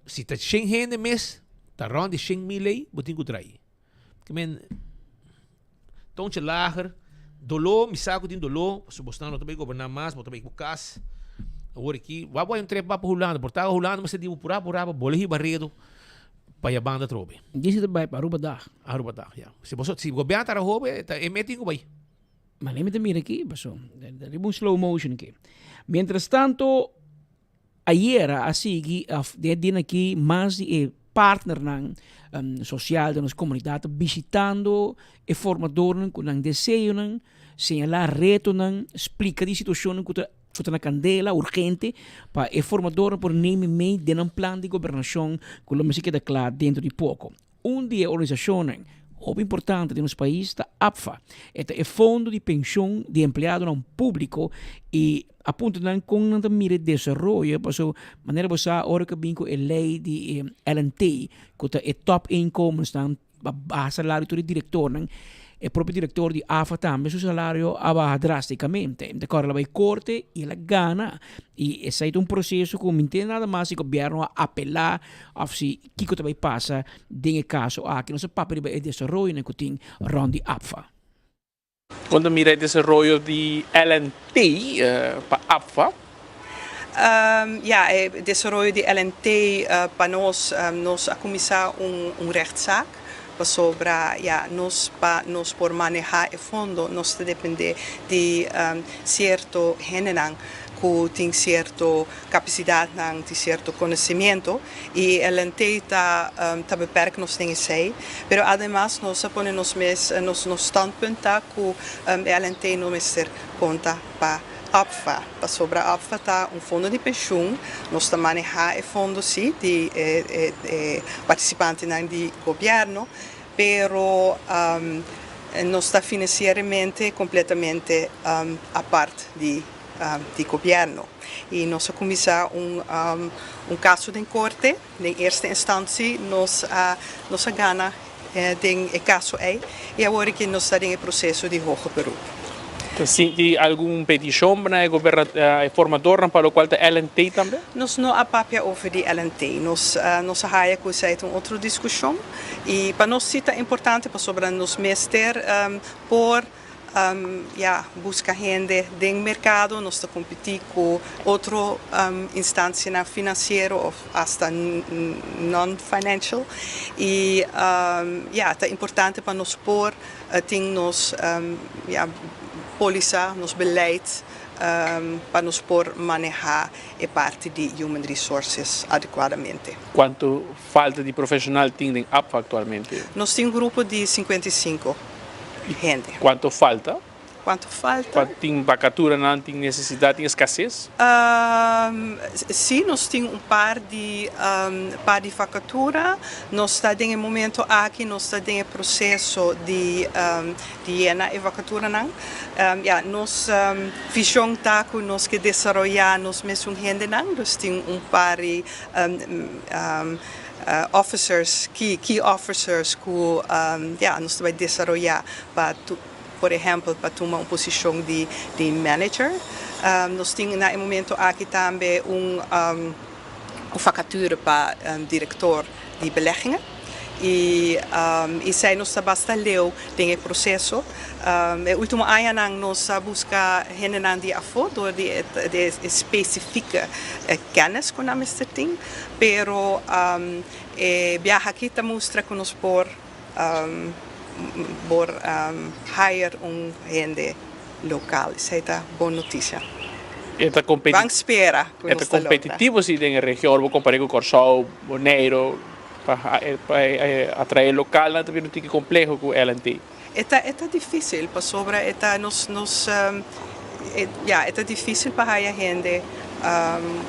Si ta shen hende mes, ta rond di shen mil ey bo tin cu draai. Ke men, toontje lager, doló, mi sa cu tin doló, pasobra bosnan no ta bay goberna mas, bo ta bay cu cas. Awor aki, wak bo hay un trip pa Hulanda, por ta Hulanda mester di bo pura pura pa bole hiba redo pa ya banda atrobe. Dice ta bay pa Aruba dag. Aruba dag, ya. Si boso, si gobierno ta hobe, ta e metin ku bay. Ma lei mi ta mira aki, paso, riba un slow motion aki. Mientras tanto, ayera a sigui, of den e dia aki, mas di e partnernan social den nos comunidad ta bishitando e formadornan cu nan deseonan, señala retonan, splica di situacionnan cu ta Cu ta na candela urgente pa e formadornan por neme mee den nan plan di gobernacion cu lo mester keda cla dentro di poco. Un di e organisacionnan hopi importante den nos pais ta APFA. E ta e fondo di pension di empleadonan publico y a puntra nan con nan ta mira e desaroyo pasobra manera bo sa ora cu a bin cu e ley di LNT cu ta e top inkomensnan a baha salario tur e directornan, e propio director di AFA tambe su salario a baha drasticamente. Mi ta acorda el a bay corte y el a gana y esey ta un proceso cu mi ntende nada mas si gobierno a apela of si kico ta bay pasa den e caso aki. Nos a papia riba e desaroyonan cu tin rond di APFA. Kon ta mira e desaroyo di LNT pa APFA? Ja, e desaroyo di LNT pa nos, nos a kuminsá un rechtszaak pasobra ya nos pa nos por manehá e fondo nos ta dependé di sierto hendenan ku tin sierto kapasidatnan, tin sierto konosimiento i LNT ta ta beperk nos den esei. Pero ademas nos a pone nos mes, nos nos standpunt ta ku e LNT no mester konta pa APFA, pasobra APFA ta un fondo di penshun, nos ta manehá e fondo sí di e partisipantenan di gobièrnu, pero nos ta finansieramente kompletamente apart di di gobièrnu. I nos a kuminsá un un kaso den korte, den eerste instantie nos a nos a gana den e kaso ei i awor aki nos ta den e proseso di hoger beroep. Ta sinti algun petishon na e goberna e formadornan pa lokual ta LNT tambe? Nos no a papia over di LNT. Nos nos a haya ku esei ta un otro diskushon i pa nos si ta importante pasobra nos mester por Ya, buska hende den merkado, nos ta kompetí ku otro instansianan finansiero òf asta non-financial. I ya, ta importante pa nos por tin nos ya polisa, nos beleid pa nos por manehá e parti di human resources adekuadamente. Kuantu falta di profeshonal tin den APFA aktualmente? Nos tin un grupo di 55. Hende. Cuanto falta? Cuanto falta? Tin vacaturanan, tin necesidad, tin escasez? Si, nos tin un par di par di vacatura. Nos ta den e momento aki, nos ta den e proceso di di yena e vacaturanan. Ya, nos vision ta cu nos ke desaroya nos mesun hendenan, dus tin un par di Officers, ki ki officers ku ya nos ta bai desaroyá pa por ehèmpel pa tuma un posishon di di manager. Nos tin na e momento aki tambe un un vakature pa direktor di beleggingen i esei nos ta basta leu den e proseso. E ultimo añanan nos a buska hendenan di afó dor di e spesifike kennis ku nan mester tin. Pero e biaha aki ta mustra ku nos por por hire un hende lokal. Esei ta bon notisia. E ta competi Ban spera ku e nos ta ta logra. competitivo si den e region ora bo compara ku Kòrsou, Boneiru, pa pa atrae lokalnan ta bira un tiki compleho ku LNT. E ta e ta difícil pasobra e ta nos nos e ya e ta difícil pa haya hende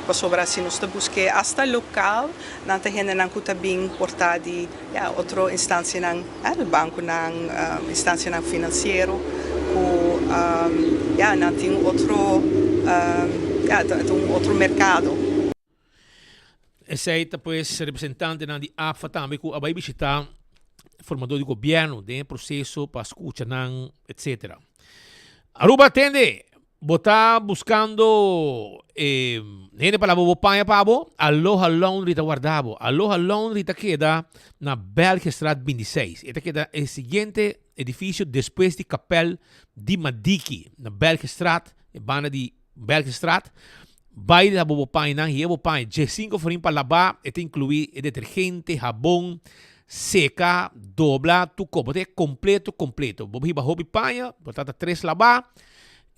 pasobra si nos ta busk'é hasta local nan ta hendenan ku ta bin por ta di ya otro instancianan el banconan instancianan financiero ku ya nan tin otro ya ta un otro mercado. Esei ta pues representantenan di APFA tambe ku a bai bishita formador di gobierno den e proceso pa scucha nan etcetera. Aruba atende! Bo ta buscando e hende pa laba bo paña pa bo? Aloha Laundry ta warda bo. Aloha Laundry ta keda na Belgestraat 26. E ta keda e siguiente edificio despues di Kapel di Madiki na Belgestraat, e banda di Belgestraat. Bai laba bo pañanan, hia bo paña djesinku florin pa labá, e ta inkluí e detergente, habon, seka, dobla, tur kos. Bo ta e kompleto kompleto. Bo hiba hopi paña, bo ta ta tres labá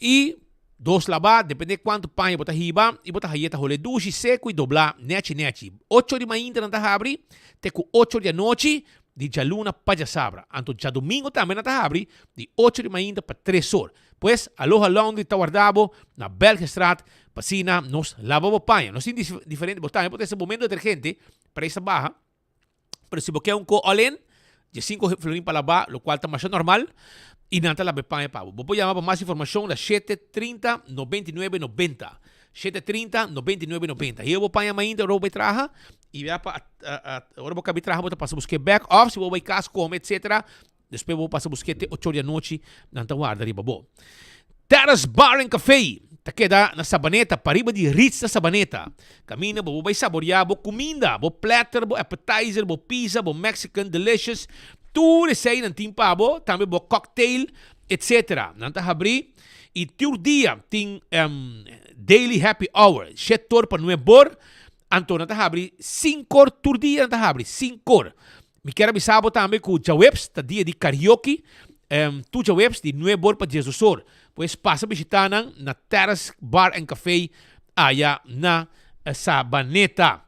i dos labá, depende kuantu paña bo ta hiba i bo ta haye ta hole dushi, seku i doblá nechi nechi. Ocho di mainta nan ta habri te ku ocho di anochi di djaluna pa djasabra. Anto djadumingu tambe nan ta habri di ocho di mainta pa tres or. Pues, Aloha Laundry ta warda bo na Belgestraat pa asina nos laba bo paña. Nos tin diferente, bo tambe por trese bo mendo detergente, prijs ta baha, pero si bo ke un ko all in, diesinco florin pa laba, locual ta masha normal, y nan ta laba e paña pa bo. Bo por yama pa mas informacion na shete trinta, noventa i nuebe, nobenta. Shete trinta, noventa i nuebe, nobenta. Hia bo paña mainta ora bo bai traha, y ya pa ora bo kabi traha bo ta pasa buske bek, of si bo bai kas kome etcetera, Despues bo pasa busk'é te ocho di anochi, nan ta warda riba bo. Terrace Bar and Café ta keda na Sabaneta, pariba di Ritz na Sabaneta. Kaminda bo bo bai saboreá bo kuminda, bo platter, bo appetizer, bo pizza, bo Mexican delicious, tur esei nan tin pa bo, tambe bo cocktail, etc. Nan ta habrí i tur dia tin daily happy hour, shet or pa nuebor, anto nan ta habrí sinkor, tur dia nan ta habrí sinkor. Mi kier a bisa bo tambe ku djaweps ta dia di karaoke, tur djaweps di nuebe or pa diesdos or. Pues pasa bishita nan na Terrace Bar and Cafe aya na Sabaneta.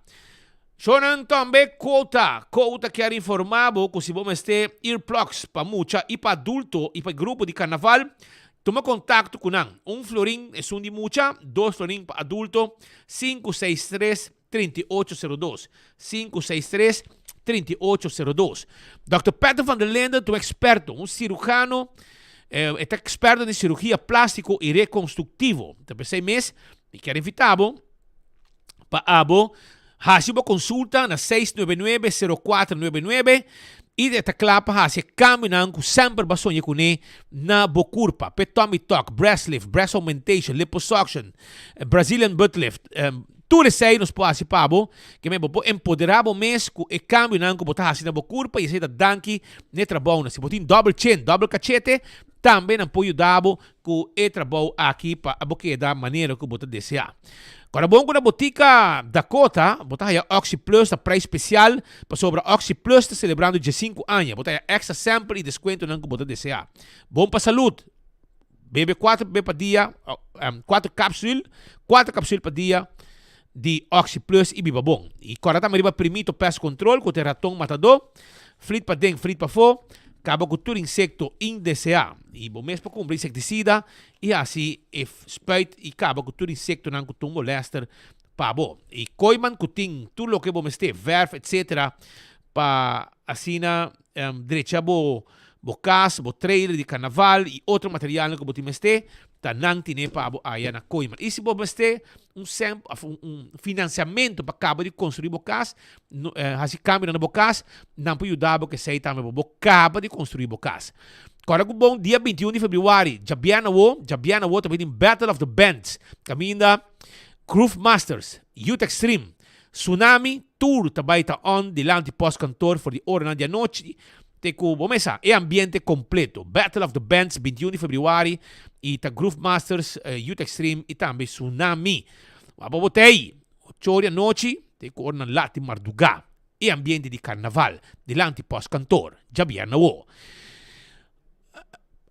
Shownan tambe Quota. Quota kier informa bo ku si bo mester earplugs pa mucha i pa adulto i pa e grupo di karnaval, Tuma kontakto ku nan. Un florin esun di mucha, dos florin pa adulto, 563 3802. 563 3802. Dòkter Peter van der Linden ta un eksperto, un sirujano, e ta eksperto den sirugia plástiko i rekonstruktivo. Ta p'esei mes mi kier invitá bo pa abo hasi bo konsulta na 699 0499 i e ta kla pa hasi e kambionan ku semper bo a soña kuné na bo kurpa. P'e tummy tuck, breast lift, breast augmentation, liposuction, Brazilian butt lift, tur esei nos por hasi pa bo. Ke men bo por empoderá bo mes ku e kambionan ku bo ta hasi na bo kurpa i esei ta danki n'e trabounan. Si bo tin dòbel chin, dòbel kachete, tambe nan por yuda bo ku e trabou aki pa bo keda manera ku bo ta deseá. Kòrda bon ku na botika Dakota bo ta haya Oxi Plus na prijs spesial pasobra Oxi Plus ta selebrando diesinku aña. Bo ta haya èkstra sample i deskuentonan ku bo ta deseá. Bon pa salud! Bebe kuater be pa dia, kuater kapsul, kuater kapsul pa dia di Oxi Plus i biba bon. I kòrda tambe riba Primito Pest Control ku ta e raton matadó, flit paden, flit pafó, kaba ku tur insekto indeseá. I bo mes por kumpra insektisida i hasi e spuit i kaba ku tur insektonan ku ta un molèster pa bo. I Kooiman ku tin tur loke bo mester, vèrf etc. Pa asina drecha bo bo kas, bo trailer di karnaval i otro materialnan ku bo tin mester, ta nan tine pa bo aya na Kooiman. I si bo mester un sem of un finansiamentu pa kaba di konstruí bo kas, hasi kambionan na bo kas, nan por yuda bo ku esei tambe pa bo kaba di konstruí bo kas. Kòrda ku bon dia 21 di febrüari, djabièrnè awo, djabièrnè awo ta bin Battle of the Bands, kaminda Groove Masters, Youth Extreme, Tsunami, tur ta bai ta on dilanti postkantoor for di oranan di anochi te ku bo mesa e ambiente kompleto. Battle of the Bands 21 di febrüari i ta Groove Masters, Youth Extreme i tambe Tsunami. Wak pa bo ta ei, ocho di anochi te ku oranan lat di mardugá e ambiente di karnaval dilanti postkantoor djabièrnè awo.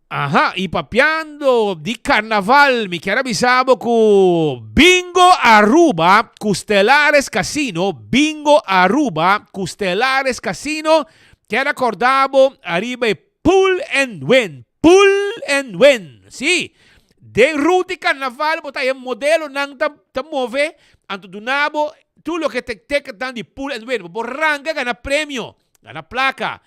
Aha, y papiando di carnaval, mi kier a bisa bo cu Bingo Aruba cu Stellares Casino, Bingo Aruba cu Stellares Casino, kier a corda bo ariba e Pull and Win, Pull and Win, si, den ruta di carnaval bo ta haya modelonan ta ta move, anto duna bo tur loke ta e ticketnan di Pull and Win, bo por ranca gana premio. Gana plaka.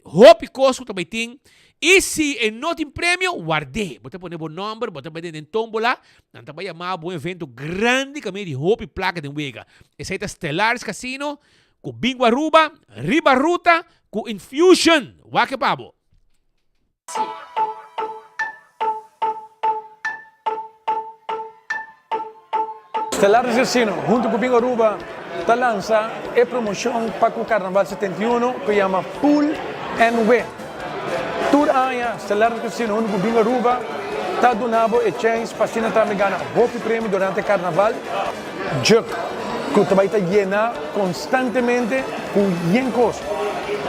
Hopi kos ku ta bai tin. I si e no tin premio, ward'é. Bo ta pone bo nòmber, bo ta bai den tómbola, nan ta bai yama bo un evento grandi kaminda di hopi plaka den wega. Esei ta Stellaris Casino ku Bingo Aruba, riba ruta ku Infusion. Wak e pa bo. Stellaris Casino hunto cu Bingo Aruba ta lansa e promocion pa cu Carnaval 71 cu yama Pull and Win. Tur aña Stellaris Casino hunto cu Bingo Aruba ta duna bo e chens pa asina tambe gana hopi premio durante Carnaval. Juk cu ta bay ta yena constantemente cu yen cos.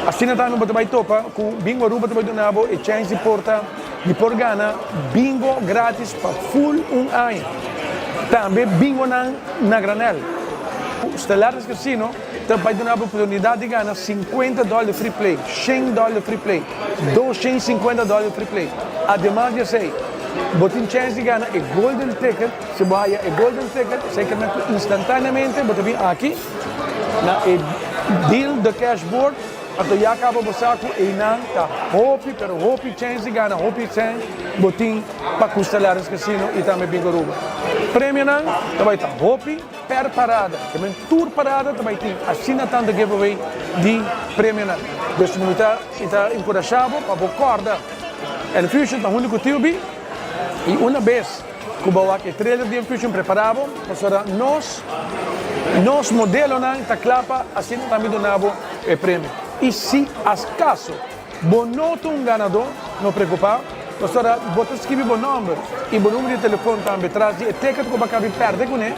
Asina tambe bo ta bay topa cu Bingo Aruba ta bay duna bo e chens di por ta di por gana bingo gratis pa full un aña. Tambe bingonan na granel. Stellaris Casino ta bay duna bo oportunidad di gana 50 dollar di free play, shen dollar di free play, 250 dollar di free play. Ademas di esey bo tin chens di gana e golden ticket. Si bo haya e golden ticket, zeker nan ku instantaneamente bo ta bin aki na e Deal the Cash board, anto ya kaba bo sa ku einan ta hopi pero hopi chens di gana hopi sèn bo tin pa ku Stellaris Casino i tambe Bingo Aruba. Premionan ta bai ta hopi per parada, ke men tur parada ta bai tin asina tantu giveaway di premionan. Dus mi ta mi ta enkurashá bo pa bo kòrda Enfusion ta huntu ku TUB i una bes Ku bo wak e trailer di Enfusion prepara bo pasobra nos nos modelonan ta kla pa asina tambe duna bo e premio. I si askaso bo no ta un ganadó no preokupa pasobra bo ta skibi bo nòmber i bo numero di telefon tambe tras di e ticket ku bo a kabi pèrdè kuné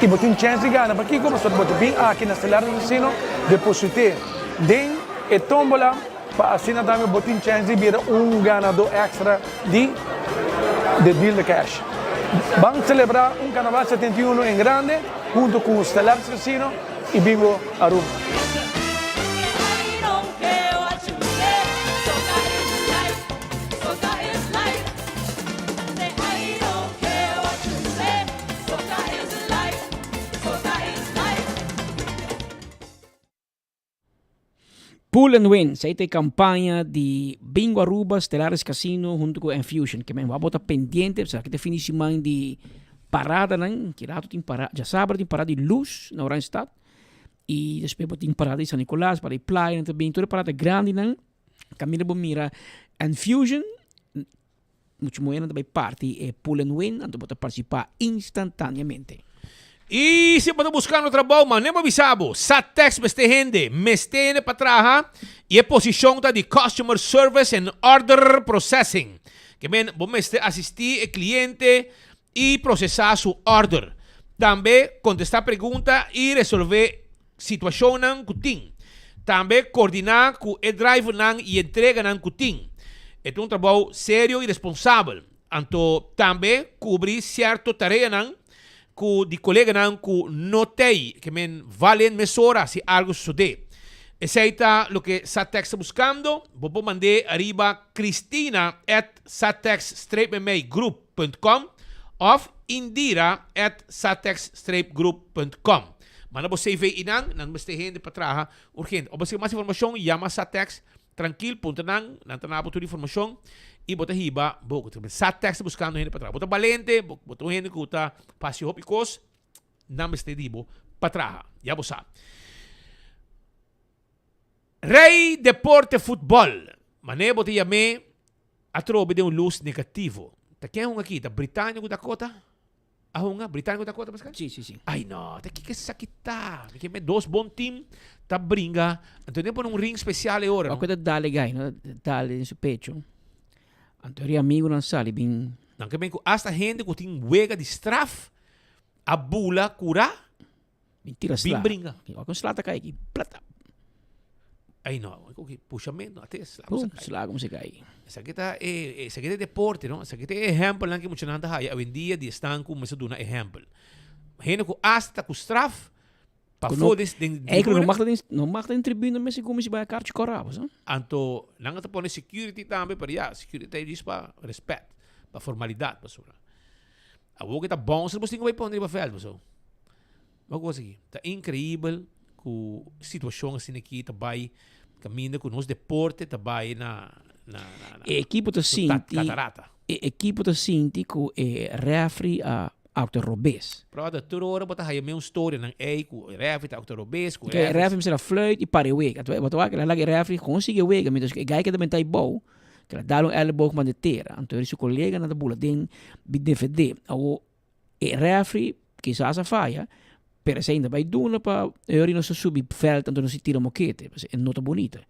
i bo tin chèns di gana. Pakiko? Pasobra bo ta bin aki na Stellaris Casino deposit'é den e tómbola. Pa asina tambe bo tin chèns di bira un ganadó èkstra di The Deal The Cash. Ban selebrá un Carnaval 71 en grande hunto ku Stellaris Casino i Bingo Aruba. Pull and Win, esei ta e campaña di Bingo Aruba, Stellaris Casino hunto cu Enfusion. Ke men wou ta pendiente, esaki ta e fin di siman di paradanan, ki rato tin parada, djasabra tin parada di luz na Oranjestad y despues bo tin parada di San Nicolas, parada di playa nan ta bin, tur e parada grandinan caminda bo mira Enfusion, Mucho muhernan ta bai parti e Pull and Win, anto bo ta partisipá instantáneamente. I si bo ta buskando trabou, mane bo bisa bo, Satex mester hende, mester hende pa traha i e posishon ta di Customer Service and Order Processing. Ke men bo mester asistí e kliente i prosesá su order. Tambe kontestá pregunta i resolvé situashonnan ku tin. Tambe koordiná ku e drivernan i entreganan ku tin. E ta un trabou serio i responsabel. Anto tambe kubri sierto tareanan ku di koleganan ku no t'ei, ke men valen mesora si algu sosodé. Esei ta loke Satex ta buskando. Bo por mand'é ariba Cristina at satex streep mei group. punt com of Indira at satex streep group punt com. Manda bo CV i nan, nan mester hende pa traha urgente. Of bo sigue mas informacion, yama Satex trankil, puntra nan, nan ta nabo tur informacion i bo ta hiba bo. Satex ta buscando hende pa traha. Bo ta balente, bo ta un hende cu ta haci hopi cos, nan mester di bo pa traha. Ya bo sa. Rey deporte futbol, mane bo ta yam'é atrobe den un lus negativo. Ta ken hunga aki? Ta Britania ku Dakota a hunga? Britania ku Dakota Pascal? Si, si, si. Ay no, ta kiko esaki ta? Mi ke me dos bon team ta bringa, anto den pone un ring special e ora no. Wak ku ta dal e gai no, dal den su pecho. Anto e amigunan sali bin. Nan ke men ku asta hende ku tin wega di straf a bula kura. Bin tira sla. Bin bringa. Wak un sla ta kai aki. Plata. Ay no, oke pushamento ate sla Pum, sla como se kai. Esaki ta e esaki ta e deporte no, esaki ta e ehempelnan ku muchanan ta haya awendia di esnan ku mester duna ehempel. Hende ku asta ku straf pafó den den Ey no mag ta den no mag ta den tribuna mes segun mi si bai a karchi kòrá bo sa. Anto nan a ta pone security tambe pero ya security ta djis pa respet, pa formalidat pasobra. Awor ku ta bouncer bo tin ku bai pone riba vèlt paso. Bo kos aki. Ta inkreibel ku situashon asina aki ta bai kaminda ku nos deporte ta bai na na na na E ekipo ta sinti katarata. E ekipo ta sinti ku e refri a aktua robes. Brother, tur ora bo ta haya meun storianan ey ku e refri ta aktua robes, ku e refri. E refri mester a fluit i para e wega. Bo ta wak el a laga e refri kon sigui e wega mientras ku e guy keda benta ei bou. Kel a dal un elleboog man de tera. Anto eri su koleganan ta bula den bi defendé. Awo e refri kisas a faya, pero esei no ta bai duna pa eri nos a subi vèlt anto nos a tira mokete, pasobra e no ta bunita.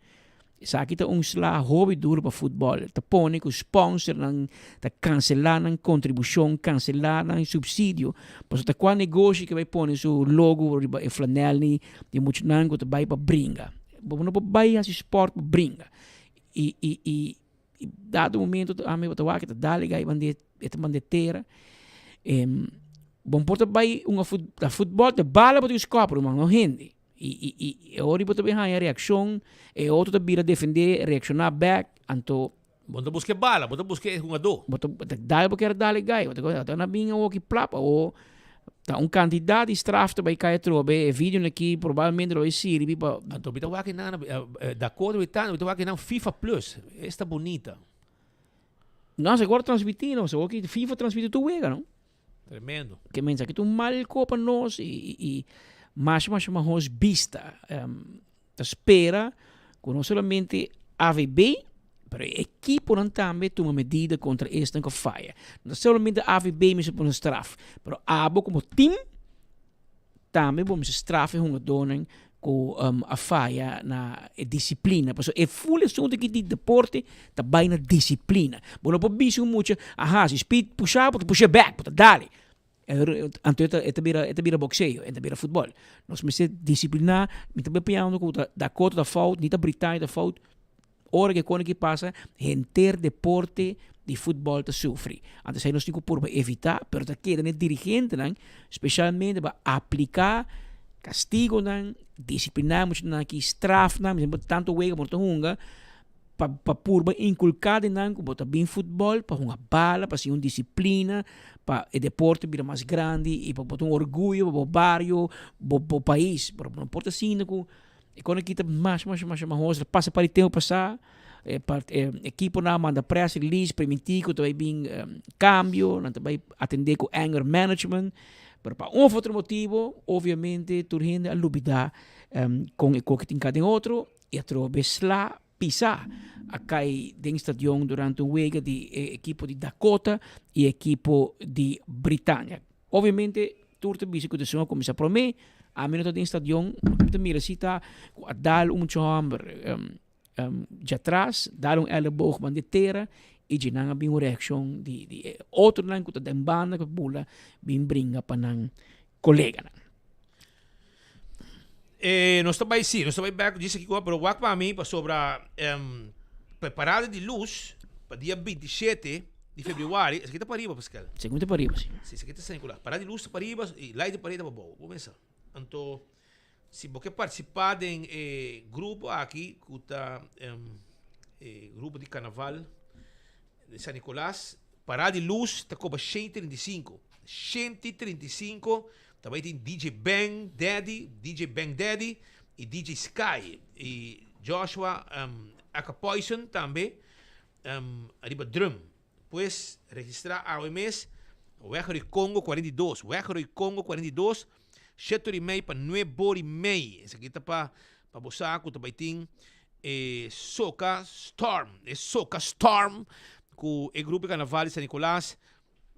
Esaki ta un sla hopi duro pa futbòl. Ta pone ku spònsernan ta kanselá nan kontribushon, kanselá nan supsidio, pasobra ta kua negoshi ke bai pone su logo riba e flanèl ni di muchanan ku ta bai pa bringa. Bo no por bai hasi spòrt pa bringa. I i i i dado momento ami bo ta wak e ta dal e gai band'e e ta band'e tera bo no por ta bai un a futbol ta bala bo tin ku skòp ruman no hende i i i e ora bo ta bin haña reakshon e otro ta bira defendé reakshoná bèk anto Bo no ta buska e bala bo ta buska e hungadó. Bo ta dal bo kier dal e gai bo ta na bin awoki plap awo Ta un kantidat di straf ta bai kai atrobe. E videonan aki probablemente lo bai sirbi pa. Anto mi ta wak nan, Dakota mi ta wak nan FIFA Plus. Esta bunita. No, se wòrdu transmití no. Se wòrdu FIFA transmití tur wega no. Tremendo. Ke men esaki ta un mal ko pa nos i i masha masha mahos bista. Ta spera ku no solamente AVB, pero e ekiponan tambe tuma medida kontra esnan ku faya. No ta solamente AVB mester pone straf, pero abo komo tim tambe bo mester straf e hungadónan ku a faya na e disiplina. Pasobra e ful asuntu aki di deporte ta bai na disiplina. Bo no por bisa un mucha, aha, si Speed pusha bo ta pusha bèk, bo ta dale. Anto e ta e ta bira e ta bira boxeo, e ta bira futbol. Nos mester disipliná, mi ta papiando ku ta Dakota ta fout, ni ta Britania ta fout. Ora ku e kos aki pasa, henter deporte di futbol ta sufri. Anto esei nos tin ku purba evitá, pero ta keda na e dirigentenan, spesialmente pa apliká kastigonan, disipliná muchanan aki, straf nan, tantu wega bo no ta hunga. Pa pa purba inculca den nan cu bo ta bin futbol pa hunga bala, pa siña un disciplina, pa e deporte bira mas grandi y pa bo ta un orguyo pa bo bario, bo bo pais. Pero bo no por ta sinti cu E kos aki ta masha masha masha mahos. Ta pasa par di tempu pasá e part e ekiponan a manda press release primintí ku ta bai bin kambio, nan ta bai atendé ku anger management, pero pa un of otro motibu obviamente tur hende a lubidá kon e koki tin ka den otro i atrobe sla pisá a kai den stadion durante un wega di e ekipo di Dakota i e ekipo di Britania. Obviamente tur ta bisa ku desishon a kuminsá promé, ami no ta den stadion, loke mi ta mira si ta ku a dal un mucha hòmber djatras, dal un èleboog banda e tera i dje nan a bin un reakshon di di e otronan ku ta den banda ku bula bin bringa pa nan koleganan. E nos ta bai si, nos ta bai bek djis aki pero wak pa mi pasobra preparado di luz pa dia 27 di februari, esaki ta pariba Pascal. Segun ta pariba si. Si, esaki ta San Nicolas. Parada di luz ta pariba y light di pareda pa bou. Bo mesa. Anto si bo ke participa den e grupo aki ku ta e grupo di carnaval di San Nicolas, parada di luz ta koba 135. 135 Ta bai tin DJ Bang Daddy, DJ Bang Daddy y DJ Sky y Joshua aka Poison tambe ariba drum. Pues registra awe mes Weg Roy Congo 42, Weg Roy Congo 42, shete ora y mei pa nuebe ora y mei. Esaki ta pa pa bo sa cu ta bai tin e Soca Storm, e Soca Storm cu e grupo di Carnaval di San Nicolas.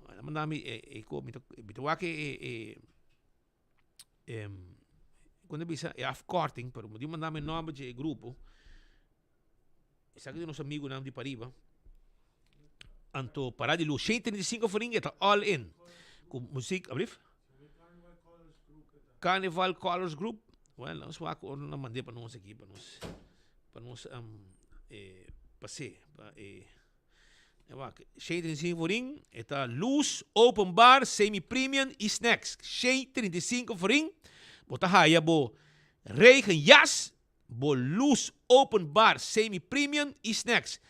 A manda mi e e ko mi ta mi ta wak e e e kon ta bisa e afkorting pero mi manda mi nomber dje e grupo esaki di nos amigunan di pariba anto para di lus shen 35 florin e ta all in ku muzik ablief Carnival Colors Group well nos wak ora nan mande pa nos aki pa nos pa nos e pase pa e Wak, 135 forin, e ta luz, open bar, semi premium y snacks. 135 forin, bo ta haya bo regenjas, bo luz, open bar, semi premium y snacks.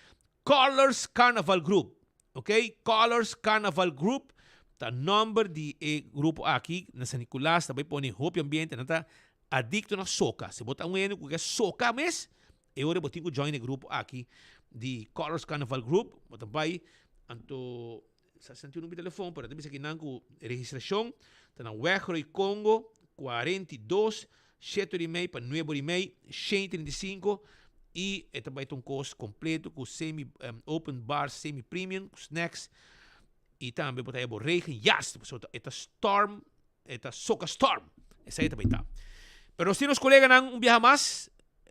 Colors Carnaval Group, ok, Colors Carnaval Group ta nomber di e grupo aki na San Nicolas, ta bay pone hopi ambiente, nan ta adicto na soca. Si bo ta un hende cu ke soca mes, E ora bo tin ku join e grupo aki di Colors Carnival Group, bo ta bai anto sa senti un numero di telefon, pero ta bisa kinan ku registrashon ta na Weg Rooi Congo 42 shete ora i mei pa nuebe ora i mei, 135 i e ta bai ta un kos kompleto ku semi open bar semi premium ku snacks i tambe bo ta haya bo regen jas, pasobra e ta storm E ta soca storm. Esei ta bay ta. Pero nos tin nos coleganan un biaha mas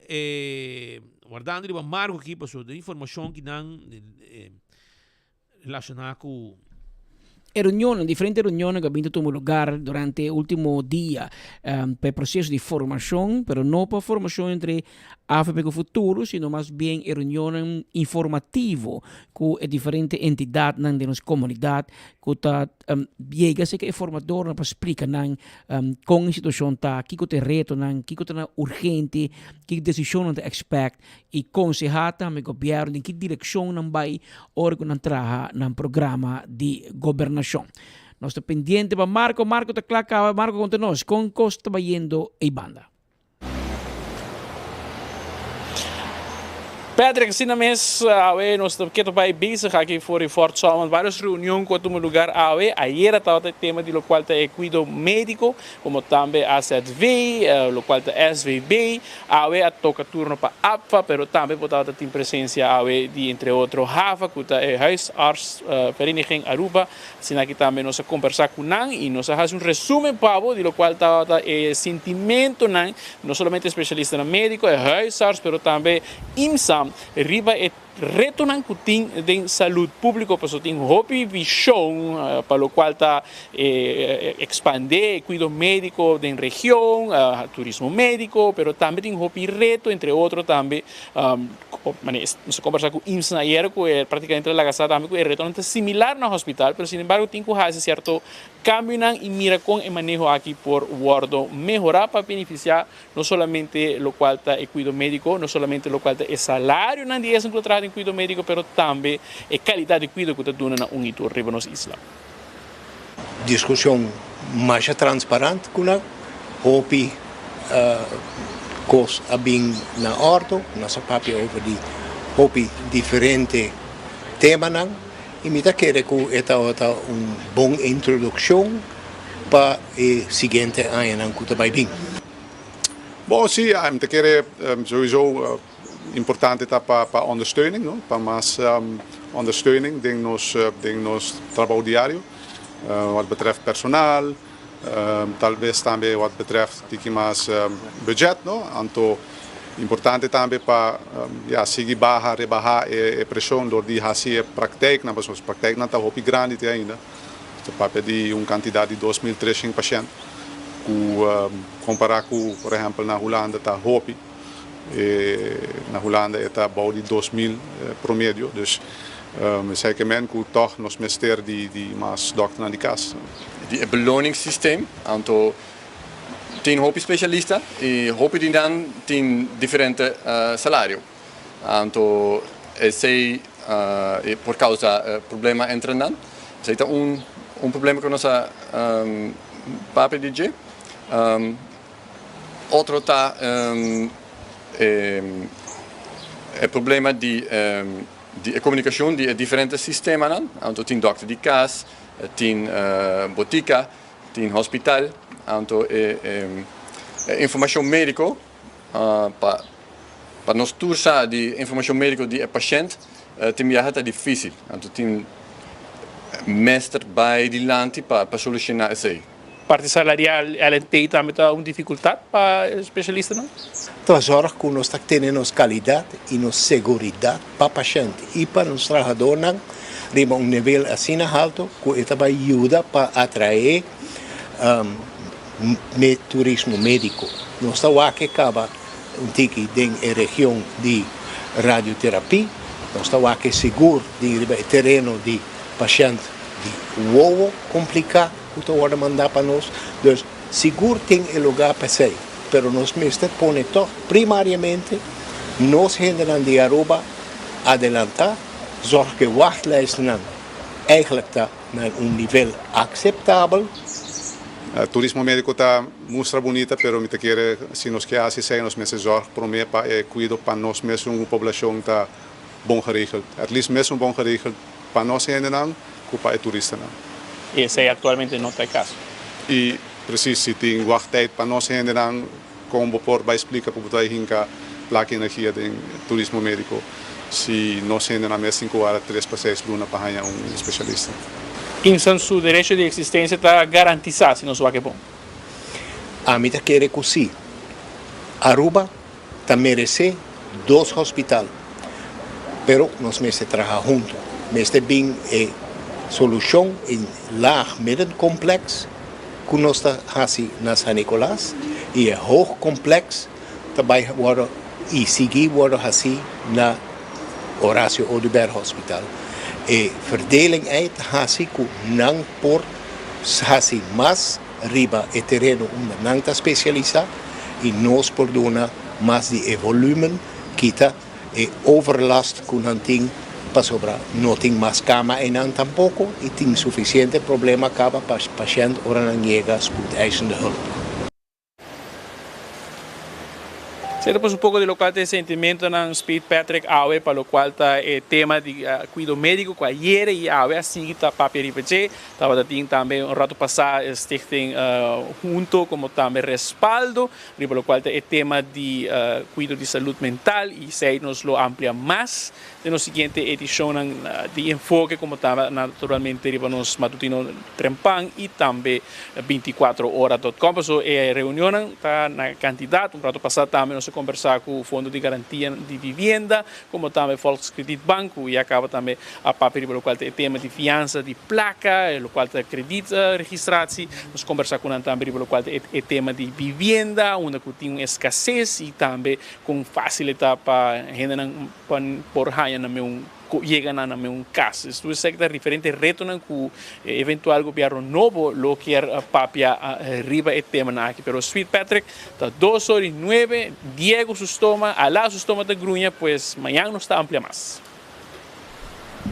eh, wardando riba Marco aki pasobra den informacion ki nan eh, relaciona cu E reunionnan, diferente reunionnan ku a bin ta tuma lugar durante e ultimo dia pa e proseso di formashon, pero no pa formashon entre Avp ku Futuro, sino mas bien e reunionnan informativo ku e diferente entidatnan den nos komunidat ku ta yega serka e formadornan pa splika nan kon e situashon ta, kiko ta e retonan, kiko ta nan urgente, ki desishonnan ta expect i konsehá tambe gobièrnu den ki direkshon nan bai ora ku nan traha nan programa di gobernashon. Nos ta pendiente pa Marco, Marco ta kla kaba, Marco konta nos kon kos ta bayendo eibanda. Patrick, asina mes awe nos ta keto bai bezig aki for di Fort Solomon. Varios reunion cu a tuma lugar awe. Ayera tabata e tema di locual ta e cuido medico, como tambe AZV, locual ta SVB. Awe a toca turno pa APFA, pero tambe bo tabata tin presencia awe di entre otro HAVA, cu ta e Huisartsvereniging Aruba. Asina aki tambe nos a kombersá ku nan i nos a hasi un resumen pa bo di lokual tabata e sintimentonan, no solamente e spesialistanan médiko, e huisarts, pero tambe IMSA riba e retonan ku tin den salud públiko, pasobra tin hopi vishon pa lokual ta e ekspandé e kuido médiko den region, turismo médiko, pero tambe tin hopi reto, entre otro tambe Nos a kombersá ku IMSS ayer ku e práktikamente a laga sa tambe ku e retonan ta similar na hospital, pero sin embargo tin ku hasi sierto kambionan i mira kon e maneho aki por wòrdu mehorá pa benefisiá no solamente lokual ta e kuido médiko, no solamente lokual ta e salarionan di esnan ku ta traha den kuido médiko, pero tambe e kalidat di kuido ku ta duna na un i tur riba nos isla. Diskushon masha transparant ku nan, hopi. Cos a bin na ordo, nos a papia over di hopi diferente temanan y mi ta kere cu e tabata un bon introduccion pa e siguiente añanan cu ta bay bin. Bon, si, mi ta kere sowieso importante ta pa pa ondersteuning, no? Pa mas ondersteuning den nos den nos trabou diario, wat betreft personal, Tal bes tambe wat betreft tiki mas budget no, anto importante tambe pa ya sigui baha rebaha e presion dor di haci e praktijknan pasobra e praktijknan ta hopi grandi te ainda, ta papia di un cantidad di 2300 pashent cu compara cu por ehempel na Hulanda ta hopi, na Hulanda e ta bou di 2000 promedio, dus esei ke men cu tog nos mester di mas dokternan di cas. Di e beloningssysteem, anto tin hopi specialista y hopi di nan tin diferente salario. Anto esey por causa problema entre nan. Esey ta un un problema cu nos a papia di dje. Otro ta e problema di di e comunicacion di e diferente sistemanan. Anto tin dokter di cas, Tin botica, tin hospital, anto e informacion medico pa pa nos tur sa di informacion medico di e pashent tin biaha ta dificil, anto tin mester bay dilanti pa soluciona esey. Parti salarial LNT tambe ta un dificultad pa e specialistanan? Ta zorg cu nos ta tene nos calidad y nos seguridad pa pashent y pa nos trahadornan riba un nivel asina halto cu e ta bay yuda pa atrae turismo medico. Nos ta wak e caba un tiki den e region di radioterapie, nos ta wak e sigur di riba e tereno di pashent di wowo complica cu ta wordo manda pa nos. Dus sigur tin e lugar pa esey, pero nos mester pone toch primariamente nos hendenan di Aruba adelanta, zorg cu e wachtlijstnan eigenlijk ta na un nivel aceptabel. Turismo medico ta mustra bunita, pero mi ta kere si nos ke haci esey nos mester zorg prome pa e cuido pa nos mesun poblacion ta bon geregeld. At least mesun bon geregeld pa nos hendenan ku pa e turistanan. I esei aktualmente no ta e kaso. I presis, si tin wachttijd pa nos hendenan, kon bo por bai splika ku bo ta hinka plaka energia den turismo médiko si nos hendenan mes tin ku wara tres pa seis luna pa haña un spesialista? Insan su derecho di eksistensia ta garantisá si nos wak e bon? Ami ta kere ku si. Aruba ta meresé dos hospital, pero nos mester traha hunto. Mester bin e solushon in laag middencomplex ku nos ta hasi na San Nicolas i e hoog complex ta bai wòrdu i sigui wòrdu hasi na Horacio Oduber Hospital. E verdeling ei ta hasi ku nan por hasi mas riba e tereno unda nan ta spesialisá i nos por duna mas di e volúmen, kita e overlast ku nan tin pasobra no tin mas kama einan tampoko i tin sufisiente problema kaba pa pashènt ora nan yega spoedeisende hulp. Seta pues un poco di locual ta e sentimentonan Speed Patrick awe pa locual ta e tema di cuido medico cu ayere y awe a sigui ta papia riba dje. Tabata tin tambe un rato pasa e stichting Hunto como tambe Respaldo riba locual ta e tema di cuido di salud mental y esey nos lo amplia mas den nos siguiente edicionnan di Enfoke como ta naturalmente riba nos matutino Trempan y tambe binticuatro ora dot com. Paso e reunionnan ta na cantidad. Un rato pasa tambe nos a conversa cu Fondo di Garantia di Vivienda como tambe Volkskredietbank cu ya caba tambe a papia riba locual ta e tema di fiansa di placa, e locual ta kredietregistratie. Nos conversa cu nan tambe riba locual ta e tema di vivienda unda cu tin un escasez y tambe con facil e ta pa hendenan por haya nan un yega na nan un cas. Dus tur esaki ta diferente retonan cu e eventual gobierno nobo lo kier papia riba e temanan aki. Pero Sweet Patrick ta dos ora y nuebe, Diego su stoma, Ala su stoma ta gruña, pues mañan nos ta amplia mas.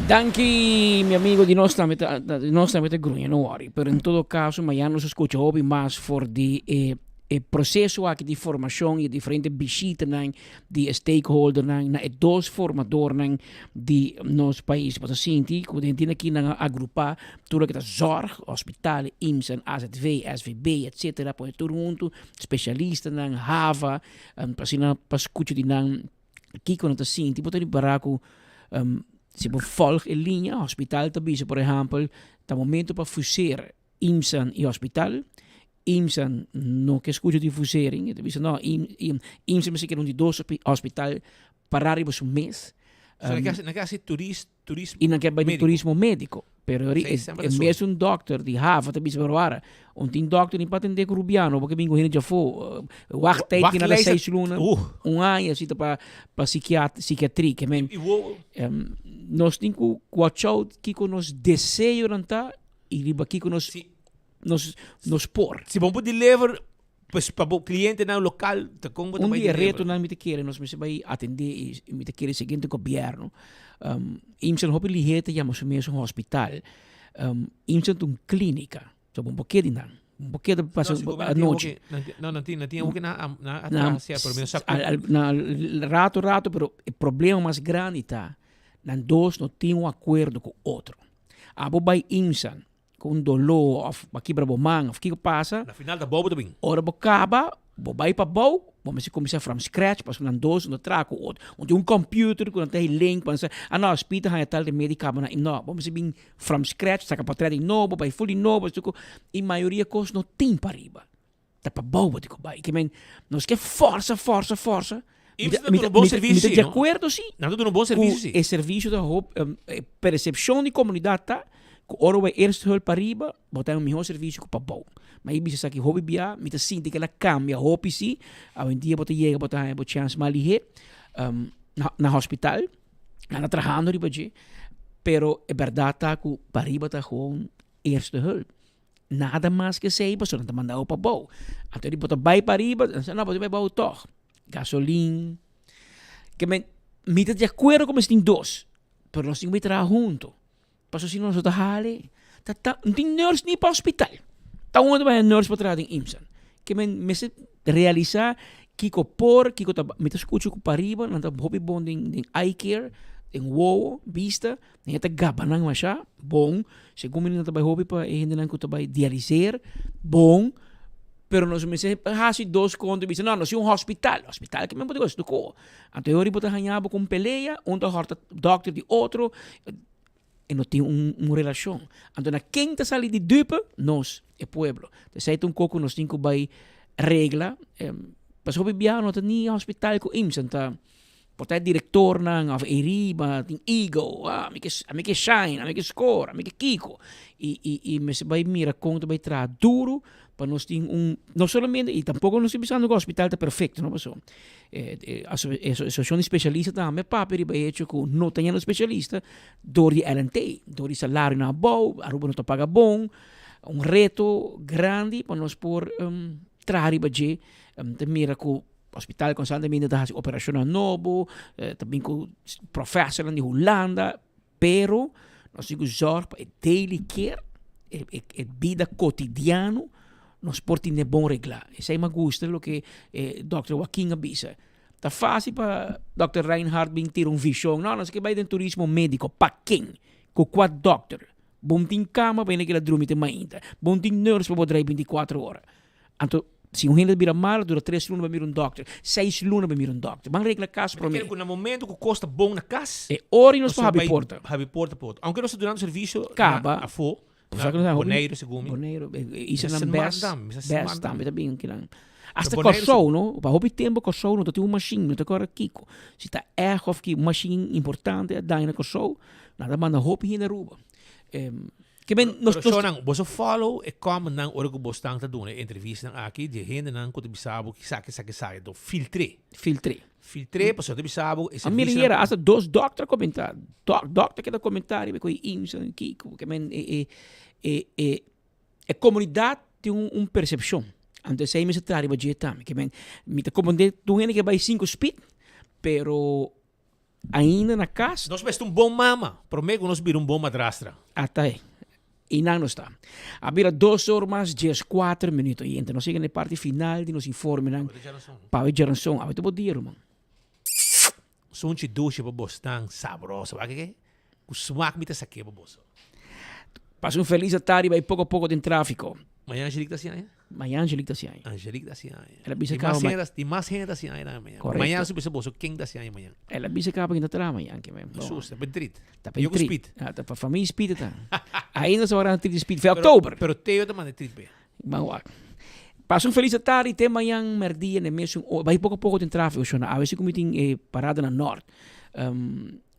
Danki mi amigo di nos tambe ta di nos tambe ta gruña no worry pero en todo caso mañana nos escucha hopi mas for di e. E proceso aki di formacion y e diferente bishitanan di e stakeholdernan na e dos formadornan di nos pais. Bo ta sinti cu den tin aki nan a agrupa tur loke ta zorg, hospital, IMSA, AZV, SVB, etc. Pone tur hunto, specialistanan, hava, pa asina pa scucha di nan kico nan ta sinti. Bo ta ripara cu si bo volg e liña, hospital ta bisa por ehempel ta momento pa fuseer IMSA y hospital. IMSA no ke skucha di fusering. E ta bisa no, IMSA mester keda un di dos hospital pará riba su mes. So nan ke nan ke hasi turis turismo I nan ke bai di médiko. turismo médiko. Pero ri Sei e semper e ta so. mesun dòkter di Hava ta bisa pero wara, un tin dòkter ni pa atendé ku rubiano bo ke bin ku hende djafó. Wachttijd ki na ta Wachtlijst seis luna, un aña si ta pa pa sikiat sikiatri. Ke men I wo nos tin ku watch out kiko nos deseonan ta i riba kiko nos nos nos por. Si bo por deliver pues pa bo clientenan local ta con bo ta Un bay di e deliver? retonan mi ta kere nos mester bay atende y mi ta kere siguiente gobierno IMSA hopi lihe ta yama su mes un hospital IMSA ta un clinica so bo no por keda di nan bo no por keda pasa No, si gobierno tin anochi. hopi nan tin no nan tin nan tin hopi na na Na atras ya pero mi no sa al al na rato rato pero e problema mas grandi ta nan dos no tin un acuerdo cu otro. Abo bay IMSA Ku un doló òf bo a kibra bo man òf kiko pasa. Na final ta bou bo ta bin. Ora bo kaba, bo bai pa bou, bo mester kuminsá from scratch pasobra nan dos no ta traha ku otro. No tin un computer ku nan ta hei link pa nan sa, ah no, Speed a haña tal remedi kaba na. No, bo mester bin from scratch, saka portret di nobo, bai ful di nobo, esaki ku. I mayoria kos no tin pariba. Ta pa bou bo tin ku bai. Ke men, nos ke forsa, forsa, forsa. Mi ta duna un bon servisio si, Mi ta di no? akuerdo si. Nan ta duna un bon servisio si. Ku e servisio ta hop, e persepshon di komunidat ta ku ora bo bai eerste hulp pariba, bo ta haña un mihó servisio ku pa bou. Ma e bisa esaki hopi bia, mi ta sinti ku el a kambia hopi si. Awendia bo ta yega bo ta haña bo chèns mas lihé na hospital. Nan ta trahando riba dje, pero e bèrdat ta ku pariba ta gewoon eerste hulp. Nada mas ke esei pasobra nan ta manda bo pa bou. Anto di bo ta bai pa riba, nan sa no bo ta bai bou tog. Gasolin. Ke men, mi ta di akuerdo ku mester tin dos, pero nos tin ku bai traha hunto. Pasobra si no nos no ta hali. Ta ta, no tin nurse ni pa hospital. Ta unda ta bai e nurse pa traha den IMSA? Ke men mester realisa kiko por, kiko ta, mi ta skucha ku pariba nan ta hopi bon den den eye care, den wowo, bista. Nan ta gaba nan masha bon, segun mi nan ta bai hopi pa e hendenan ku ta bai dialiseer, bon, pero nos mester hasi dos konta i bisa no, nos tin un hospital, hospital ke men por di kos tokó. Anto e ora bo ta haña bo ku un pelea, un ta hòrta dòkter di otro, e no tin un un relashon. Anto na ken ta sali di dupe? Nos, e pueblo. Esei ta un kos ku nos tin ku bai regla, pasobra hopi biaha no ta ni hospital ku IMSA, ta Por ta e directornan of e riba tin ego, ah mi ke ami ke shine, ami ke score, ami ke kiko. Y y y mester bai mira con ta bai traha duro pa nos tin un, no solamente, y tampoco nos ta bisando cu hospital ta perfecto no paso e asociacion di specialista tambe a papia riba e hecho cu no ta yendo specialista door di LNT, door di salarionan abou, Aruba no ta paga bon, un reto grandi pa nos por traha riba dje, ta mira cu Hospital constantemente ta haci operacionnan nobo, ta bin cu profesornan di Hulanda, pero nos tin cu zorg pa e daily care, e e e bida cotidiano, nos por tene bon regla. Esey mi a gusta loke e dokter Joaquin a bisa. Ta facil pa dokter Reinhard bin tira un vision, no, nos ke bay den turismo medico, pa ken? Cu cua dokter? Bo no tin cama pa hende keda drumi te mainta, bo no tin nurse pa bo drai binticuatro ora. Anto, si un hende ta bira malo, dura tres luna pa mira un dokter, seis luna pa mira un dokter. Ban regla kas promé. Kere ku na momento ku kos ta bon na kas, E ora nos por habri porta. Habri porta pa otro. Aunke nos ta dunando servisio na Kaba. afó, Por sa na ku nos Boneiru segun mi. Boneiru, Misa islanan Sint bes, Maarten tambe, misa Sint bes Maarten tambe ta bin kinan. Asta Pero Boneiru Kòrsou no, pa hopi tempu Kòrsou no ta tin un mashin, no ta kòrda kiko. Si ta èg òf ki mashin importante a daña na Kòrsou, nan ta manda hopi hende Aruba. Ke men nos Pero shownan, boso follow e commentnan ora ku bosnan ta duna e entrevistanan aki di e hendenan ku ta bisa bo kisaki esaki esaki. Enton filtr'é. Filtr'é. Filtr'é pasobra ta bisa bo e A mira servisionan yera hasta dos dokter a komentá. Dok dokter keda komentá riba ku e IMSA en kiko. Ke men e e e e e komunidat tin un un persepshon. Anto esei mester traha riba dje tambe. Ke men mi ta komprendé tur hende ke bai sinku speed pero Ainda na cas. Nos mester un bon mama prome cu nos bira un bon madrastra. Ata e. I nan nos ta. A bira dos or mas 14 minuto. I enta nos yega na e parti final di nos informenan. Pa awe djaranson. Awe ta bo dia, ruman. Sunchi dushi pa bosnan sabroso. Wak ke? Ku smak mi ta sake pa boso. Pasa un feliz atardi bai poko poko den trafiko. Mañana Angelique ta hasi aña? Mañana Angelique ta hasi aña. Angelique ta hasi aña. El a bisa Tin kaba mas ma- hende ta- tin mas hende ta hasi aña tambe mañana. Correcto. Mañana su bisa boso ken ta hasi aña mañana. El a bisa kaba ken ta traha mañana ke men. Jesús, ta pentrit. Ta Yo ku pentrit. speed. Ah, ta pa famia speed ta. Ainda nos a wak trit di speed. Fe Pero- oktober. Pero Teo ta manda trit pe. Ban wak. Pasa un feliz atardi te mañan merdia na e mesun ora. Bai poko poko den trafiko shona. Awe si ku mi tin e parada na Nort.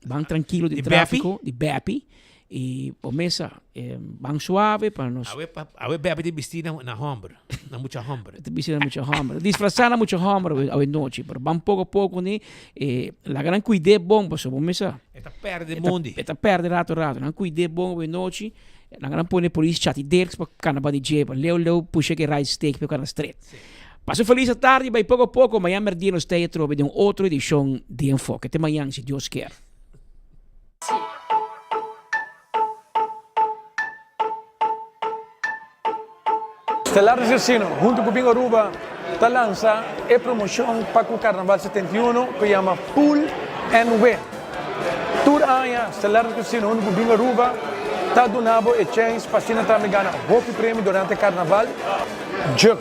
Ban trankilo den Di Beppie? trafiko di Beppie. I bo mesa ban suave pa nos. Awe pa awe Beppie ta bisti na na homber, na mucha homber. Ta bisti na mucha homber. Disfrasa na mucha homber awe awe nochi. Pero ban poko poko ni e laga nan kuid'é bon pasobra bo mesa. E ta perde mondi. E ta perde rato rato. Nan kuid'é bon awe nochi. Nan a pone polis chati dirks pa cana ba di dje, pa leu leu pusha ke right steek pa cana stret. Pasa un feliz atardi bay poco poco, mañan merdia nos ta atrobe den un otro edicion di Enfoke. Te mañan si Dios kier. Stellaris Casino hunto cu Bingo Aruba ta lansa e promocion pa cu Carnaval 71 cu yama Pull and Win. Tur aña Stellaris Casino hunto cu Bingo Aruba ta duna bo e chens pa asina tambe gana hopi premio durante Carnaval. Juk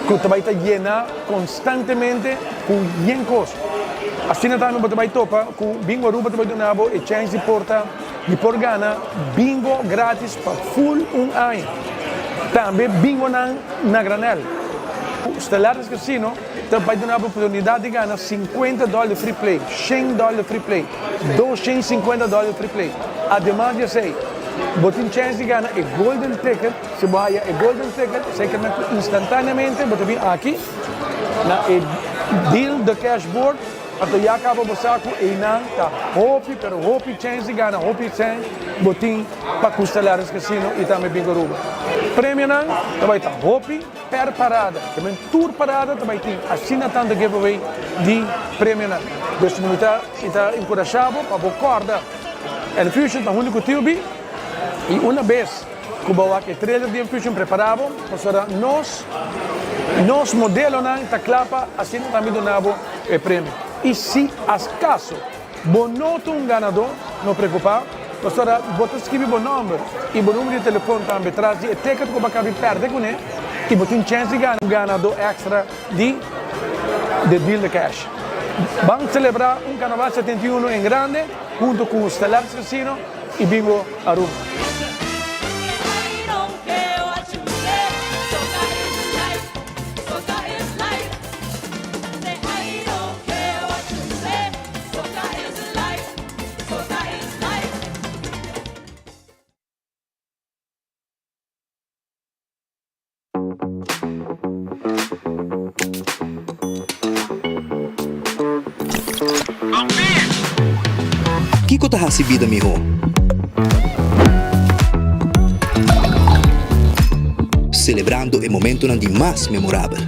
cu ta bay ta yena constantemente cu yen cos. Asina tambe bo ta bay topa cu Bingo Aruba ta bay duna bo e chens di por ta di por gana bingo gratis pa full un aña. Tambe bingonan na granel. Stellaris Casino ta bay duna bo oportunidad di gana 50 dollar free play, 100 dollar free play, 250 dollar free play. Ademas di esey, bo tin chens di gana e golden ticket. Si bo haya e golden ticket, esey kermen cu instantaneamente bo ta bin aki na e deal the cash board. Anto ya caba bo sa cu eynan ta hopi pero hopi chens di gana hopi cen bo tin pa cu Stellaris Casino y tambe Bingo Aruba. Premionan ta bay ta hopi per parada. Te men tur parada ta bay tin asina tanto giveaway di premionan. Dus mi ta mi ta encurasha bo pa bo corda Enfusion ta hunto cu TUB y una bes Ku bo wak e trailer di Enfusion prepara bo, pasobra nos nos modelonan ta kla pa asina tambe duna bo e premio. I si askaso bo no ta un ganadó, no preokupa, pasobra bo ta skibi bo nòmber i bo numero di telefòn tambe tras di e ticket ku bo a kabi pèrdè kuné i bo tin chèns di gana un ganadó èkstra di The Deal The Cash. Ban selebrá un Carnaval 71 en grande hunto ku Stellaris Casino i Bingo Aruba. Kiko ta hasi bida mihó? Selebrando e momentonan di mas memorabel.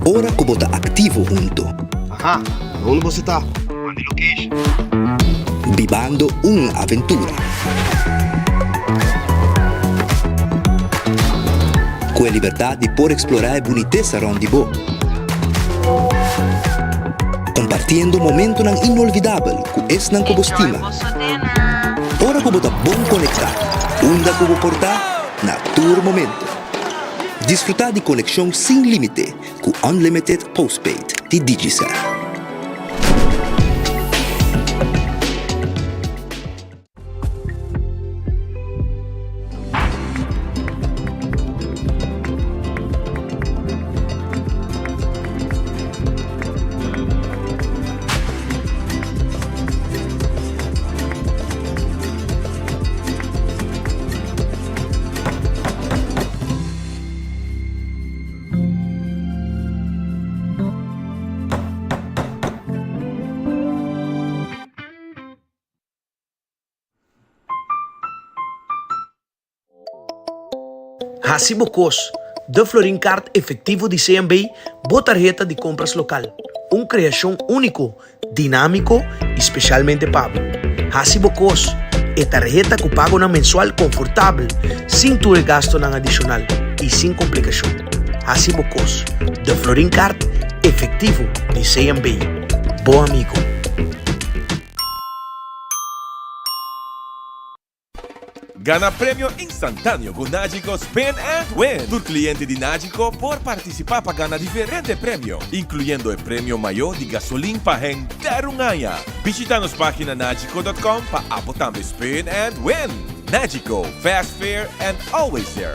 Ora ku bo ta aktivo hunto. Aha, unda boso ta? Manda location. Bibando un aventura. Ku e libertat di por eksplorá e bunitesa rònt di bo. Kompartiendo momentonan inolvidabel ku esnan ku bo stima. Ora ku bo ta bon konektá, unda ku bo por ta, na tur momento. Disfrutá di konekshon sin límite ku Unlimited Postpaid di Digicel. Hasi bo kos, De Florin Card Efectivo di CMB, bo tarheta di kompras lokal. Un kreashon úniko, dinámiko i spesialmente pa bo. Hasi bo kos. E tarheta ku pagonan mensual konfortabel, sin tur e gastonan adishonal i sin komplikashon. Hasi bo kos. De Florin Card, efektivo di CMB. Bo amigo. Gana premio instantáneo ku Nagico Spin and Win! Tur kliente di Nagico por partisipá pa gana diferente premio, inkluyendo e premio mayó di gasolin pa henter un aña. Bishita nos página nagico dot com pa abo tambe spin and win! Nagico, fast, fair and always there!